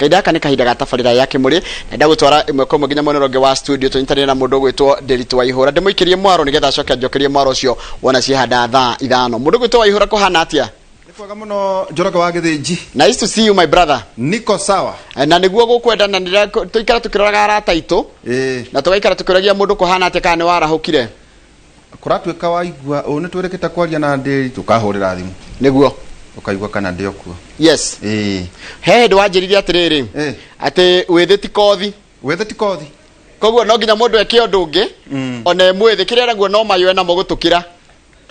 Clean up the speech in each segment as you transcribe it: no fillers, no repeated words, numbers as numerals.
Kahinda gaka nĩ kahinda ga tabarĩra ya Kĩmũrĩ, na ndagũtwara ĩmwe kwa ĩmwe nginya mwena ũrĩa ũngĩ wa studio tũnyitanĩre na mũndũ ũgwĩtwo Ndĩritũ Waihũra, ndĩmũikĩrie mwaro nĩgetha acoke anjokerie mwaro ũcio wona ciehanda thaa 5. Mũndũ ũgwĩtwo Waihũra, kũhana atĩa? Nĩ kwega mũno, Njoroge wa Gĩthĩnji. Nice to see you, my brother. Niko sawa. Na nĩguo gũkwenda na nĩrĩa tũikara tũkĩroraga arata aitũ na tũgaikara tũkĩũragia mũndũ kũhana atĩa, kana nĩ warahũkire. Kũratuĩka waigua ũũ nĩ twĩrĩkĩte kwaria na ndĩri, tũkahũrĩra thimũ. Nĩguo. Ũkaigua kana ndĩ o kuo. Yes. He hĩndĩ wanjĩrire atĩrĩrĩ, atĩ wĩthĩ ti kothi. Wĩthĩ ti kothi. Koguo no nginya mũndũ eke ũndũ ũngĩ ona e mwĩthĩ, kĩrĩa naguo no mayũe namo gũtũkĩra.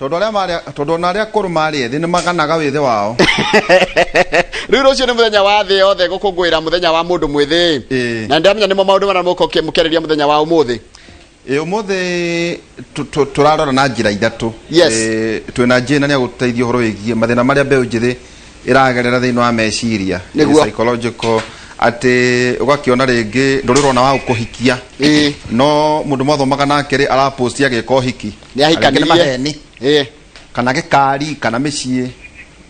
Tondũ arĩa marĩ, tondũ ona arĩa akũrũ marĩ ethĩ nĩ maganaga wĩthĩ wao. Rĩu rũciũ nĩ mũthenya wa thĩ yothe gũkũngũĩra mũthenya wa mũndũ mwĩthĩ. Na ndĩramenya nĩmo maũndũ marĩa mũgũkorwo mũkĩarĩria mũthenya wa ũmũthĩ. Ĩ, ũmũthĩ tũrarora na njĩra ithatũ. Ĩ, twĩna Jane nĩ agũtũteithia ũhoro wĩgiĩ mathĩna marĩa mbeũ njĩthĩ ĩragerera thĩinĩ wa meciria. Nĩguo. Psychological, atĩ ũgakĩona rĩngĩ ndũrĩ ũrona wa gũkũhikia, no mũndũ mwathomaga nake rĩ, araposti agĩka ũhiki. Nĩ ahikanirie. Rĩngĩ nĩ maheni. Kana gĩkari kana mĩciĩ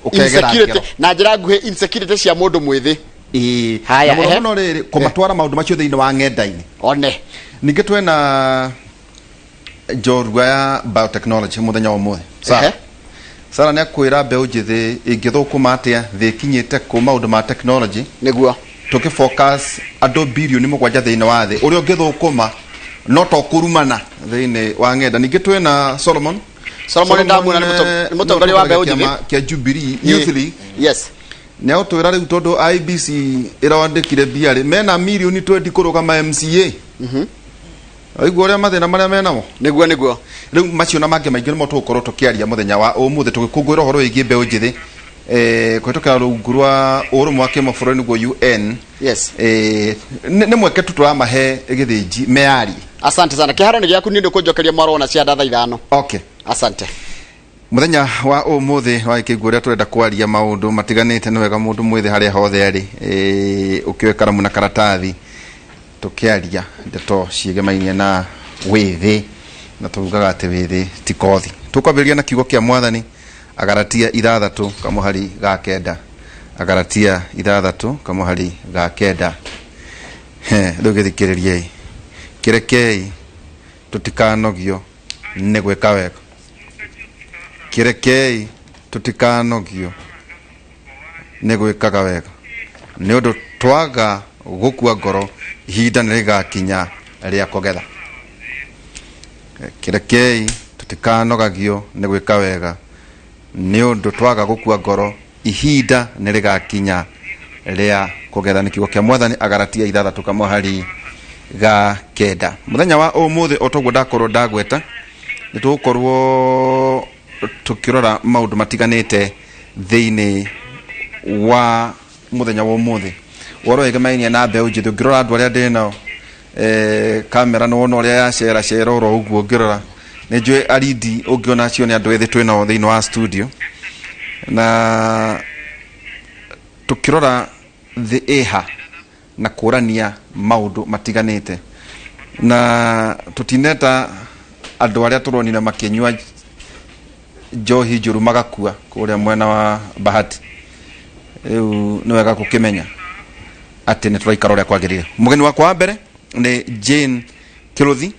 ũkegera Insecurity ngero. Na njĩra nguhĩ, insecurity cia mũndũ mwĩthĩ. Ĩĩ. Haya, na mũno ehe. mũno rĩrĩ kũmatwara maũndũ macio thĩinĩ wa ng'enda-inĩ. One. Ningĩ twĩna njorua ya biotechnology mũthenya wa ũmũthĩ, Sarah. Sarah nĩ akwĩra mbeũ njĩthĩ ĩngĩthũkũma atĩa, thĩ ĩkinyĩte kũ maũndũ ma technology. Nĩguo. Tũkĩ focus andũ 7 bilioni thĩinĩ wa thĩ, ũrĩa ũngĩthũkũma no to kũrumana thĩinĩ wa ng'enda. Ningĩ twĩna Solomon. Solomon ndamuona nĩ mũtongoria wa mbeũ njĩthĩ. Kĩama kĩa Jubilee Youth League. Nĩ agũtwĩra rĩu tondũ IEBC ĩrandĩkire mbia rĩ, mena mirioni 20 kũrũgama MCA. Waigua ũrĩa mathĩna marĩa menamo. Nĩguo. Rĩu macio na mangĩ maingĩ nĩmo tũgũkorwo tũkĩaria mũthenya wa ũmũthĩ, tũgĩkũngũĩra ũhoro wĩgiĩ mbeũ njĩthĩ kũhĩtũkĩra rungu rwa ũrũmwe wa kĩmabũrũri, nĩguo UN. Nĩ mweke tu tũramahe Gĩthĩnji meyarie. Asante sana. Kĩharo nĩ gĩaku, nĩ ndũkũnjokeria mwaro wona cia thaa 5. Okay. Asante. Mũthenya wa ũmũthĩ wagĩkĩigua ũrĩa tũrenda kwaria maũndũ matiganĩte, nĩ wega mũndũ mwĩthĩ harĩa hothe arĩ ũkĩoe karamu na karatathi, tũkĩaria ndeto ciĩgemainie na wĩthĩ, na tugaga atĩ wĩthĩ ti kothi. Tũkwambĩrĩria na kiugo kĩa Mwathani, Agaratia 6 kamũhari ga 9. Agaratia 6 kamũhari ga 9. He, rĩu gĩthikĩrĩriei. Kĩrekei tũtikanogio nĩ gwĩka wega. Kĩrekei tũtikanogio nĩ gwĩkaga wega, nĩ ũndũ twaga gũkua ngoro, ihinda nĩ rĩgakinya rĩa kũgetha. Kĩrekei tũtikanogagio nĩ gwĩka wega, nĩ ũndũ twaga gũkua ngoro, ihinda nĩ rĩgakinya rĩa kũgetha. Nĩ kiugo kĩa Mwathani, Agaratia 6 kamũhari ga 9. Mũthenya wa ũmũthĩ, o toguo ndakorwo ndagweta, nĩ tũgũkorwo tũkĩrora maũndũ matiganĩte thĩinĩ wa mũthenya wa ũmũthĩ, ũhoro wĩgemainie na mbeũ njĩthĩ. Ũngĩrora andũ arĩa ndĩ nao, kamera nĩ wona ũrĩa yacera cera oro ũguo, ũngĩrora nĩ njũĩ arindi, ũngĩona acio nĩ andũ ethĩ twĩ nao thĩinĩ wa studio, na tũkĩrora thĩ ĩha na kũrania maũndũ matiganĩte, na tũtineta andũ arĩa tũronire makĩnyua njohi njũru magakua kũrĩa mwena wa Bahati. Rĩu nĩ wega gũkĩmenya atĩ nĩ tũraikara ũrĩa kwagĩrĩire. Mũgeni wakwa wa mbere nĩ Jane Kĩrũthi,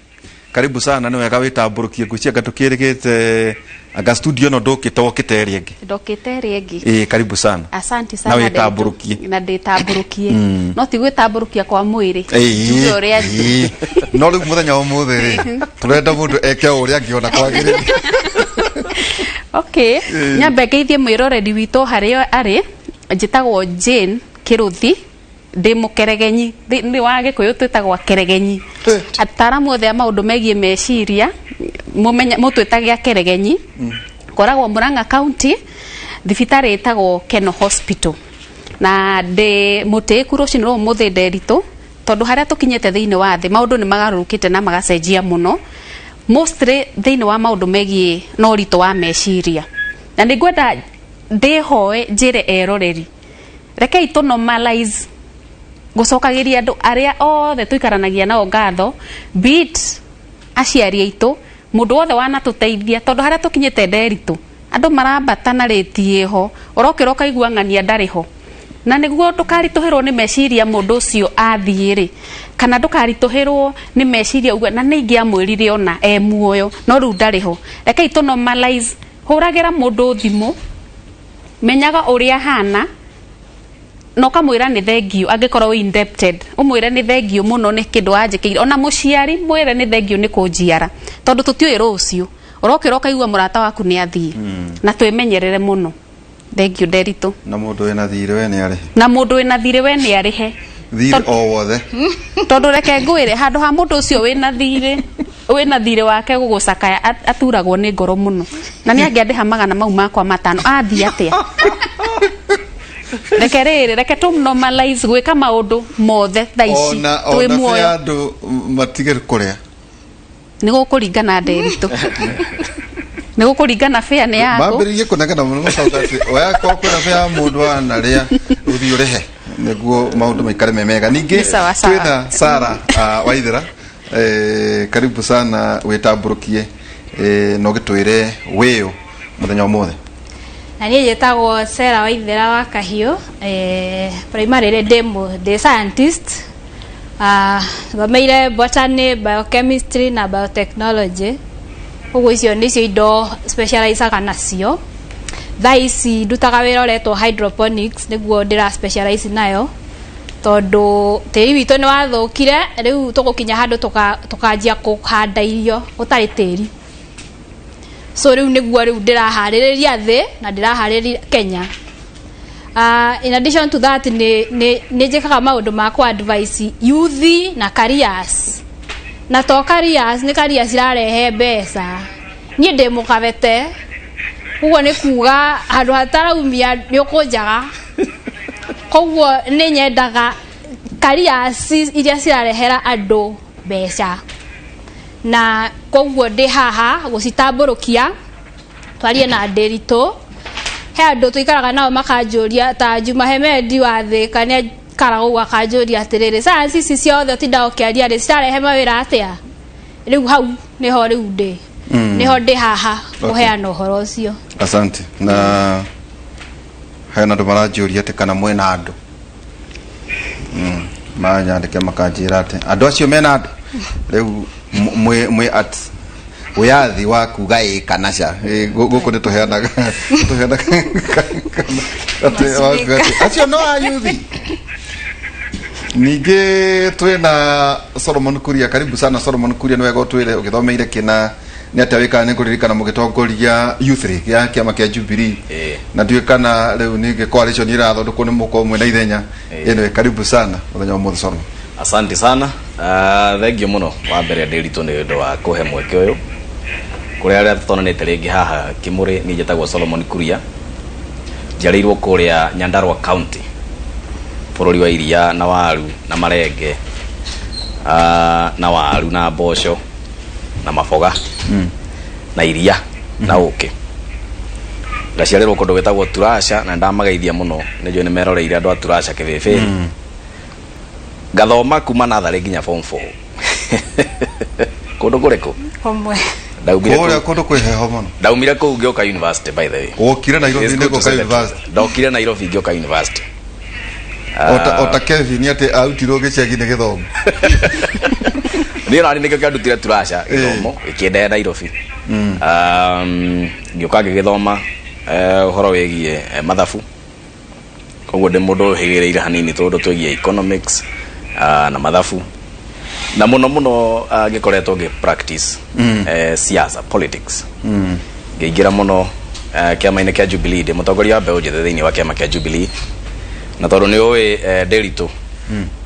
karibu sana. Nĩ wega wĩtambũrũkie. Ngwĩciria anga tũkĩrĩgĩte anga studio ĩno ndũkĩte, wokĩte ĩrĩa ĩngĩ. Ndokĩte ĩrĩa ĩngĩ. Ĩĩ, karibu sana. Asante sana. Na wĩtambũrũkie. Na ndĩtambũrũkie, no ti gwĩtambũrũkia kwa mwĩrĩ, njuge ũrĩa No rĩu mũthenya wa ũmũthĩ rĩ, tũrenda mũndũ eke o ũrĩa angĩona kwagĩrĩire. Okay, nyambe ngeithie mwĩroreri witũ harĩa arĩ. Njĩtagwo Jane Kĩrũthi, ndĩ mũkeregenyi. Thĩinĩ wa Gĩkũyũ twĩtagwo akeregenyi. Ataaramu othe a maũndũ megiĩ meciria mũtwĩtage akeregenyi. Ngoragwo Murang'a County, thibitarĩ ĩtagwo Keno Hospital, na ndĩ mũtĩĩku rũcinĩ rwa ũmũthĩ, Nderitũ, tondũ harĩa tũkinyĩte thĩinĩ wa thĩ, maũndũ nĩ magarũrũkĩte na magacenjia mũno, mostly thĩinĩ wa maũndũ megiĩ na ũritũ wa meciria. Na nĩ ngwenda ndĩhoe njĩre eroreri, rekei tũ normalize gũcokagĩria andũ arĩa othe tũikaranagia nao ngatho, be it aciari aitũ, mũndũ wothe wanatũteithia, tondũ harĩa tũkinyĩte, Nderitũ, andũ marambata na rĩti ĩho, ũrokĩra ũkaigua ng'ania ndarĩ ho. Na nĩguo ndũkaritũhĩrwo nĩ meciria mũndũ ũcio athiĩ rĩ, kana ndũkaritũhĩrwo nĩ meciria uge na nĩ ingĩamwĩrire ona e muoyo no rĩu ndarĩ ho. Rekei tũ normalize, hũragĩra mũndũ thimũ, menyaga ũrĩa ahana, na ũkamwĩra nĩ thengiũ angĩkorwo wĩ indebted, ũmwĩre nĩ thengiũ mũno nĩ kĩndũ wanjĩkĩire. Ona mũciari mwĩre nĩ thengiũ nĩ kũnjiara, tondũ tũtiũĩ rũciũ. Ũrokĩra ũkaigua mũrata waku nĩ athiĩ. Na twĩmenyerere mũno. Thengiũ Nderitu. Na mũndũ wĩna thirĩ we nĩ arĩhe. Na mũndũ wĩna thirĩ we nĩ arĩhe. Thirĩ o wothe. Tondũ reke ngwĩre, handũ ha mũndũ ũcio wĩna thirĩ, wĩna thirĩ wake gũgũcakaya, aturagwo nĩ ngoro mũno. Na nĩ angĩandĩha magana mau makwa matano, athiĩ atĩa? Reke rĩrĩ, reke tũ normalize gwĩka maũndũ mothe thaa ici Ona twĩ ona muoyo. andũ matige kũrĩa. Nĩ gũkũringana Nderitu. Nĩ gũkũringana fare nĩ yaku. Mambĩrĩrie kũnegena mũno makauga atĩ oya korwo kwĩna fare ya mũndũ wanarĩa ũthiĩ ũrĩhe nĩguo maũndũ maikare me mega. Ningĩ Nĩ sawa sawa. twĩna Sara Waithera, karibu sana wĩtambũrũkie na ũgĩtwĩre wĩũ mũthenya ũmũthĩ. Na niĩ njĩtagwo Sarah Waithera wa Kahiũ, primarily ndĩ scientist. Thomeire botany, biochemistry na biotechnology. Koguo icio nĩcio indo specializaga nacio. Thaa ici ndutaga wĩra ũretwo hydroponics, nĩguo ndĩra specialize nayo, tondũ tĩri witũ nĩ wathũkire, rĩu tũgũkinya handũ tũkanjia kũhanda irio gũtarĩ tĩri. So rĩu nĩguo rĩu ndĩraharĩrĩria thĩ na ndĩraharĩrĩria Kenya. In addition to that, nĩ njĩkaga maũndũ ma kũ advise youth na careers. Na to careers, nĩ careers irarehe mbeca. Niĩ ndĩ mũkabete, ũguo nĩ kuga handũ hataraumia nĩ ũkũnjaga. Koguo nĩ nyendaga careers iria cirarehera andũ mbeca. Na koguo ndĩ haha gũcitambũrũkia, twarie na Nderitu. He andũ tũikaraga nao makanjũria ta Juma Hemedi wa Thĩka nĩ aikaraga ũguo akanjũria atĩrĩrĩ, science ici ciothe ũtindaga ũkĩaria rĩ, cirarehe mawĩra atĩa? Rĩu hau nĩho rĩu ndĩ. Nĩho ndĩ haha kũheana ũhoro ũcio. Asante. Na hena andũ maranjũria atĩ kana mwĩna andũ. Manyandĩke makanjĩra atĩ andũ acio mena andũ. Rĩu mwĩ at wĩyathi wa kuga ĩ kana ca. Gũkũ nĩ tũheanaga atĩ wakuga atĩ acio no ayuthi. Ningĩ twĩna Solomon Kuria, karibu sana Solomon Kuria, nĩ wega ũtwĩre ũgĩthomeire kĩna nĩ atĩa wĩkaga, nĩ ngũririkana mũgĩtongoria Youth League ya kĩama kĩa Jubilee. Na ndiũĩ kana rĩu ningĩ coalition irathondekwo nĩ mũkorwo mwĩna ithenya. Anyway, karibu sana mũthenya wa ũmũthĩ Solomon. Asante sana. Thengiũ mũno wa mbere Nderitu nĩ ũndũ wa kũhe mweke ũyũ. Kũrĩ arĩa tũtonanĩte rĩngĩ haha Kĩmũrĩ, niĩ njĩtagwo Solomon Kuria. Njiarĩirwo kũrĩa Nyandarua County, bũrũri wa iria na waru na marenge, na waru na mboco na maboga na iria na ũkĩ. Ngaciarĩrwo kũndũ gwĩtagwo Turasha na ndamageithia mũno, nĩ njũĩ nĩ meroreire andũ a Turasha kĩbĩbĩri. Ngathoma kuma natharĩ nginya form 4. Kũndũ kũrĩkũ? Kũmwe. Ndaumire Kũrĩa kũu. kũndũ kwĩ heho mũno. Ndaumire kũu ngĩũka university, by the way. Wokire Nairobi It's nĩ good to gũka say the truth. university. Ndokire Nairobi ngĩũka university. Ota Kevin atĩ arutirwo gĩcagi nĩ gĩthomo. Niĩ nani nĩkĩo kĩandutire Turasha gĩthomo gĩkĩndehe Nairobi. Ngĩũka ngĩgĩthoma ũhoro wĩgiĩ mathabu. Koguo ndĩ mũndũ ũhĩgĩrĩire hanini tũndũ twĩgiĩ economics na mathabu. Na mũno mũno ngĩkoretwo ngĩ practice siasa, politics. Ngĩingĩra mũno kĩama-inĩ kĩa Jubilee, ndĩ mũtongoria wa mbeũ njĩthĩ thĩinĩ wa kĩama kĩa Jubilee. Na tondũ nĩ ũĩ Nderitu,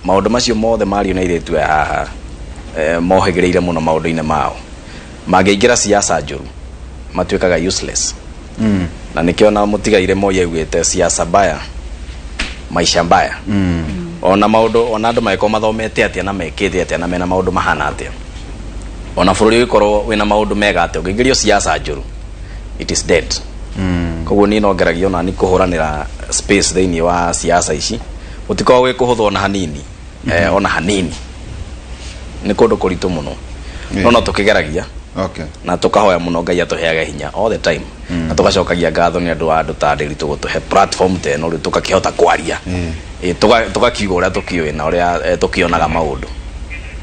maũndũ macio mothe mario nĩ airĩtu aya haha mohĩgĩrĩire mũno maũndũ-inĩ mao. Mangĩingĩra siasa njũru matuĩkaga useless. Na nĩkĩo na mũtigaire Moi augĩte siasa mbaya maisha mbaya. Ona maũndũ ona andũ mangĩkorwo mathomete atĩa na mekĩte atĩa na mena maũndũ mahana atĩa, ona bũrũri ũngĩkorwo wĩna maũndũ mega atĩa, ũngĩingĩrio siasa njũru it is dead. Koguo niĩ no ngeragia ona ni kũhũranĩra space thĩinĩ wa siasa ici, gũtikoragwo gwĩ kũhũthũ ona hanini. Ona hanini nĩ kũndũ kũritũ mũno, no no tũkĩgeragia. Okay. Na tũkahoya mũno Ngai atũheage hinya all the time, na tũgacokagia ngatho nĩ andũ wa andũ ta Ndĩritũ gũtũhe platform ta ĩno. Rĩu tũgakĩhota kwaria. Tũgakiuga ũrĩa tũkĩũĩ na ũrĩa tũkĩonaga maũndũ.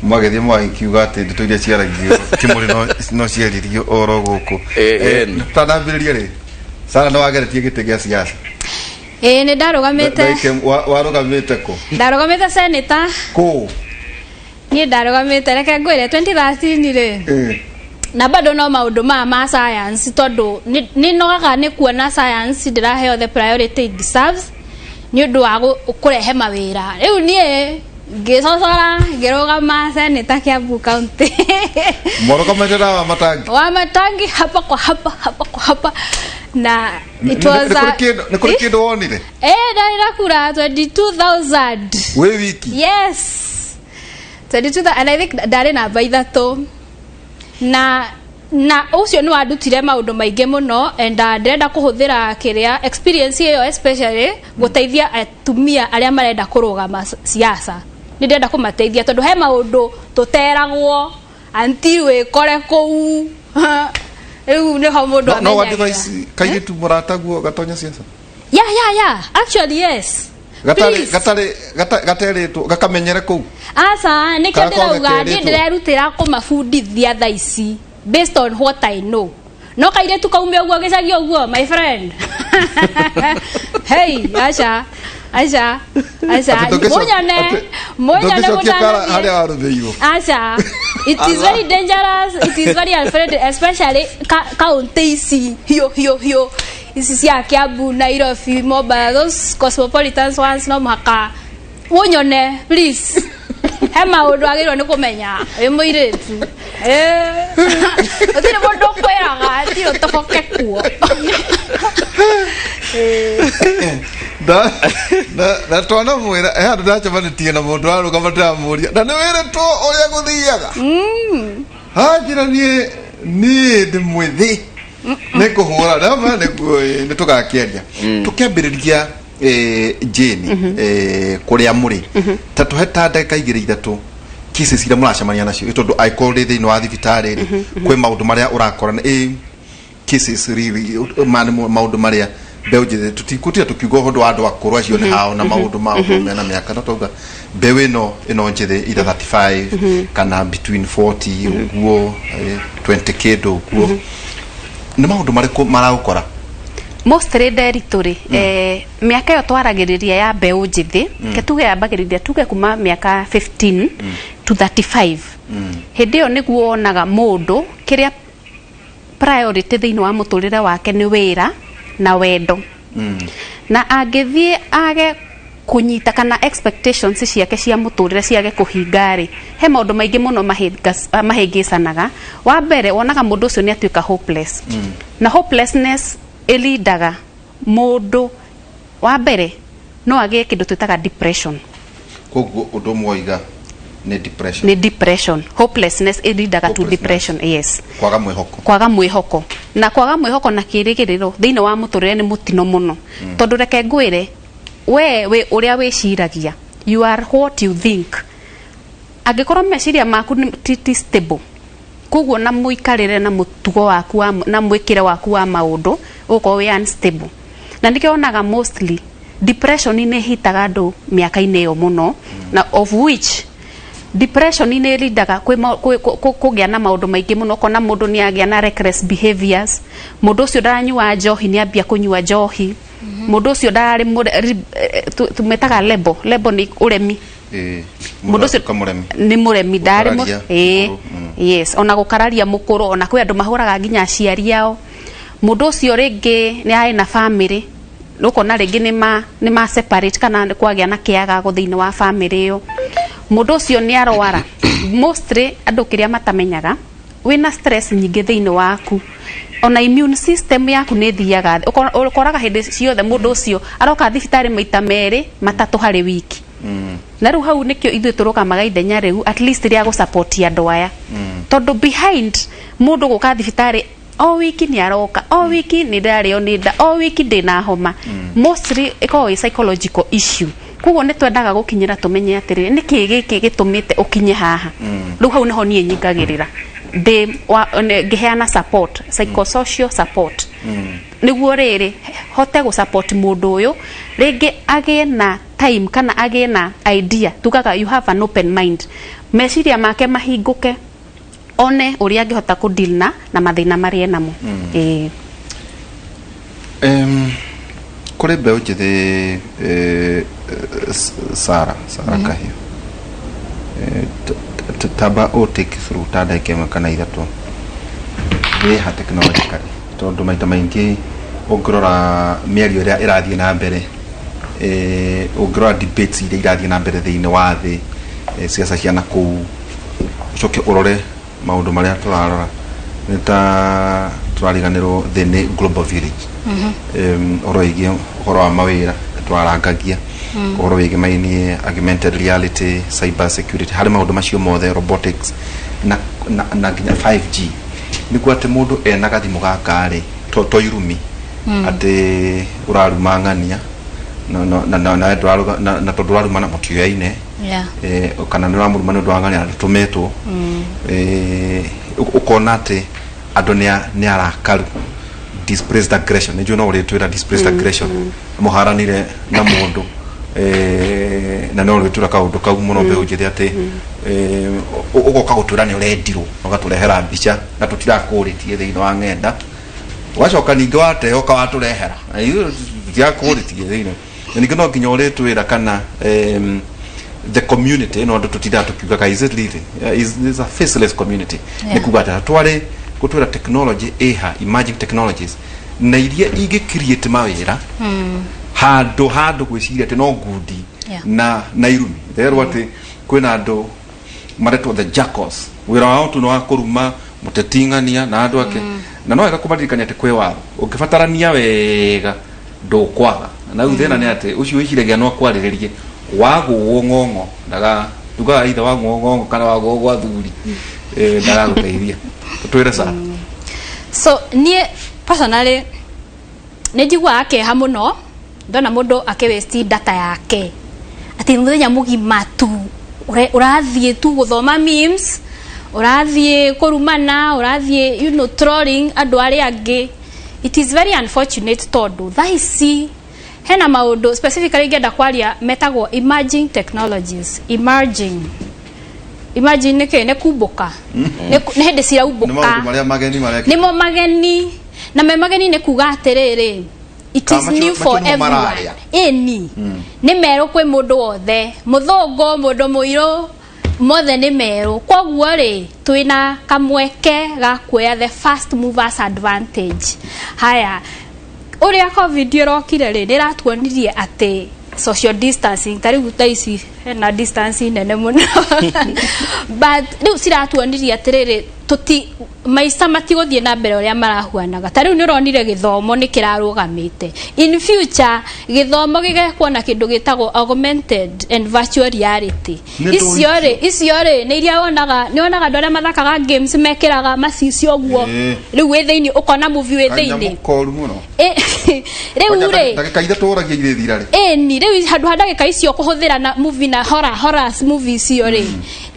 Mwagĩthiĩ mwagĩkiuga atĩ ndeto iria ciaragio kĩmũrĩ no ciaririo oro gũkũ. Tũtanambĩrĩria rĩ, Sara, nĩ wageretie gĩtĩ gĩa siasa? Ĩĩ, nĩ ndarũgamĩte. Warũgamĩte kũ? Ndarũgamĩte senator. Kũ? Niĩ ndarũgamĩte, reke ngwĩre, 2013 rĩ, na bado no maũndũ maya ma science, tondũ nĩ nogaga nĩ kuona science ndĩraheo the priority it deserves nĩ ũndũ wa kũrehe mawĩra. Rĩu niĩ ngĩcocora ngĩrũgama senator Kiambu County. Mwarũgamĩte na Wamatangi? Wa Matangi, hapa kwa hapa, hapa kwa hapa, na it was Nĩ kũrĩ kĩndũ wonire? Eh, ndarĩ na kura 22,000. Wĩ wiki? Yes, 22,000, and I think ndarĩ namba 3, na ũcio nĩ wandutire maũndũ maingĩ mũno, and ndĩrenda kũhũthĩra kĩrĩa experience ĩyo especially gũteithia atumia arĩa marenda kũrũgama siasa. Nĩ ndĩrenda kũmateithia tondũ he maũndũ tũteragwo until wĩkore kũu. Rĩu nĩho mũndũ No amenyagĩra. Advice kairĩtu mũrataguo gatonya siasa? Yeah, actually yes. Gatarĩ Please. gatarĩ gaterĩtwo gakamenyere kũu? Aca, nĩkĩo Kana korwo ndĩrauga niĩ gekerĩtwo. ndĩrerutĩra kũmabundithia thaa ici based on what I know. No kairĩtu kaume ũguo gĩcagi ũguo, my friend, hey, aca, aca, aca. Atĩ Munyone munyone. Ndũngĩcokia kara Mũtanathiĩ. harĩa warũthĩirwo. Aca, it is very dangerous, it is very unfriendly, especially county ici hiũ hiũ hiũ ici cia Kiambu, Nairobi, Mombasa, those cosmopolitan ones. No mũhaka ũnyone, please. He maũndũ agĩrĩirwo nĩ kũmenya wĩ mũirĩtu. Gũtirĩ mũndũ ũkwĩraga ti ũtoboke kuo. Na twanamwĩra he handũ ndacemanĩtie na mũndũ ararũgama, ndĩramũria na nĩ wĩrĩtwo ũrĩa gũthiaga, hanjĩra niĩ ndĩ mwĩthĩ nĩ kũhũra nama nĩguo nĩ tũgakĩaria tũkĩambĩrĩria. Jane, kũrĩa mũrĩ, ta tũhe ta ndagĩka 2 3 cases iria mũracemania nacio, tondũ angĩkorwo ũrĩ thĩinĩ wa thibitarĩ rĩ, kwĩ maũndũ marĩa ũrakora cases really ma nĩ maũndũ marĩa mbeũ njĩthĩ tũtikũtira tũkiuga ũhoro wa andũ akũrũ acio nĩ hao na maũndũ mao mena mĩaka, no tauga mbeũ ĩno njĩthĩ, either 35 kana between 40 ũguo, 20 kĩndũ ũguo, nĩ maũndũ marĩkũ maragũkora? Mostly, Nderitu rĩ, mĩaka ĩyo twaragĩrĩria ya mbeũ njĩthĩ, ke tuge yambagĩrĩria tuge kuma mĩaka 15 to 35. Hĩndĩ ĩyo nĩguo wonaga mũndũ kĩrĩa priority thĩinĩ wa mũtũrĩre wake nĩ wĩra na wendo, na angĩthiĩ age kũnyita kana expectations ciake cia mũtũrĩre ciage kũhinga rĩ, he maũndũ maingĩ mũno mahĩngĩcanaga. Wa mbere, wonaga mũndũ ũcio nĩ atuĩka hopeless, na hopelessness ĩlindaga mũndũ wa mbere no agĩe kĩndũ twĩtaga depression. Koguo ũndũ ũmwe oiga nĩ depression. Nĩ depression. Hopelessness ĩlindaga to Hopelessness. depression, yes. Kwaga mwĩhoko. Kwaga mwĩhoko, na kwaga mwĩhoko na kĩrĩgĩrĩro thĩinĩ wa mũtũrĩre nĩ mũtino mũno, tondũ reke ngwĩre, we wĩ ũrĩa wĩciragia. You are what you think. Angĩkorwo meciria maku ti stable, koguo na mũikarĩre na mũtugo waku wa, na mwĩkĩre waku wa maũndũ ũgũkorwo wĩ unstable. Na nĩkĩo wonaga mostly depression nĩ ĩhitaga andũ mĩaka-inĩ ĩyo mũno, na of which depression nĩ ĩrindaga kũgĩa na maũndũ maingĩ mũno. Ũkona mũndũ nĩ agĩa na reckless behaviors, mũndũ ũcio ndaranyua njohi nĩ ambia kũnyua njohi, mũndũ ũcio ndararĩ tũmetaga rebel. Rebel nĩ ũremi. Mũndũ ũcio mũremi. Nĩ mũremi, ndarĩ Gũkararia ĩĩ. mũkũrũ. Yes, ona gũkararia mũkũrũ, ona kwĩ andũ mahũraga nginya aciari ao. Mũndũ ũcio rĩngĩ nĩ arĩ na family, ũkona rĩngĩ nĩ ma separate kana nĩ kwagĩa na kĩagago thĩinĩ wa family ĩyo. Mũndũ ũcio nĩ arwara. Mostly andũ kĩrĩa matamenyaga, wĩna stress nyingĩ thĩinĩ waku, ona immune system yaku nĩ ĩthiaga thĩ. Ũkoraga hĩndĩ ciothe mũndũ ũcio aroka thibitarĩ maita merĩ matatũ harĩ wiki. Na rĩu hau nĩkĩo ithuĩ tũrũgamaga ithenya rĩu at least rĩa gũsupport andũ aya, tondũ behind mũndũ gũka thibitarĩ o wiki, nĩ aroka o wiki, nĩ ndarĩo nĩ nda o wiki, ndĩna homa, mostly ĩkoragwo ĩ psychological issue. Koguo nĩ twendaga gũkinyĩra tũmenye atĩrĩrĩ, nĩkĩ gĩkĩ gĩtũmĩte ũkinye haha. Rĩu hau nĩho niĩ nyingagĩrĩra. Ndĩ ngĩheana support, psychosocial support, nĩguo rĩrĩ hote gũ support mũndũ ũyũ rĩngĩ agĩe na time kana agĩe na idea. Tugaga you have an open mind, meciria make mahingũke, one ũrĩa angĩhota kũ deal na mathĩna marĩa enamo. Ĩĩ. Kũrĩ mbeũ njĩthĩ, Sara Kahiũ, tamba ũ take through ta ndagĩka 1 kana 3 wĩha technologically, tondũ maita maingĩ ũngĩrora mĩario ĩrĩa ĩrathiĩ na mbere, ũngĩrora debates iria irathiĩ na mbere thĩinĩ wa thĩ, ciaca cia nakũu, ũcoke ũrore maũndũ marĩa tũrarora, nĩ ta tũrariganĩrwo thĩ nĩ global village. Ũhoro wĩgiĩ ũhoro wa mawĩra tũrarangagia, ũhoro wĩgiĩ mainie augmented reality, cyber security, harĩ maũndũ macio mothe, robotics na nginya 5G, nĩguo atĩ mũndũ ena gathimũ gaka rĩ, to irumi atĩ ũraruma ng'ania na na tondũ ũrarumana mũtioyaine, kana nĩ ũramũruma nĩ ũndũ wa ng'ania na ndũtũmĩtwo, ũkona atĩ andũ nĩ arakaru, displaced aggression. Nĩ njũĩ no ũrĩtwĩra displaced aggression, mũharanire na mũndũ, na no ũrĩtwĩra kaũndũ kau mũno mbeũ njĩthĩ atĩ ũgoka gũtwĩra nĩ ũrendirwo, ũgatũrehera mbica na tũtirakũrĩtie thĩinĩ wa ng'enda, ũgacoka ningĩ wateoka watũrehera na ithuĩ tũtirakũrĩtie thĩinĩ, na ningĩ no nginya ũrĩtwĩra kana the community ĩno andũ tũtindaga tũkiugaga, is it really, is a faceless community? Nĩ kuga atĩ twarĩ gũtwĩra technology ĩha, emerging technologies na iria ingĩ create mawĩra handũ handũ gwĩciria atĩ no ngundi na irumi therwo atĩ kwĩna andũ maretwo the jackals, wĩra wao tu nĩ wa kũruma mũteting'ania na andũ ake, na no wega kũmaririkania atĩ kwĩ watho ũngĩbatarania wega ndũkwaga. Na rĩu thĩna nĩ atĩ ũcio wĩciragia no akwarĩrĩrie wagũo ng'ong'o ndaga tugaga ithe wagũo ng'ong'o kana wagũo gwa thuri, ndagagũteithia. Tũtwĩre, Sara. So niĩ personally nĩ njiguaga kĩeha mũno ndona mũndũ akĩ waste data yake, atĩ mũthenya mũgima tu ũrathiĩ tu gũthoma memes, ũrathiĩ kũrumana, ũrathiĩ trolling andũ arĩa angĩ. It is very unfortunate, tondũ thaa ici hena maũndũ specifically ingĩenda kwaria metagwo emerging technologies. Emerging nĩ kĩ? Nĩ kumbũka, nĩ hĩndĩ nĩ ciraumbũka. Maũndũ marĩa mageni mareka. Nĩmo mageni, na me mageni nĩ kuga atĩrĩrĩ, it Kana is new for macio nĩmo everyone. mararĩa. Ĩni nĩ merũ kwĩ mũndũ wothe, mũthũngũ, mũndũ mũirũ, mothe nĩ merũ. Koguo rĩ, twĩna kamweke ga kuoya the first movers advantage. Haya, ũrĩa COVID ĩrokire rĩ, nĩ ĩratuonirie atĩ social distancing, ta rĩu ta ici hena distance nene mũno, but rĩu ciratuonirie atĩrĩrĩ, tuti maica matigũthiĩ na mbere ũrĩa marahuanaga. Ta rĩu nĩ ũronire gĩthomo nĩ kĩrarũgamĩte. In future gĩthomo gĩgekwo na kĩndũ gĩtagwo augmented and virtual reality. Nĩ Icio rĩ nĩ iria wonaga, nĩ wonaga andũ arĩa mathakaga games mekĩraga macicio ũguo, rĩu wĩ thĩinĩ ũkona movie wĩ thĩinĩ. Kanyamũ koru mũno. Rĩu rĩ, ndagĩka 3 ũragia irĩthira rĩ. Ĩni rĩu handũ ha ndagĩka icio kũhũthĩra na movie na horror movie icio rĩ,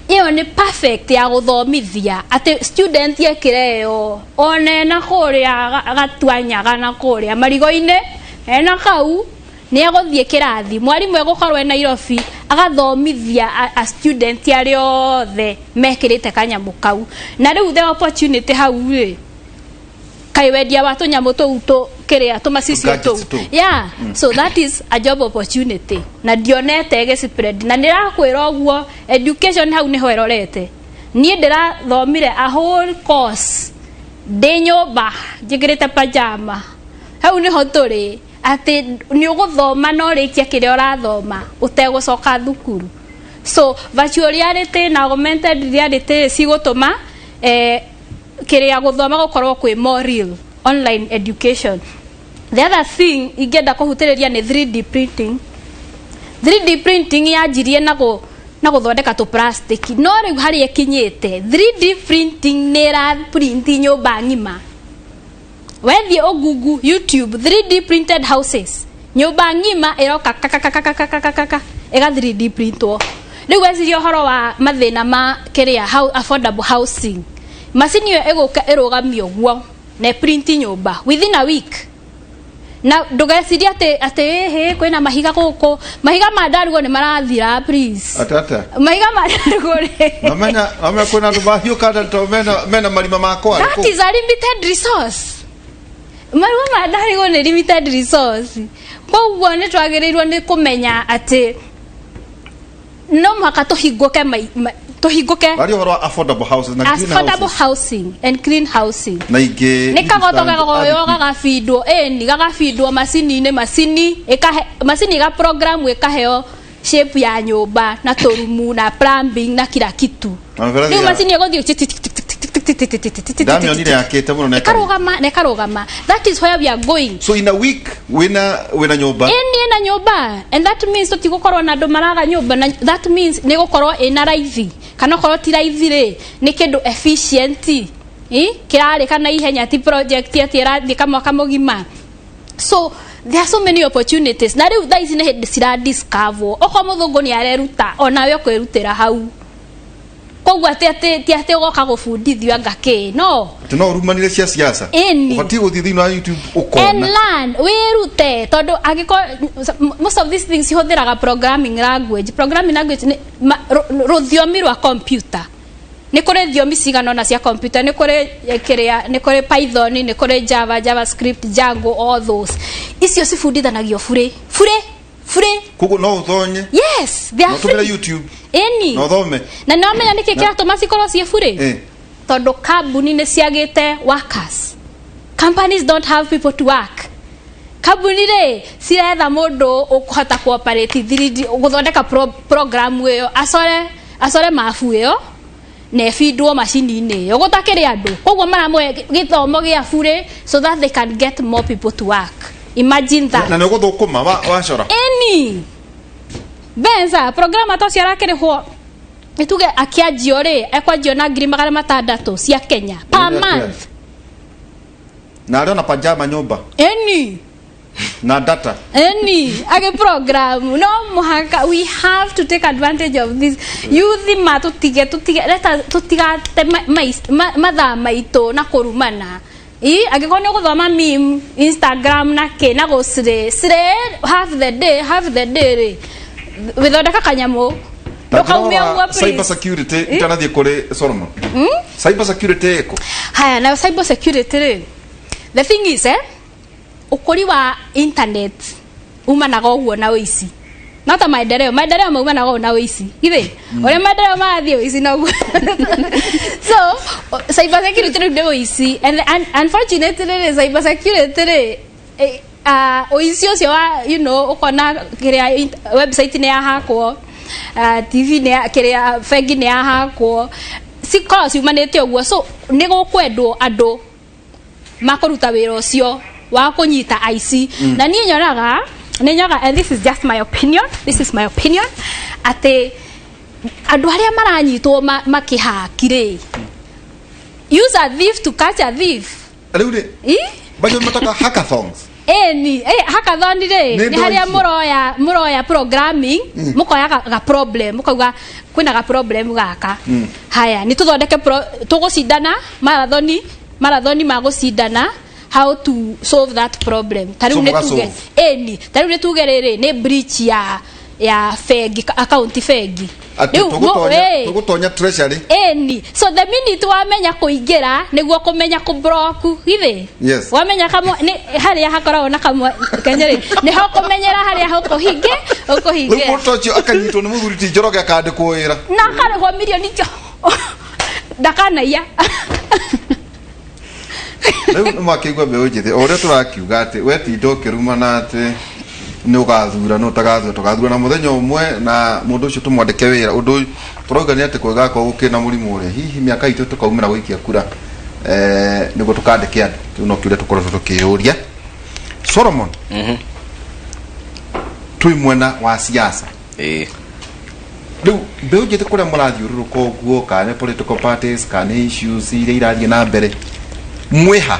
ĩyo nĩ perfect ya gũthomithia, atĩ student ekĩre ĩyo one na kũrĩa gatuanyaga na kũrĩa marigo-inĩ ena kau, nĩ egũthiĩ kĩrathi, mwarimũ egũkorwo e Nairobi agathomithia a student arĩa othe mekĩrĩte kanyamũ kau. Na rĩu the opportunity hau rĩ, kaĩ wendia wa tũnyamũ tũu tũ kĩrĩa tũmacicio Gadgets tũu. tũu. Yeah, so that is a job opportunity na ndionete ĩgĩ spread, na nĩrakwĩra ũguo education hau nĩho ĩrorete. Niĩ ndĩrathomire a whole course ndĩ nyũmba njĩkĩrĩte pajama. Hau nĩho tũrĩ, atĩ nĩ ũgũthoma na ũrĩkie kĩrĩa ũrathoma ũtegũcoka thukuru. So virtual reality na augmented reality cigũtũma kĩrĩa gũthoma gũkorwo kwĩ more real, online education. The other thing ingĩenda kũhutĩrĩria nĩ 3D printing. 3D printing yanjirie na gũthondeka tũ plastic, no rĩu harĩa ĩkinyĩte, 3D printing nĩ ĩra print nyũmba ng'ima. Wethiĩ ũgungu YouTube 3D printed houses, nyũmba ng'ima ĩroka kakakakakakakaka ĩga 3D printwo. Rĩu weciria ũhoro wa mathĩna ma kĩrĩa affordable housing, Macini ĩyo ĩgũka ĩrũgamio ũguo na print nyũmba within a week. Na ndũgecirie atĩ atĩ ĩhĩ kwĩna mahiga gũkũ, mahiga ma ndarugo nĩ marathira, please. Ata ata. Mahiga ma ndarugo rĩ, Mamenya mamenya kwĩna andũ mahiũka to mena mena marima makwa. That is a limited resource. Marua ma ndarugo nĩ limited resource, koguo nĩ twagĩrĩirwo nĩ kũmenya atĩ no mũhaka tũhingũke tũhingũke. Bari ũhoro wa affordable houses na green Affordable houses. Housing and green housing. Na ingĩ Nĩ kagoto kagoyo stand gagabindwo, ĩni gagabindwo macini-inĩ, macini ĩkahe macini ĩga program ĩkaheo shape ya nyũmba na tũrumu na plumbing na kila kitu. Na mĩberethi Rĩu macini ĩgũthiĩ Ndamĩonire yakĩte mũno na ĩkarũgama. Ĩkarũgama na ĩkarũgama. That is where we are going. So in a week wĩna nyũmba. Ĩni, ĩna nyũmba, and that means tũtigũkorwo na andũ maraga nyũmba, na that means nĩ gũkorwo ĩna raithi, kana okorwo ti raithi rĩ, nĩ kĩndũ efficient kĩrarĩka na ihenya, ti project atĩ ĩrathiĩ kamwaka mũgima. So there are so many opportunities, na rĩu thaa ici nĩ hĩndĩ cira discover. Okorwo mũthũngũ nĩ areruta, onawe ũkwĩrutĩra hau. Koguo atĩ ti atĩ ũgoka gũbundithio anga kĩ, no. Atĩ no ũrumanire cia siasa. Ĩni. Ũbatiĩ gũthiĩ thĩinĩ wa YouTube And ũkona. learn, wĩrute, tondũ angĩkorwo most of these things ihũthĩraga programming language. Programming language nĩ rũthiomi rwa computer. Nĩ kũrĩ thiomi cigana ũna cia computer. Nĩ kũrĩ kĩrĩa, nĩ kũrĩ Python, nĩ kũrĩ Java, JavaScript, Django, all those. Icio cibundithanagio bure bure bure. Koguo no ũthonye. Yes, they are No ũtũmĩre free. YouTube. Ĩni. Na ũthome. Na nĩ wamenya nĩkĩ kĩratũma cikorwo ciĩ bure? Tondũ kambuni nĩ ciagĩte workers. Companies don't have people to work. Kambuni rĩ, ciretha mũndũ ũkũhota cooperate 3D, gũthondeka program ĩyo, acore mabu ĩyo na ĩbindwo macini-inĩ ĩyo, gũtakĩrĩ andũ. Koguo maramũhe gĩthomo gĩa bure so that they can get more people to work. Imagine that. Na nĩ ũgũthũkũma wacora. Ĩni, mbeca programa ta ũcio arakĩrĩhwo, nĩtuge akĩanjio rĩ, ekwanjio na 600,000 cia Kenya per month. Na arĩ ona pajama nyũmba. Ĩni. Na data. Ĩni, agĩ program. No mũhaka we have to take advantage of this. Youth, ma tũtige tũtige, let us tũtigate mathaa maitũ na kũrumana. I angĩkorwo nĩ ũgũthoma meme Instagram na kĩ na gũcire cire half the day, half the day rĩ, wĩthondeka kanyamũ, ndũkaume ũguo, Cyber please. security, itanathiĩ kũrĩ Solomon, cyber security ĩkũ? Haya, na cyber security rĩ, the thing is, ũkũri wa internet umanaga ũguo na ũici, no ta maendeleo, maendeleo maumanaga ũguo na ũici. Githĩ ũrĩa maendeleo marathiĩ, ũici noguo. So cyber security rĩu nĩ ũici, and unfortunately rĩ, cyber security rĩ, ũici ũcio wa ũkona kĩrĩa website nĩ yahakwo, TV nĩ kĩrĩa, bengi nĩ yahakwo, cikoragwo ciumanĩte ũguo. So nĩ gũkwendwo andũ makũruta wĩra ũcio wa kũnyita aici. Na niĩ nyonaga, nĩ nyonaga, and this is just my opinion, this is my opinion, atĩ andũ arĩa maranyitwo makĩhaki rĩ, use a thief to catch a thief. Rĩu rĩ, I? bacio mataka hackathons. Ĩni, hackathon rĩ, Nĩ nĩ harĩa icio. mũroya programming, mũkoya ga problem, mũkauga kwĩna ga problem gaka, haya nĩ tũthondeke tũgũcindana marathoni, marathoni ma gũcindana how to solve that problem. Ta rĩu So nĩ mũga tuge solve. Ĩni, ta rĩu nĩ tuge rĩrĩ nĩ breach ya bengi, account bengi. Atĩ Rĩu tũgũtonya treasury. Ĩni, so the minute wamenya kũingĩra, nĩguo kũmenya kũblock, githĩ? Yes. Wamenya kamwe nĩ harĩa hakoragwo na kamwe kenya rĩ, nĩho kũmenyera harĩa ũkũhinge Rĩu ũkũhingĩra. Mũndũ ũcio akanyitwo nĩ mũthuri ti Njoroge, akandĩkwo wĩra. Na akarĩhwo mirioni icio, ndakanaiya. Rĩu nĩ mwakĩigua mbeũ njĩthĩ o ũrĩa tũrakiuga atĩ wetinda ũkĩrumana atĩ nĩ ũgathura, nĩ ũtagathura, tũgathura na mũthenya ũmwe na mũndũ ũcio tũmwandĩke wĩra. Ũndũ ũyũ tũrauga nĩ atĩ kwĩgakorwo gũkĩrĩ na mũrimũ ũrĩa hihi mĩaka itũ tũkaumĩra gũikia kura, nĩguo tũkandĩke andũ. Kĩu no kĩũria tũkoretwo tũkĩyũria. Solomon, twĩ mwena wa siasa. Rĩu mbeũ njĩthĩ kũrĩa mũrathiũrũrũka ũguo, kana nĩ political parties kana nĩ issues iria irathiĩ na mbere, mwĩha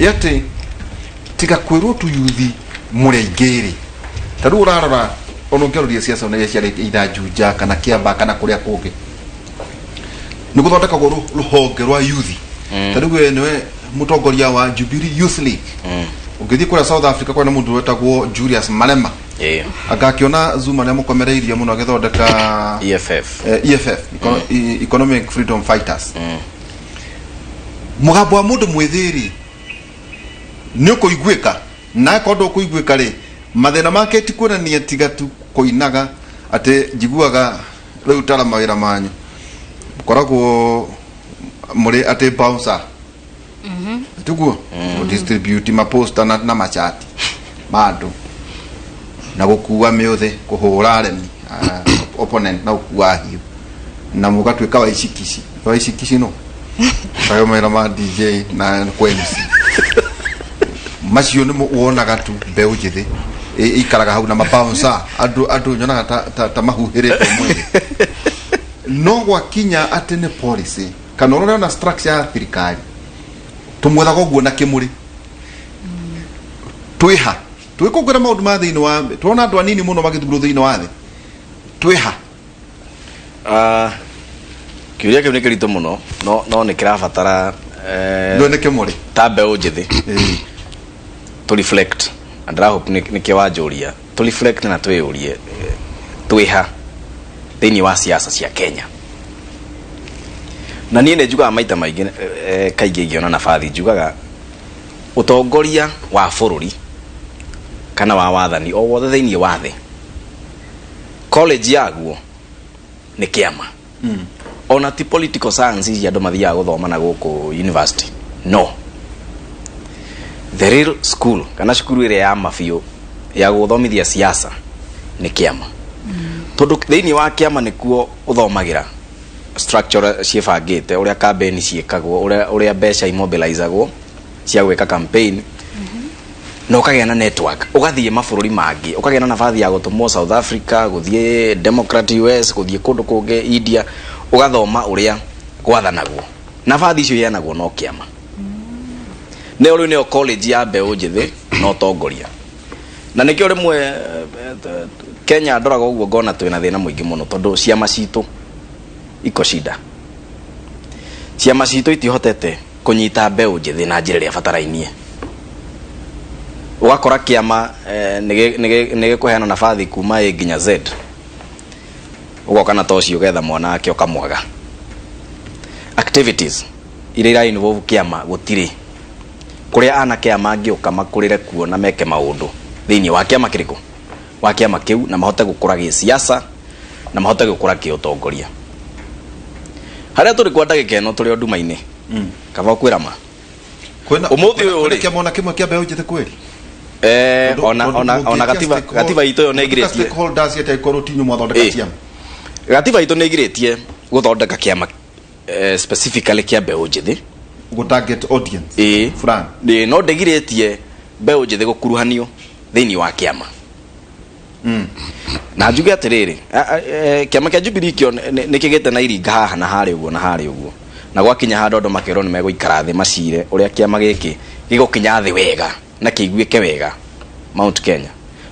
ĩ atĩ tiga kwĩrwo tu yuthi mũrĩ aingĩ rĩ, ta rĩu ũrarora ona ũngĩaroria ciaca ona iria ciarĩtie either Juja kana Kiambaa kana kũrĩa kũngĩ, nĩ gũthondekagwo rũhonge rwa yuthi. Ta rĩu we nĩwe mũtongoria wa Jubilee Youth League. Ũngĩthiĩ kũrĩa South Africa, kwĩna mũndũ wetagwo Julius Malema. Angakĩona Zuma nĩ amũkomereirie mũno agĩthondeka EFF. EFF, Economic Freedom Fighters. Mũgambo wa mũndũ mwĩthĩ rĩ, nĩ ũkũiguĩka? Na akorwo ndũkũiguĩka rĩ, mathĩna make ti kuonania tiga tu kũinaga atĩ njiguaga rĩu tara mawĩra manyu mũkoragwo mũrĩ atĩ bouncer, tiguo distribute maposta na machati ma andũ na gũkua mĩũthĩ, kũhũra aremi, opponent, na gũkua hiũ na mũgatuĩka waicikici waicikici no kayo mawĩra ma DJ na kũ MC macio nĩ wonaga tu mbeũ njĩthĩ ĩikaraga hau na mabouncer, andũ nyonaga ta mahuhĩrĩtwo mwĩrĩ. No gwakinya atĩ nĩ policy kana ũrĩa na structure ya thirikari tũmwethaga ũguo na kĩmũrĩ twĩha twĩkũngĩra maũndũ ma thĩinĩ wa tuona andũ anini mũno magĩthurwo thĩinĩ wa thĩ twĩha. Kĩũria kĩu nĩ kĩritũ mũno, no nĩ kĩrabatara ndwe nĩ kĩmũrĩ ta mbeũ njĩthĩ to reflect, and I hope nĩkĩo wanjũria to reflect na twĩyũrie twĩha thĩinĩ wa siasa cia Kenya. Na niĩ nĩ njugaga maita maingĩ, kaingĩ ingĩona nabathi njugaga ũtongoria wa bũrũri kana wa wathani o wothe thĩinĩ wa thĩ, college yaguo nĩ kĩama. Ona ti political science ici andũ mathiaga gũthoma na gũkũ university. No the real school kana cukuru ĩrĩa ya mabiũ ya gũthomithia siasa nĩ kĩama, tondũ thĩinĩ wa kĩama nĩkuo ũthomagĩra structure ciĩbangĩte, ũrĩa campaign ciĩkagwo, ũrĩa mbeca imobilizagwo cia gwĩka campaign, na ũkagĩa na network, ũgathiĩ mabũrũri mangĩ, ũkagĩa na nabathi ya gũtũmwo South Africa, gũthiĩ Democrat US, gũthiĩ kũndũ kũngĩ India, ũgathoma ũrĩa gwathanagwo. Nabathi icio iheanagwo no kĩama. Nĩyo rĩu nĩyo college ya mbeũ njĩthĩ na ũtongoria, na nĩkĩo rĩmwe Kenya ndoraga ũguo ngona twĩna thĩna mũingĩ mũno, tondũ ciama citũ iko shida, ciama citũ itihotete kũnyita mbeũ njĩthĩ na njĩra ĩrĩa ĩbatarainie. Ũgakora kĩama nĩ gĩkũheana nabathi kuma A nginya Z, ũgoka na toci ũgetha mwana wake ũkamwaga. Activities iria ira involve kĩama gũtirĩ kũrĩa anake aya mangĩũka makũrĩre kuo na meke maũndũ thĩinĩ wa kĩama kĩrĩkũ, wa kĩama kĩu, na mahote gũkũra gĩsiasa na mahote gũkũra kĩũtongoria. Harĩa tũrĩ kwa ndagĩka ĩno tũrĩ o nduma-inĩ, kaba ũkwĩra ma. Kwĩna Ũmũthĩ ũyũ kwĩna rĩ. Kĩama ona kĩmwe kĩa mbeũ njĩthĩ kweli? Ona ona gatiba itũ yo nĩ ĩgirĩtie Stakeholders yete ikorwo tinyu mwathondeka ciama. Gatiba itũ nĩ ĩgirĩtie gũthondeka kĩama specifically kĩa mbeũ njĩthĩ. Gũ target audience fulani. Ĩĩ, no ndĩgirĩtie mbeũ njĩthĩ gũkuruhanio thĩinĩ wa kĩama. Na njuge atĩrĩrĩ, kĩama kĩa Jubilee kĩo nĩ kĩgĩte na iringa haha na harĩa ũguo na harĩa ũguo, na gwakinya handũ andũ makerwo nĩ megũikara thĩ macire ũrĩa kĩama gĩkĩ gĩgũkinya thĩ wega na kĩiguĩke wega Mount Kenya.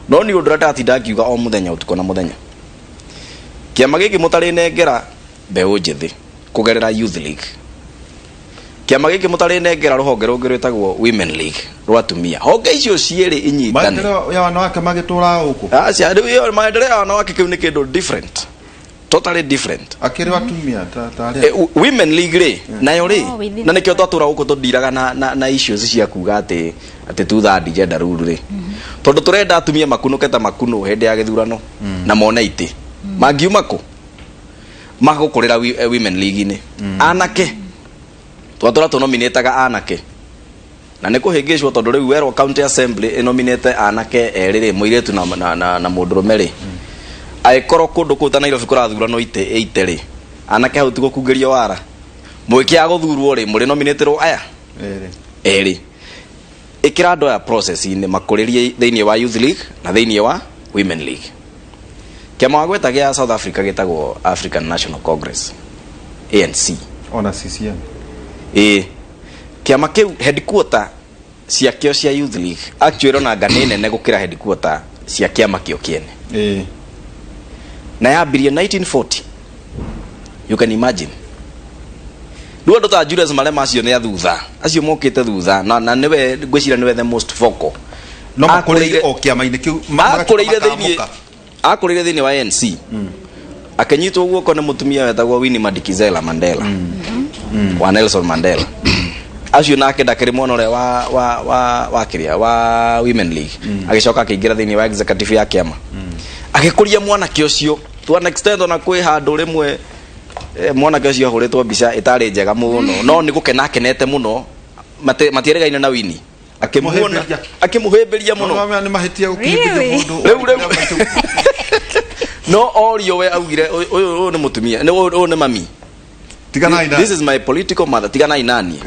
No nĩ ũndũ ũrĩa ndatinda ngiuga o mũthenya, ũtukũ na mũthenya, kĩama gĩkĩ mũtarĩnengera mbeũ njĩthĩ kũgerera Youth League, kĩama gĩkĩ mũtarĩnengera rũhonge rũngĩ rwĩtagwo Women League rwa atumia, honge icio cierĩ inyitane. Maendeleo ya wanawake magĩtũra gũkũ. Aca, rĩu ĩyo maendeleo ya wanawake kĩu nĩ kĩndũ different, totally different. Akĩrĩ atumia ta arĩa Women League rĩ, nayo rĩ, Oh, within na nĩkĩo twatũra gũkũ tũndiraga na issues cia kuga atĩ two third gender rule rĩ, tondũ tũrenda atumia makunũke ta makunũ hĩndĩ ya gĩthurano na mone itĩ. Mangiuma kũ? Magũkũrĩra Women League-inĩ. Anake twatũra tũnominĩtaga anake na nĩ kũhĩngĩcwo, tondũ rĩu werwo county assembly ĩnominĩte anake erĩ rĩ, mũirĩtu na mũndũrũme rĩ, angĩkorwo kũndũ kũu ta Nairobi kũrathuranwo itĩ ĩite rĩ, anake hau ti gũkungĩrio wara mwĩkĩaga gũthurwo rĩ, mũrĩ nominĩtĩrwo aya Erĩ. Erĩ. Ĩkĩra andũ aya process-inĩ, makũrĩrie thĩinĩ wa Youth League na thĩinĩ wa Women League. Kĩama wagweta gĩa South Africa gĩtagwo African National Congress, ANC. Ona CCM. Ĩĩ, kĩama kĩu headquarter ciakĩo cia Youth League actually ona anga nĩ nene gũkĩra headquarter cia kĩama kĩo kĩene. Na yambirie 1940, you can imagine. Rĩu andũ ta Julius Malema acio nĩ a thutha, acio mokĩte thutha, na nĩwe ngwĩciria nĩwe the most vocal. No makũrĩire o kĩama-inĩ kĩu, akũrĩire thĩinĩ akũrĩire thĩinĩ wa ANC, akĩnyitwo guoko nĩ mũtumia wetagwo Winnie Madikizela Mandela wa Nelson Mandela acio, nake ndakĩrĩ mwana ũrĩa wa kĩrĩa wa Women League, agĩcoka akĩingĩra thĩinĩ wa executive ya kĩama, agĩkũria mwanake ũcio to an extent ona kwĩ handũ rĩmwe mwanake ũcio ahũrĩtwo mbica ĩtarĩ njega mũno, no nĩ gũkena akenete mũno. Matieregaine na Winnie, akĩmuona. Mũhĩmbĩria. Akĩmũhĩmbĩria mũno. No nĩ mahĩtia gũkĩhĩmbĩria Really? mũndũ. Rĩu no orio, we augire, "Ũyũ nĩ mũtumia, ũyũ nĩ mami." Tiganai na "This is my political mother, tiganai nani."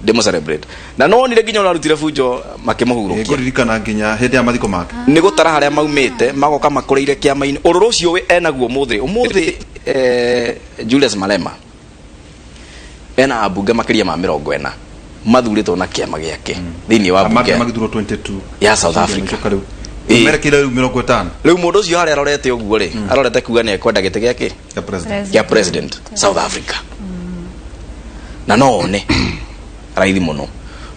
Ndĩmũ celebrate na no onire nginya ũrarutire bunjo makĩmũhurũkia. Ngũririkana nginya hĩndĩ ya mathiko make. Nĩ gũtara harĩa maumĩte, magoka makũrĩire kĩama-inĩ ũrũrũ ũcio we enaguo ũmũthĩ. Ũmũthĩ Julius Malema ena ambunge makĩria ma 40 mathurĩtwo na kĩama gĩake thĩinĩ wa Amake mbunge magĩthurwo 22 ya South Africa. Rĩu merekeire rĩu 50. Rĩu mũndũ ũcio harĩa arorete ũguo rĩ, arorete kuga nĩ ekwenda gĩtĩ gĩake ya president. Gĩa president South Africa, na no one raithi mũno.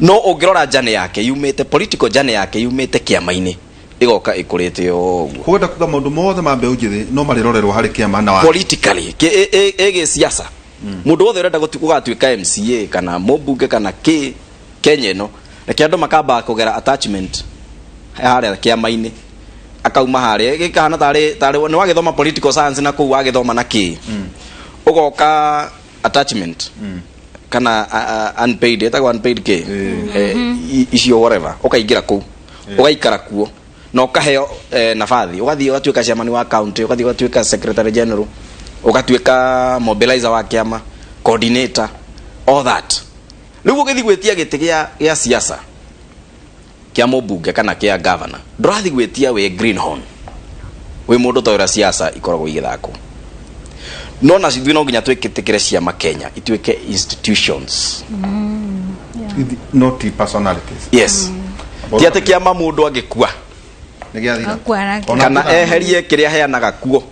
No ũngĩrora journey yake yumĩte, political journey yake yumĩte kĩama-inĩ, ĩgoka ĩkũrĩte o ũguo. Kwenda kuga maũndũ mothe ma mbeũ njĩthĩ no marĩrorerwo harĩ kĩama na wa Politically, ĩgĩ siasa, mũndũ wothe ũrenda gũgatuĩka MCA kana mũmbunge kana kĩ Kenya ĩno, reke andũ makambaga kũgera attachment harĩa kĩama-inĩ, akauma harĩa gĩkahana tarĩ nĩ wagĩthoma political science na kũu wagĩthoma na kĩ, ũgoka attachment kana unpaid, ĩtagwo unpaid kĩ, icio whatever, ũkaingĩra kũu, ũgaikara kuo na ũkaheo nabathi, ũgathiĩ ũgatuĩka chairman wa county, ũgathiĩ ũgatuĩka secretary general, ũgatuĩka mobilizer wa kĩama, coordinator, all that. Rĩu ũgĩthiĩ gwĩtia gĩtĩ gĩa siasa kĩa mũmbunge kana kĩa governor, ndũrathiĩ gwĩtia wĩ greenhorn, wĩ mũndũ ta ũrĩa siasa ikoragwo igĩthakwo. No na ithuĩ no nginya twĩtĩkĩre ciama Kenya ituĩke institutions. Not personalities. Yes, ti atĩ kĩama mũndũ angĩkua nĩ gĩathira. Akua na Ona kana kũthama. Eherie kĩrĩa aheanaga kuo,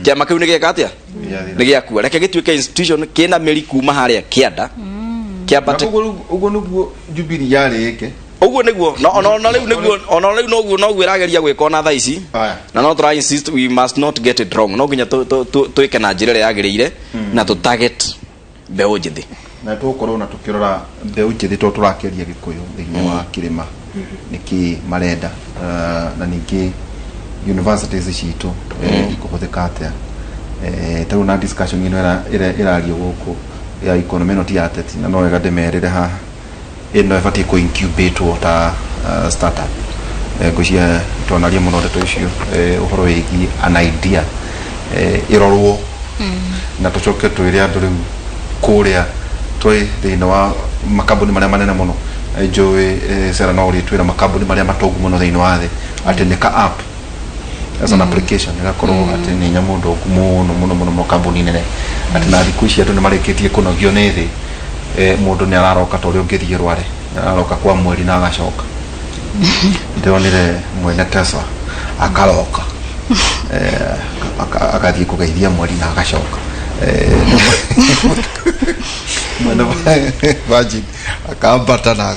kĩama kĩu nĩ gĩeka atĩa? Gĩathira. Nĩ gĩakua. Reke gĩtuĩke institution kĩna mĩri kuma harĩa kĩanda kĩambate. Na ũguo nĩguo Jubilee yarĩ ĩke. Ũguo nĩguo no na rĩu nĩguo ona rĩu noguo noguo ĩrageria gwĩka ona thaa ici. Aya. Na no tũra insist we must not get it wrong. No nginya twĩke na njĩra ĩrĩa yagĩrĩire na tũ target mbeũ njĩthĩ. Na tũgũkorwo na tũkĩrora mbeũ njĩthĩ tondũ tũrakĩaria gĩkũyũ thĩinĩ wa kĩrĩma nĩkĩ marenda. Na ningĩ universities citũ ikũhũthĩka atĩa? Ta rĩu na discussion ĩno ĩrario gũkũ ya economy ĩno ti ya ateti, na no wega ndĩmerĩre haha ĩno ĩbatiĩ kũ incubatwo ta startup. Ngwĩciria twanaria mũno ndeto icio, ũhoro wĩgiĩ an idea ĩrorwo na tũcoke twĩre andũ rĩu kũrĩa twĩ thĩinĩ wa makambuni marĩa manene mũno. Njũĩ Sarah no ũrĩtwĩra makambuni marĩa matongu mũno thĩinĩ wa thĩ atĩ nĩ ka app as an application ĩgakorwo atĩ nĩ nyamũ ndongu mũno mũno mũno mũno, kambuni nene, atĩ na thikũ ici andũ nĩ marĩkĩtie kũnogio nĩ thĩ. Mũndũ nĩ araroka ta ũrĩa ũngĩthiĩ rware, araroka kwa mweri na agacoka. Ndĩronire mwene Tesla akaroka, agathiĩ kũgeithia mweri na agacoka. Mwene Virgin akambata na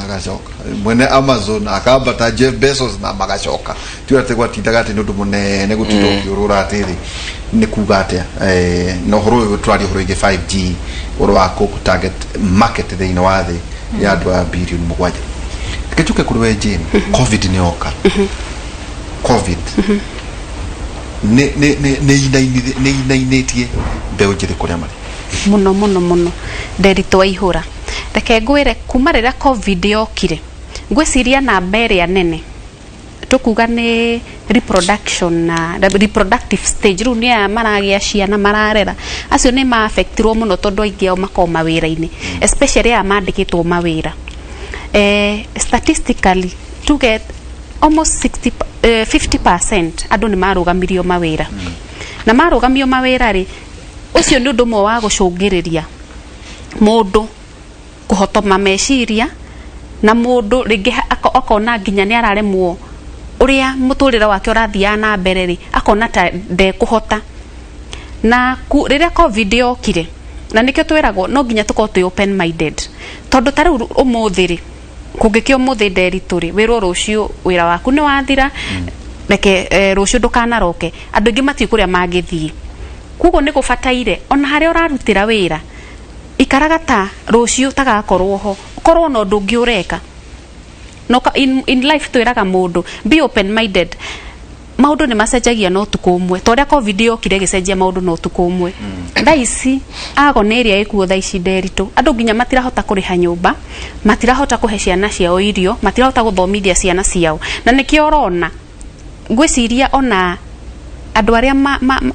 agacoka, mwene Amazon akambata, Jeff Bezos na magacoka. Tiũ atĩ gwatindaga atĩ nĩ ũndũ mũnene gũtinda ũkĩũrũra atĩ thĩ nĩ kuga atĩa. Na ũhoro ũyũ tũraria ũhoro wĩgiĩ 5G, ũhoro wa kũ target market thĩinĩ wa thĩ ya andũ a bilioni 7. Reke njuke kũrĩ we Jane. COVID nĩ yoka. COVID nĩ inainĩtie mbeũ njĩthĩ kũrĩa marĩ. Mũno mũno mũno, Nderitu Waihũra. Reke ngwĩre, kuma rĩrĩa COVID yokire, ngwĩciria namba ĩrĩa nene tũkuga nĩ reproduction na reproductive stage. Rĩu nĩ aya maragĩa ciana, mararera, acio nĩ maaffectirwo mũno tondũ aingĩ ao makoragwo mawĩra-inĩ, especially aya mandĩkĩtwo mawĩra. Statistically tuge almost 60, 50% andũ nĩ marũgamirio mawĩra. Na marũgamio mawĩra rĩ, ũcio nĩ ũndũ ũmwe wa gũcũngĩrĩria mũndũ kũhotoma meciria, na mũndũ rĩngĩ akona nginya nĩ araremwo ũrĩa mũtũrĩre wake ũrathiaga na mbere rĩ, akona ta ndekũhota. Na rĩrĩa COVID yokire, Na nĩkĩo twĩragwo no nginya tũkorwo twĩ open minded, tondũ ta rĩu ũmũthĩ rĩ, kũngĩkĩa ũmũthĩ Nderitũ rĩ, wĩrwo rũciũ wĩra waku nĩ wathira, reke rũciũ ndũkanaroke, andũ aingĩ matiũĩ kũrĩa mangĩthiĩ. Koguo nĩ gũbataire ona harĩa ũrarutĩra wĩra, ikaraga ta rũciũ tagakorwo ho, ũkorwo na ũndũ ũngĩ ũreka. No in life twĩraga mũndũ, be open minded. Maũndũ nĩ macenjagia na ũtukũ ũmwe, ta ũrĩa COVID yokire ĩgĩcenjia maũndũ na ũtukũ ũmwe. Thaa ici agona ĩrĩa ĩkuo thaa ici, Nderitũ, andũ nginya matirahota kũrĩha nyũmba, matirahota kũhe ciana ciao irio, matirahota gũthomithia ciana ciao. Na nĩkĩo ũrona ngwĩciria ona andũ arĩa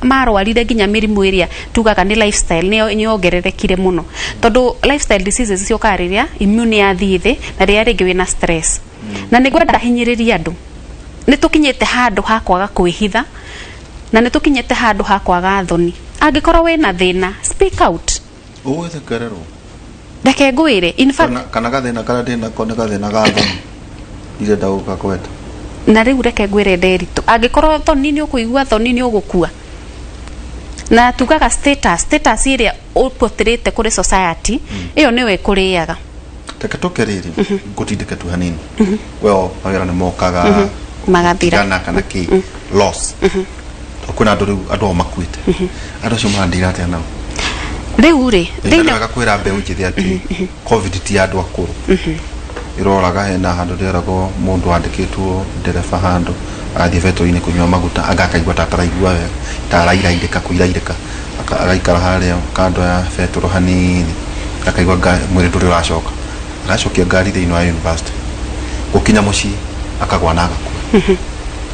marwarire nginya mĩrimũ ĩrĩa tugaga nĩ lifestyle nĩ yongererekire mũno, tondũ lifestyle diseases ciũkaga rĩrĩa immune yathiĩ thĩ na rĩrĩa rĩngĩ wĩna stress. Na nĩ ngwenda hinyĩrĩria andũ, nĩ tũkinyĩte handũ ha kwaga kwĩhitha na nĩ tũkinyĩte handũ ha kwaga thoni. Angĩkorwo wĩna thĩna, speak out. Ũgũgĩthekererwo. Reke ngwĩre, in fact, Kana gathĩna karĩa ndĩnako nĩ gathĩna ga thoni, ndirenda gũka kweta. Na rĩu reke ngwĩre, Nderitũ, angĩkorwo thoni nĩ ũkũigua thoni, nĩ ũgũkua. Na tugaga status ĩrĩa ũpotĩrĩte kũrĩ society ĩyo nĩyo ĩkũrĩaga. Reke tũke rĩrĩ ngũtindĩke tu hanini. Well, mawĩra nĩ mokaga magathira. Gũtigana kana kĩ loss. Tondũ kwĩna andũ rĩu, andũ ao makuĩte, andũ acio marandira atĩa nao? Rĩu rĩ, nĩ thĩinĩ wega kwĩra mbeũ njĩthĩ atĩ COVID ti ya andũ akũrũ ĩroraga. Hena handũ ndĩreragwo mũndũ wandĩkĩtwo ndereba handũ agathiĩ betũri-inĩ kũnyua maguta, anga akaigua ta ataraigua wega, ta arairairĩka kũirairĩka. Agaikara harĩa kando ya betũrũ hanini, akaigua mwĩrĩ ndũrĩ ũracoka, agacokia ngari thĩinĩ wa university, gũkinya mũciĩ akagwa na agakua.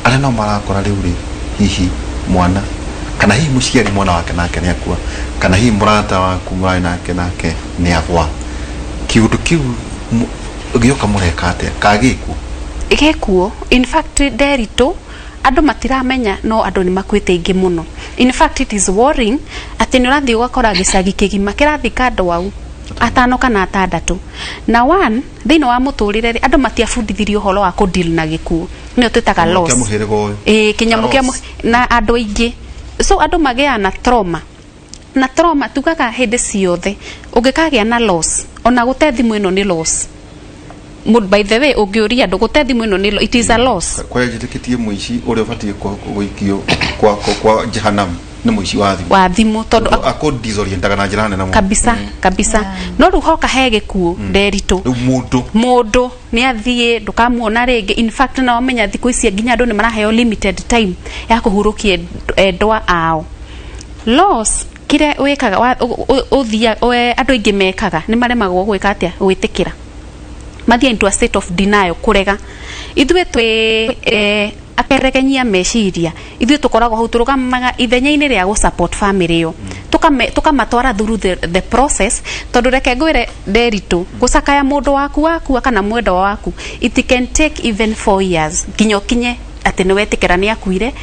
Arĩa nao marakora rĩu rĩ, hihi mwana kana hihi mũciari mwana wake nake nĩ akua, kana hihi mũrata waku mũrarĩ nake nake nĩ agwa, kĩũndũ kĩu gĩoka mũreka atĩa ka gĩkuo? Gĩkuo, in fact, Nderitũ, andũ matiramenya, no andũ nĩ makuĩte aingĩ mũno. In fact, it is worrying atĩ nĩ ũrathiĩ ũgakora gĩcagi kĩgima kĩrathika andũ au atano kana atandatũ. Na one thĩinĩ wa mũtũrĩre rĩ, andũ matiabundithirio ũhoro wa kũdeal na gĩkuũ, nĩyo twĩtaga Kĩnyamũ loss. Kĩa mũhĩrĩga ũyũ. Ĩĩ, kĩnyamũ kĩa Loss. na andũ aingĩ, so andũ magĩaga na trauma. Na trauma tugaga hĩndĩ ciothe ũngĩkagĩa na loss, ona gũte thimũ ĩno nĩ loss. By the way, ũngĩũria andũ, gũte thimũ ĩno nĩ it is a loss. Kwa njĩtĩkĩtie mũici ũrĩa ũbatiĩ gũikio kwa jehanamu nĩ mũici wa thimũ. Wa thimũ, tondũ akũdisorientaga na njĩra nene mũno. Kabisa kabisa. No rĩu hoka he gĩkuũ, Nderitũ, Rĩu mũndũ mũndũ nĩ athiĩ, ndũkamuona rĩngĩ. In fact, na wamenya thikũ ici nginya andũ nĩ maraheo limited time ya kũhurũkia endwa ao. Loss kĩrĩa wĩkaga ũthia andũ aingĩ mekaga nĩ maremagwo gwĩka atĩa, gwĩtĩkĩra, mathiĩ into a state of denial, kũrega. Ithuĩ twĩ akeregenyia meciria, ithuĩ tũkoragwo hau tũrũgamaga ithenya-inĩ rĩa gũ support family ĩyo, tũkamatwara through the process, tondũ reke ngwĩre, Nderitũ, gũcakaya mũndũ waku wakua kana mwendwa waku, it can take even 4 years nginya ũkinye atĩ nĩ wetĩkĩra nĩ akuire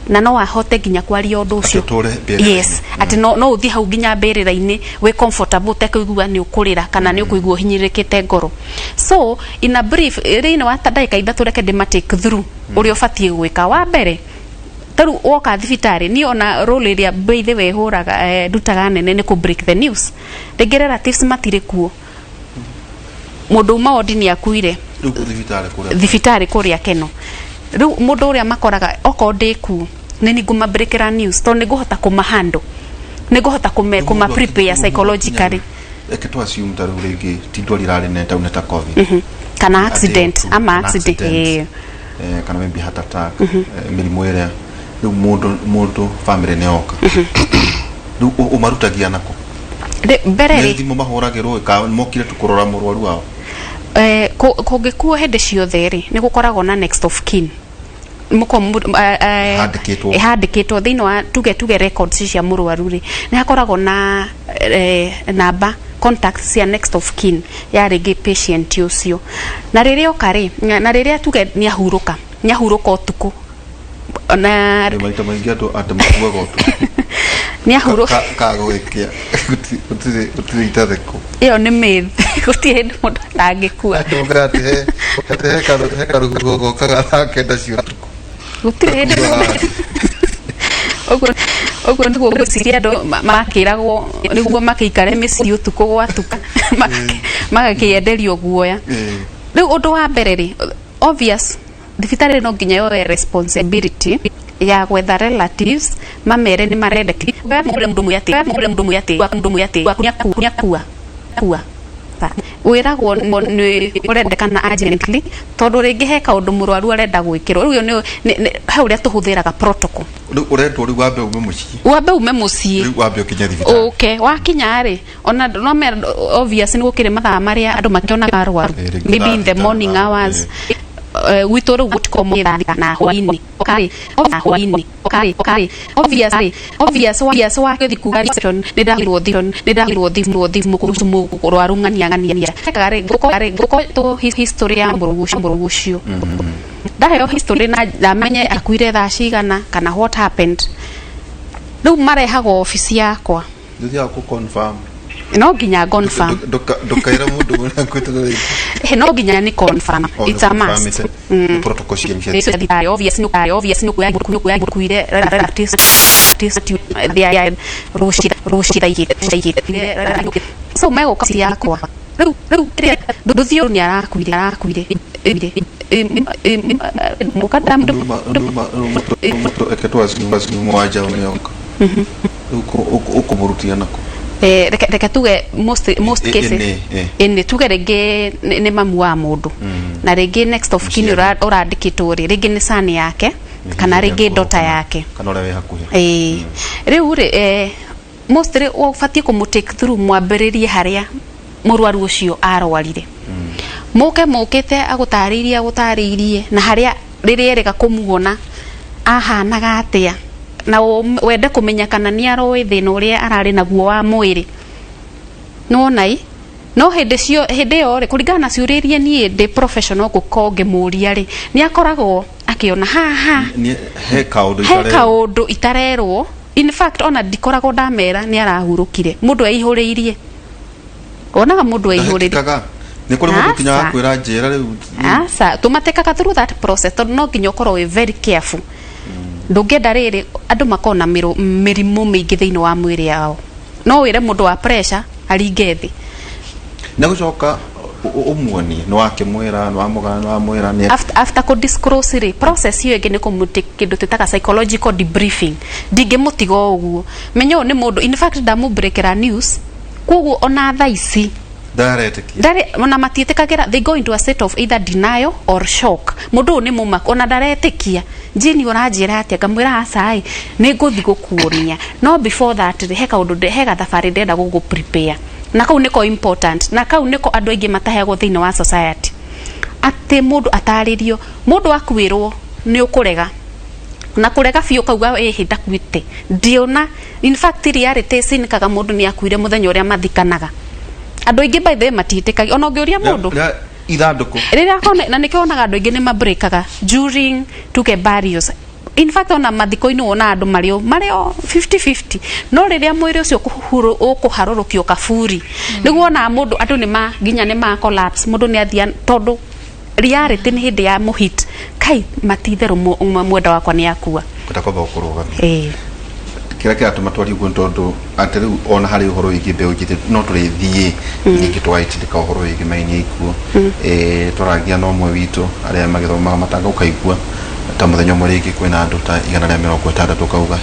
na no ahote nginya kwaria ũndũ ũcio. Atĩ ũtũre mbĩrĩra-inĩ. Yes, atĩ no ũthiĩ hau nginya mbĩrĩra-inĩ wĩ comfortable, ũtekũigua nĩ ũkũrĩra kana nĩ ũkũigua ũhinyĩrĩrĩkĩte ngoro. So in a brief, thĩinĩ wa ta ndagĩka 3, reke ndĩma take through ũrĩa ũbatiĩ gwĩka. Wa mbere, tarĩu woka thibitarĩ, niĩ ona role ĩrĩa by the way hũraga, ndutaga nene nĩ kũ break the news. Rĩngĩ relatives matirĩ kuo, mũndũ uma wodi nĩ akuire. Rĩu kũ thibitarĩ kũrĩa? Thibitarĩ kũrĩa Keno. Rĩu mũndũ ũrĩa makoraga, okorwo ndĩ kuo, nĩ ni ngũmabreakĩra news, tondũ nĩ ngũhota kũmahandle, nĩ ngũhota kũma prepare psychologically. Reke tu assume ta rĩu rĩngĩ ti ndwari ĩrarĩ nene ta nĩ ta COVID. Kana accident. Atĩ Ama kana accident. Kana maybe heart attack, mĩrimũ ĩrĩa rĩu mũndũ family nĩ yoka, rĩu ũmarutagia nako? Mbere nĩ rĩ, thimũ mahũragĩrwo ka mokire tu kũrora mũrwaru wao? Kũngĩkuo hĩndĩ ciothe rĩ, nĩ gũkoragwo na next of kin. Mũko Handĩkĩtwo. Handĩkĩtwo thĩinĩ wa tuge records cia mũrwaru rĩ, nĩ hakoragwo na namba, contact cia next of kin ya rĩngĩ patient ũcio. Na rĩrĩa oka rĩ, na rĩrĩa tuge nĩ ahurũka, nĩ ahurũka ũtukũ na Nĩ maita maingĩ andũ makuaga ũtukũ. Nĩ ahurũka. Kagũgĩkĩa gũtirĩ itathĩkũ. Ĩyo nĩ myth, gũtirĩ hĩndĩ mũndũ atangĩkua. Andũ mokaga atĩ he karũhuho gokaga thaa 9 cia ũtukũ. Gũtirĩ hĩndĩ. Ũguo Ũguo nĩguo ngwĩciria andũ makĩragwo nĩguo makĩikare mĩciĩ ũtukũ gwatuka, magakĩenderio guoya. Rĩu ũndũ wa mbere rĩ, obvious thibitarĩ no nginya yoe responsibility ya gwetha relatives, mamere nĩ marendeka mũndũ atĩ kua wĩragwo nĩ ũrendekana urgently, tondũ rĩngĩ he kaũndũ mũrwaru arenda gwĩkĩrwo. Rĩu ĩyo he ũrĩa tũhũthĩraga protocol. Rĩu ũrendwo rĩu wambe ume mũciĩ. Wambe ume mũciĩ. Rĩu wambe ũkinye thibitarĩ. Ũke wakinya rĩ, ona no me obvious nĩ gũkĩrĩ mathaa marĩa andũ makĩonaga arwaru. Rĩngĩ maybe in the thaa 6, morning hours. Gwitũ rĩu gũtikoragwo na hwainĩ karĩ na hwainĩ karĩ obvious obvious obvious wa gĩthiĩ kuga reception, nĩ ndahirwo thimũ, nĩ ndahirwo thimũ kũrusu mũrwaru ng'ania ng'ania karĩ ngũkũ karĩ ngũkũ to history ya mũrwaru ũcio. Ndaheo history na ndamenye akuire thaa cigana kana what happened, rĩu marehagwo obici yakwa. Ndũthiaga kũ confirm? No nginya confirm. Ndũkaĩra mũndũ ũrĩa kwĩtĩra rĩngĩ. No nginya ni confirm. It's a must. Nĩ protocol cia Nĩ thibitarĩ, obvious nĩ obvious nĩ kuya kuire relatives they rũci rũci thaa 2, so megũka yakwa rĩu kĩrĩa ndũthiĩ nĩ arakuire mũkanda. Eke twacimwanja mĩoka rĩu ũkũmũrutia nako? Reke tuge most cases ĩnĩ tuge rĩngĩ nĩ mamu wa mũndũ na rĩngĩ next of kin ũrandĩkĩtwo rĩ, rĩngĩ nĩ son yake kana rĩngĩ daughter yake. Kana ũrĩa wĩ hakuhĩ. Ĩĩ, rĩu rĩ, mostly ũbatiĩ kũmũ take through, mwambĩrĩrie harĩa mũrwaru ũcio arwarire, mũke mũkĩte agũtarĩirie na harĩa rĩrĩa erĩga kũmuona ahanaga atĩa, na wende kũmenya kana nĩ aroĩ thĩna ũrĩa ararĩ naguo wa mwĩrĩ. Nĩwona i no hĩndĩ cio hĩndĩ ĩyo rĩ, kũringana na ciũria iria niĩ ndĩ professional ngũkorwo ngĩmũria rĩ, nĩ akoragwo akĩona haha He kaũndũ he itarerwo. Kaũndũ itarerwo. In fact, ona ndikoragwo ndamera nĩ arahurũkire, mũndũ eihũrĩirie, wonaga mũndũ eihũrĩirie. Ndahĩtũkaga. Nĩ kũrĩ mũndũ kinyaga Aca. kwĩra njĩra rĩu. Aca, tũmatĩkaga through that process, tondũ no nginya ũkorwo wĩ very careful. Ndũngĩenda rĩrĩ andũ makorwo na mĩrimũ mĩingĩ thĩinĩ wa mwĩrĩ yao. No wĩre mũndũ wa pressure aringe thĩ. Na gũcoka ũmuonie nĩ wakĩmwĩra, nĩ wamũgana, nĩ wamwĩra nĩ After kũ disclose rĩ, process ĩyo ĩngĩ nĩ kũmũte kĩndũ twĩtaga psychological debriefing. Ndingĩmũtiga o ũguo, menya ũyũ nĩ mũndũ, in fact ndamũbreakera news, koguo ona thaa ici ndaretĩkia. Ndarĩ ona matiĩtĩkagĩra. They go into a state of either denial or shock. Mũndũ ũyũ nĩ mũmaku, ona ndaretĩkia njini ũranjĩra atĩa. Ngamwĩra aca ĩ, nĩ ngũthi gũkuonia, no before that rĩ, he kaũndũ he gathabarĩ ndĩrenda gũgũ prepare, na kau nĩko important, na kau nĩko andũ aingĩ mataheagwo thĩinĩ wa society, atĩ mũndũ atarĩrio mũndũ akuĩrwo nĩ ũkũrega na kũrega biũ, kauga ĩhĩ ndakuĩte ndiona. In fact, reality cinikaga mũndũ nĩ akuire mũthenya ũrĩa mathikanaga. Andũ aingĩ, by the way, matiĩtĩkagia ona ũngĩũria mũndũ Ithandũkũ rĩrĩa akona, na nĩkĩo wonaga andũ aingĩ nĩ mabreakaga during tuge burials. In fact, ona mathiko-inĩ wona andũ marĩ o marĩ o 50-50, no rĩrĩa mwĩrĩ ũcio ũkũharũrũkio kaburi, nĩguo wonaga mũndũ andũ nĩ ma nginya nĩ ma collapse. Mũndũ nĩ athia tondũ reality nĩ hĩndĩ ya mũhit kai matitherũ mwenda wakwa nĩ akua. Kwenda kwamba gũkũrũgamia. Ĩĩ. Kĩrĩa kĩratũma twarie ũguo nĩ tondũ atĩ rĩu ona harĩ ũhoro wĩgiĩ mbeũ njĩthĩ, no tũrĩthiĩ ningĩ tũgagĩtindĩka ũhoro wĩgiĩ maini ikuũ. Twaragia na ũmwe witũ arĩa magĩthomaga matanga, ũkaigua ta mũthenya ũmwe rĩngĩ kwĩna andũ ta 160, ũkauga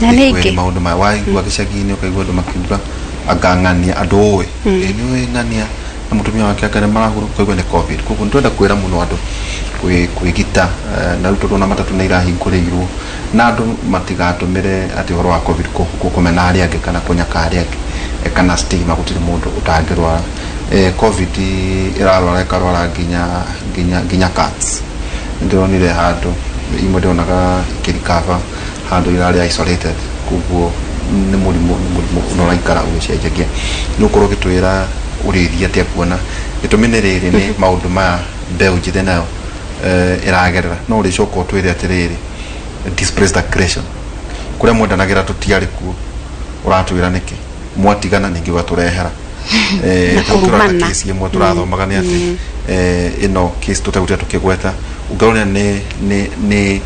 Na nĩ kweli ingĩ. Maũndũ maya waigua gĩcagi-inĩ, ũkaigua andũ makiuga anga ng'ania andũ ũĩ ĩ nĩ ũĩ ng'ania na mũtumia wake anga nĩ marahurũka, ũkaigua nĩ COVID. Koguo nĩ twenda kwĩra mũno andũ kwĩgita, na rĩu tondũ ona matatũ nĩ irahingũrĩirwo na andũ matigatũmĩre atĩ ũhoro wa COVID kũmena arĩa angĩ kana kũnyaka arĩa angĩ, kana stigma. Gũtirĩ mũndũ ũtangĩrwara. COVID ĩrarwara ĩkarwara nginya cats. Ndĩronire handũ imwe ndĩronaga ikĩrikaba handũ irarĩ isolated. Koguo nĩ mũrimũ na ũraikara ũgĩcenjagia. Nĩ ũkorwo ũgĩtwĩra ũrĩthiĩ atĩa kuona gĩtũmi nĩ rĩrĩ nĩ maũndũ maya mbeũ njĩthĩ nayo ĩragerera, no ũrĩcoka ũtwĩre atĩrĩrĩ, displaced aggression kũrĩa mwendanagĩra tũtiarĩ kuo, ũratwĩra nĩkĩ mwatigana ningĩ ũgatũrehera. Na Tondũ tũrona kũrumana. Case ĩmwe tũrathomaga nĩ atĩ ĩno case tũtegũtinda tũkĩgweta, ũngĩrora nĩ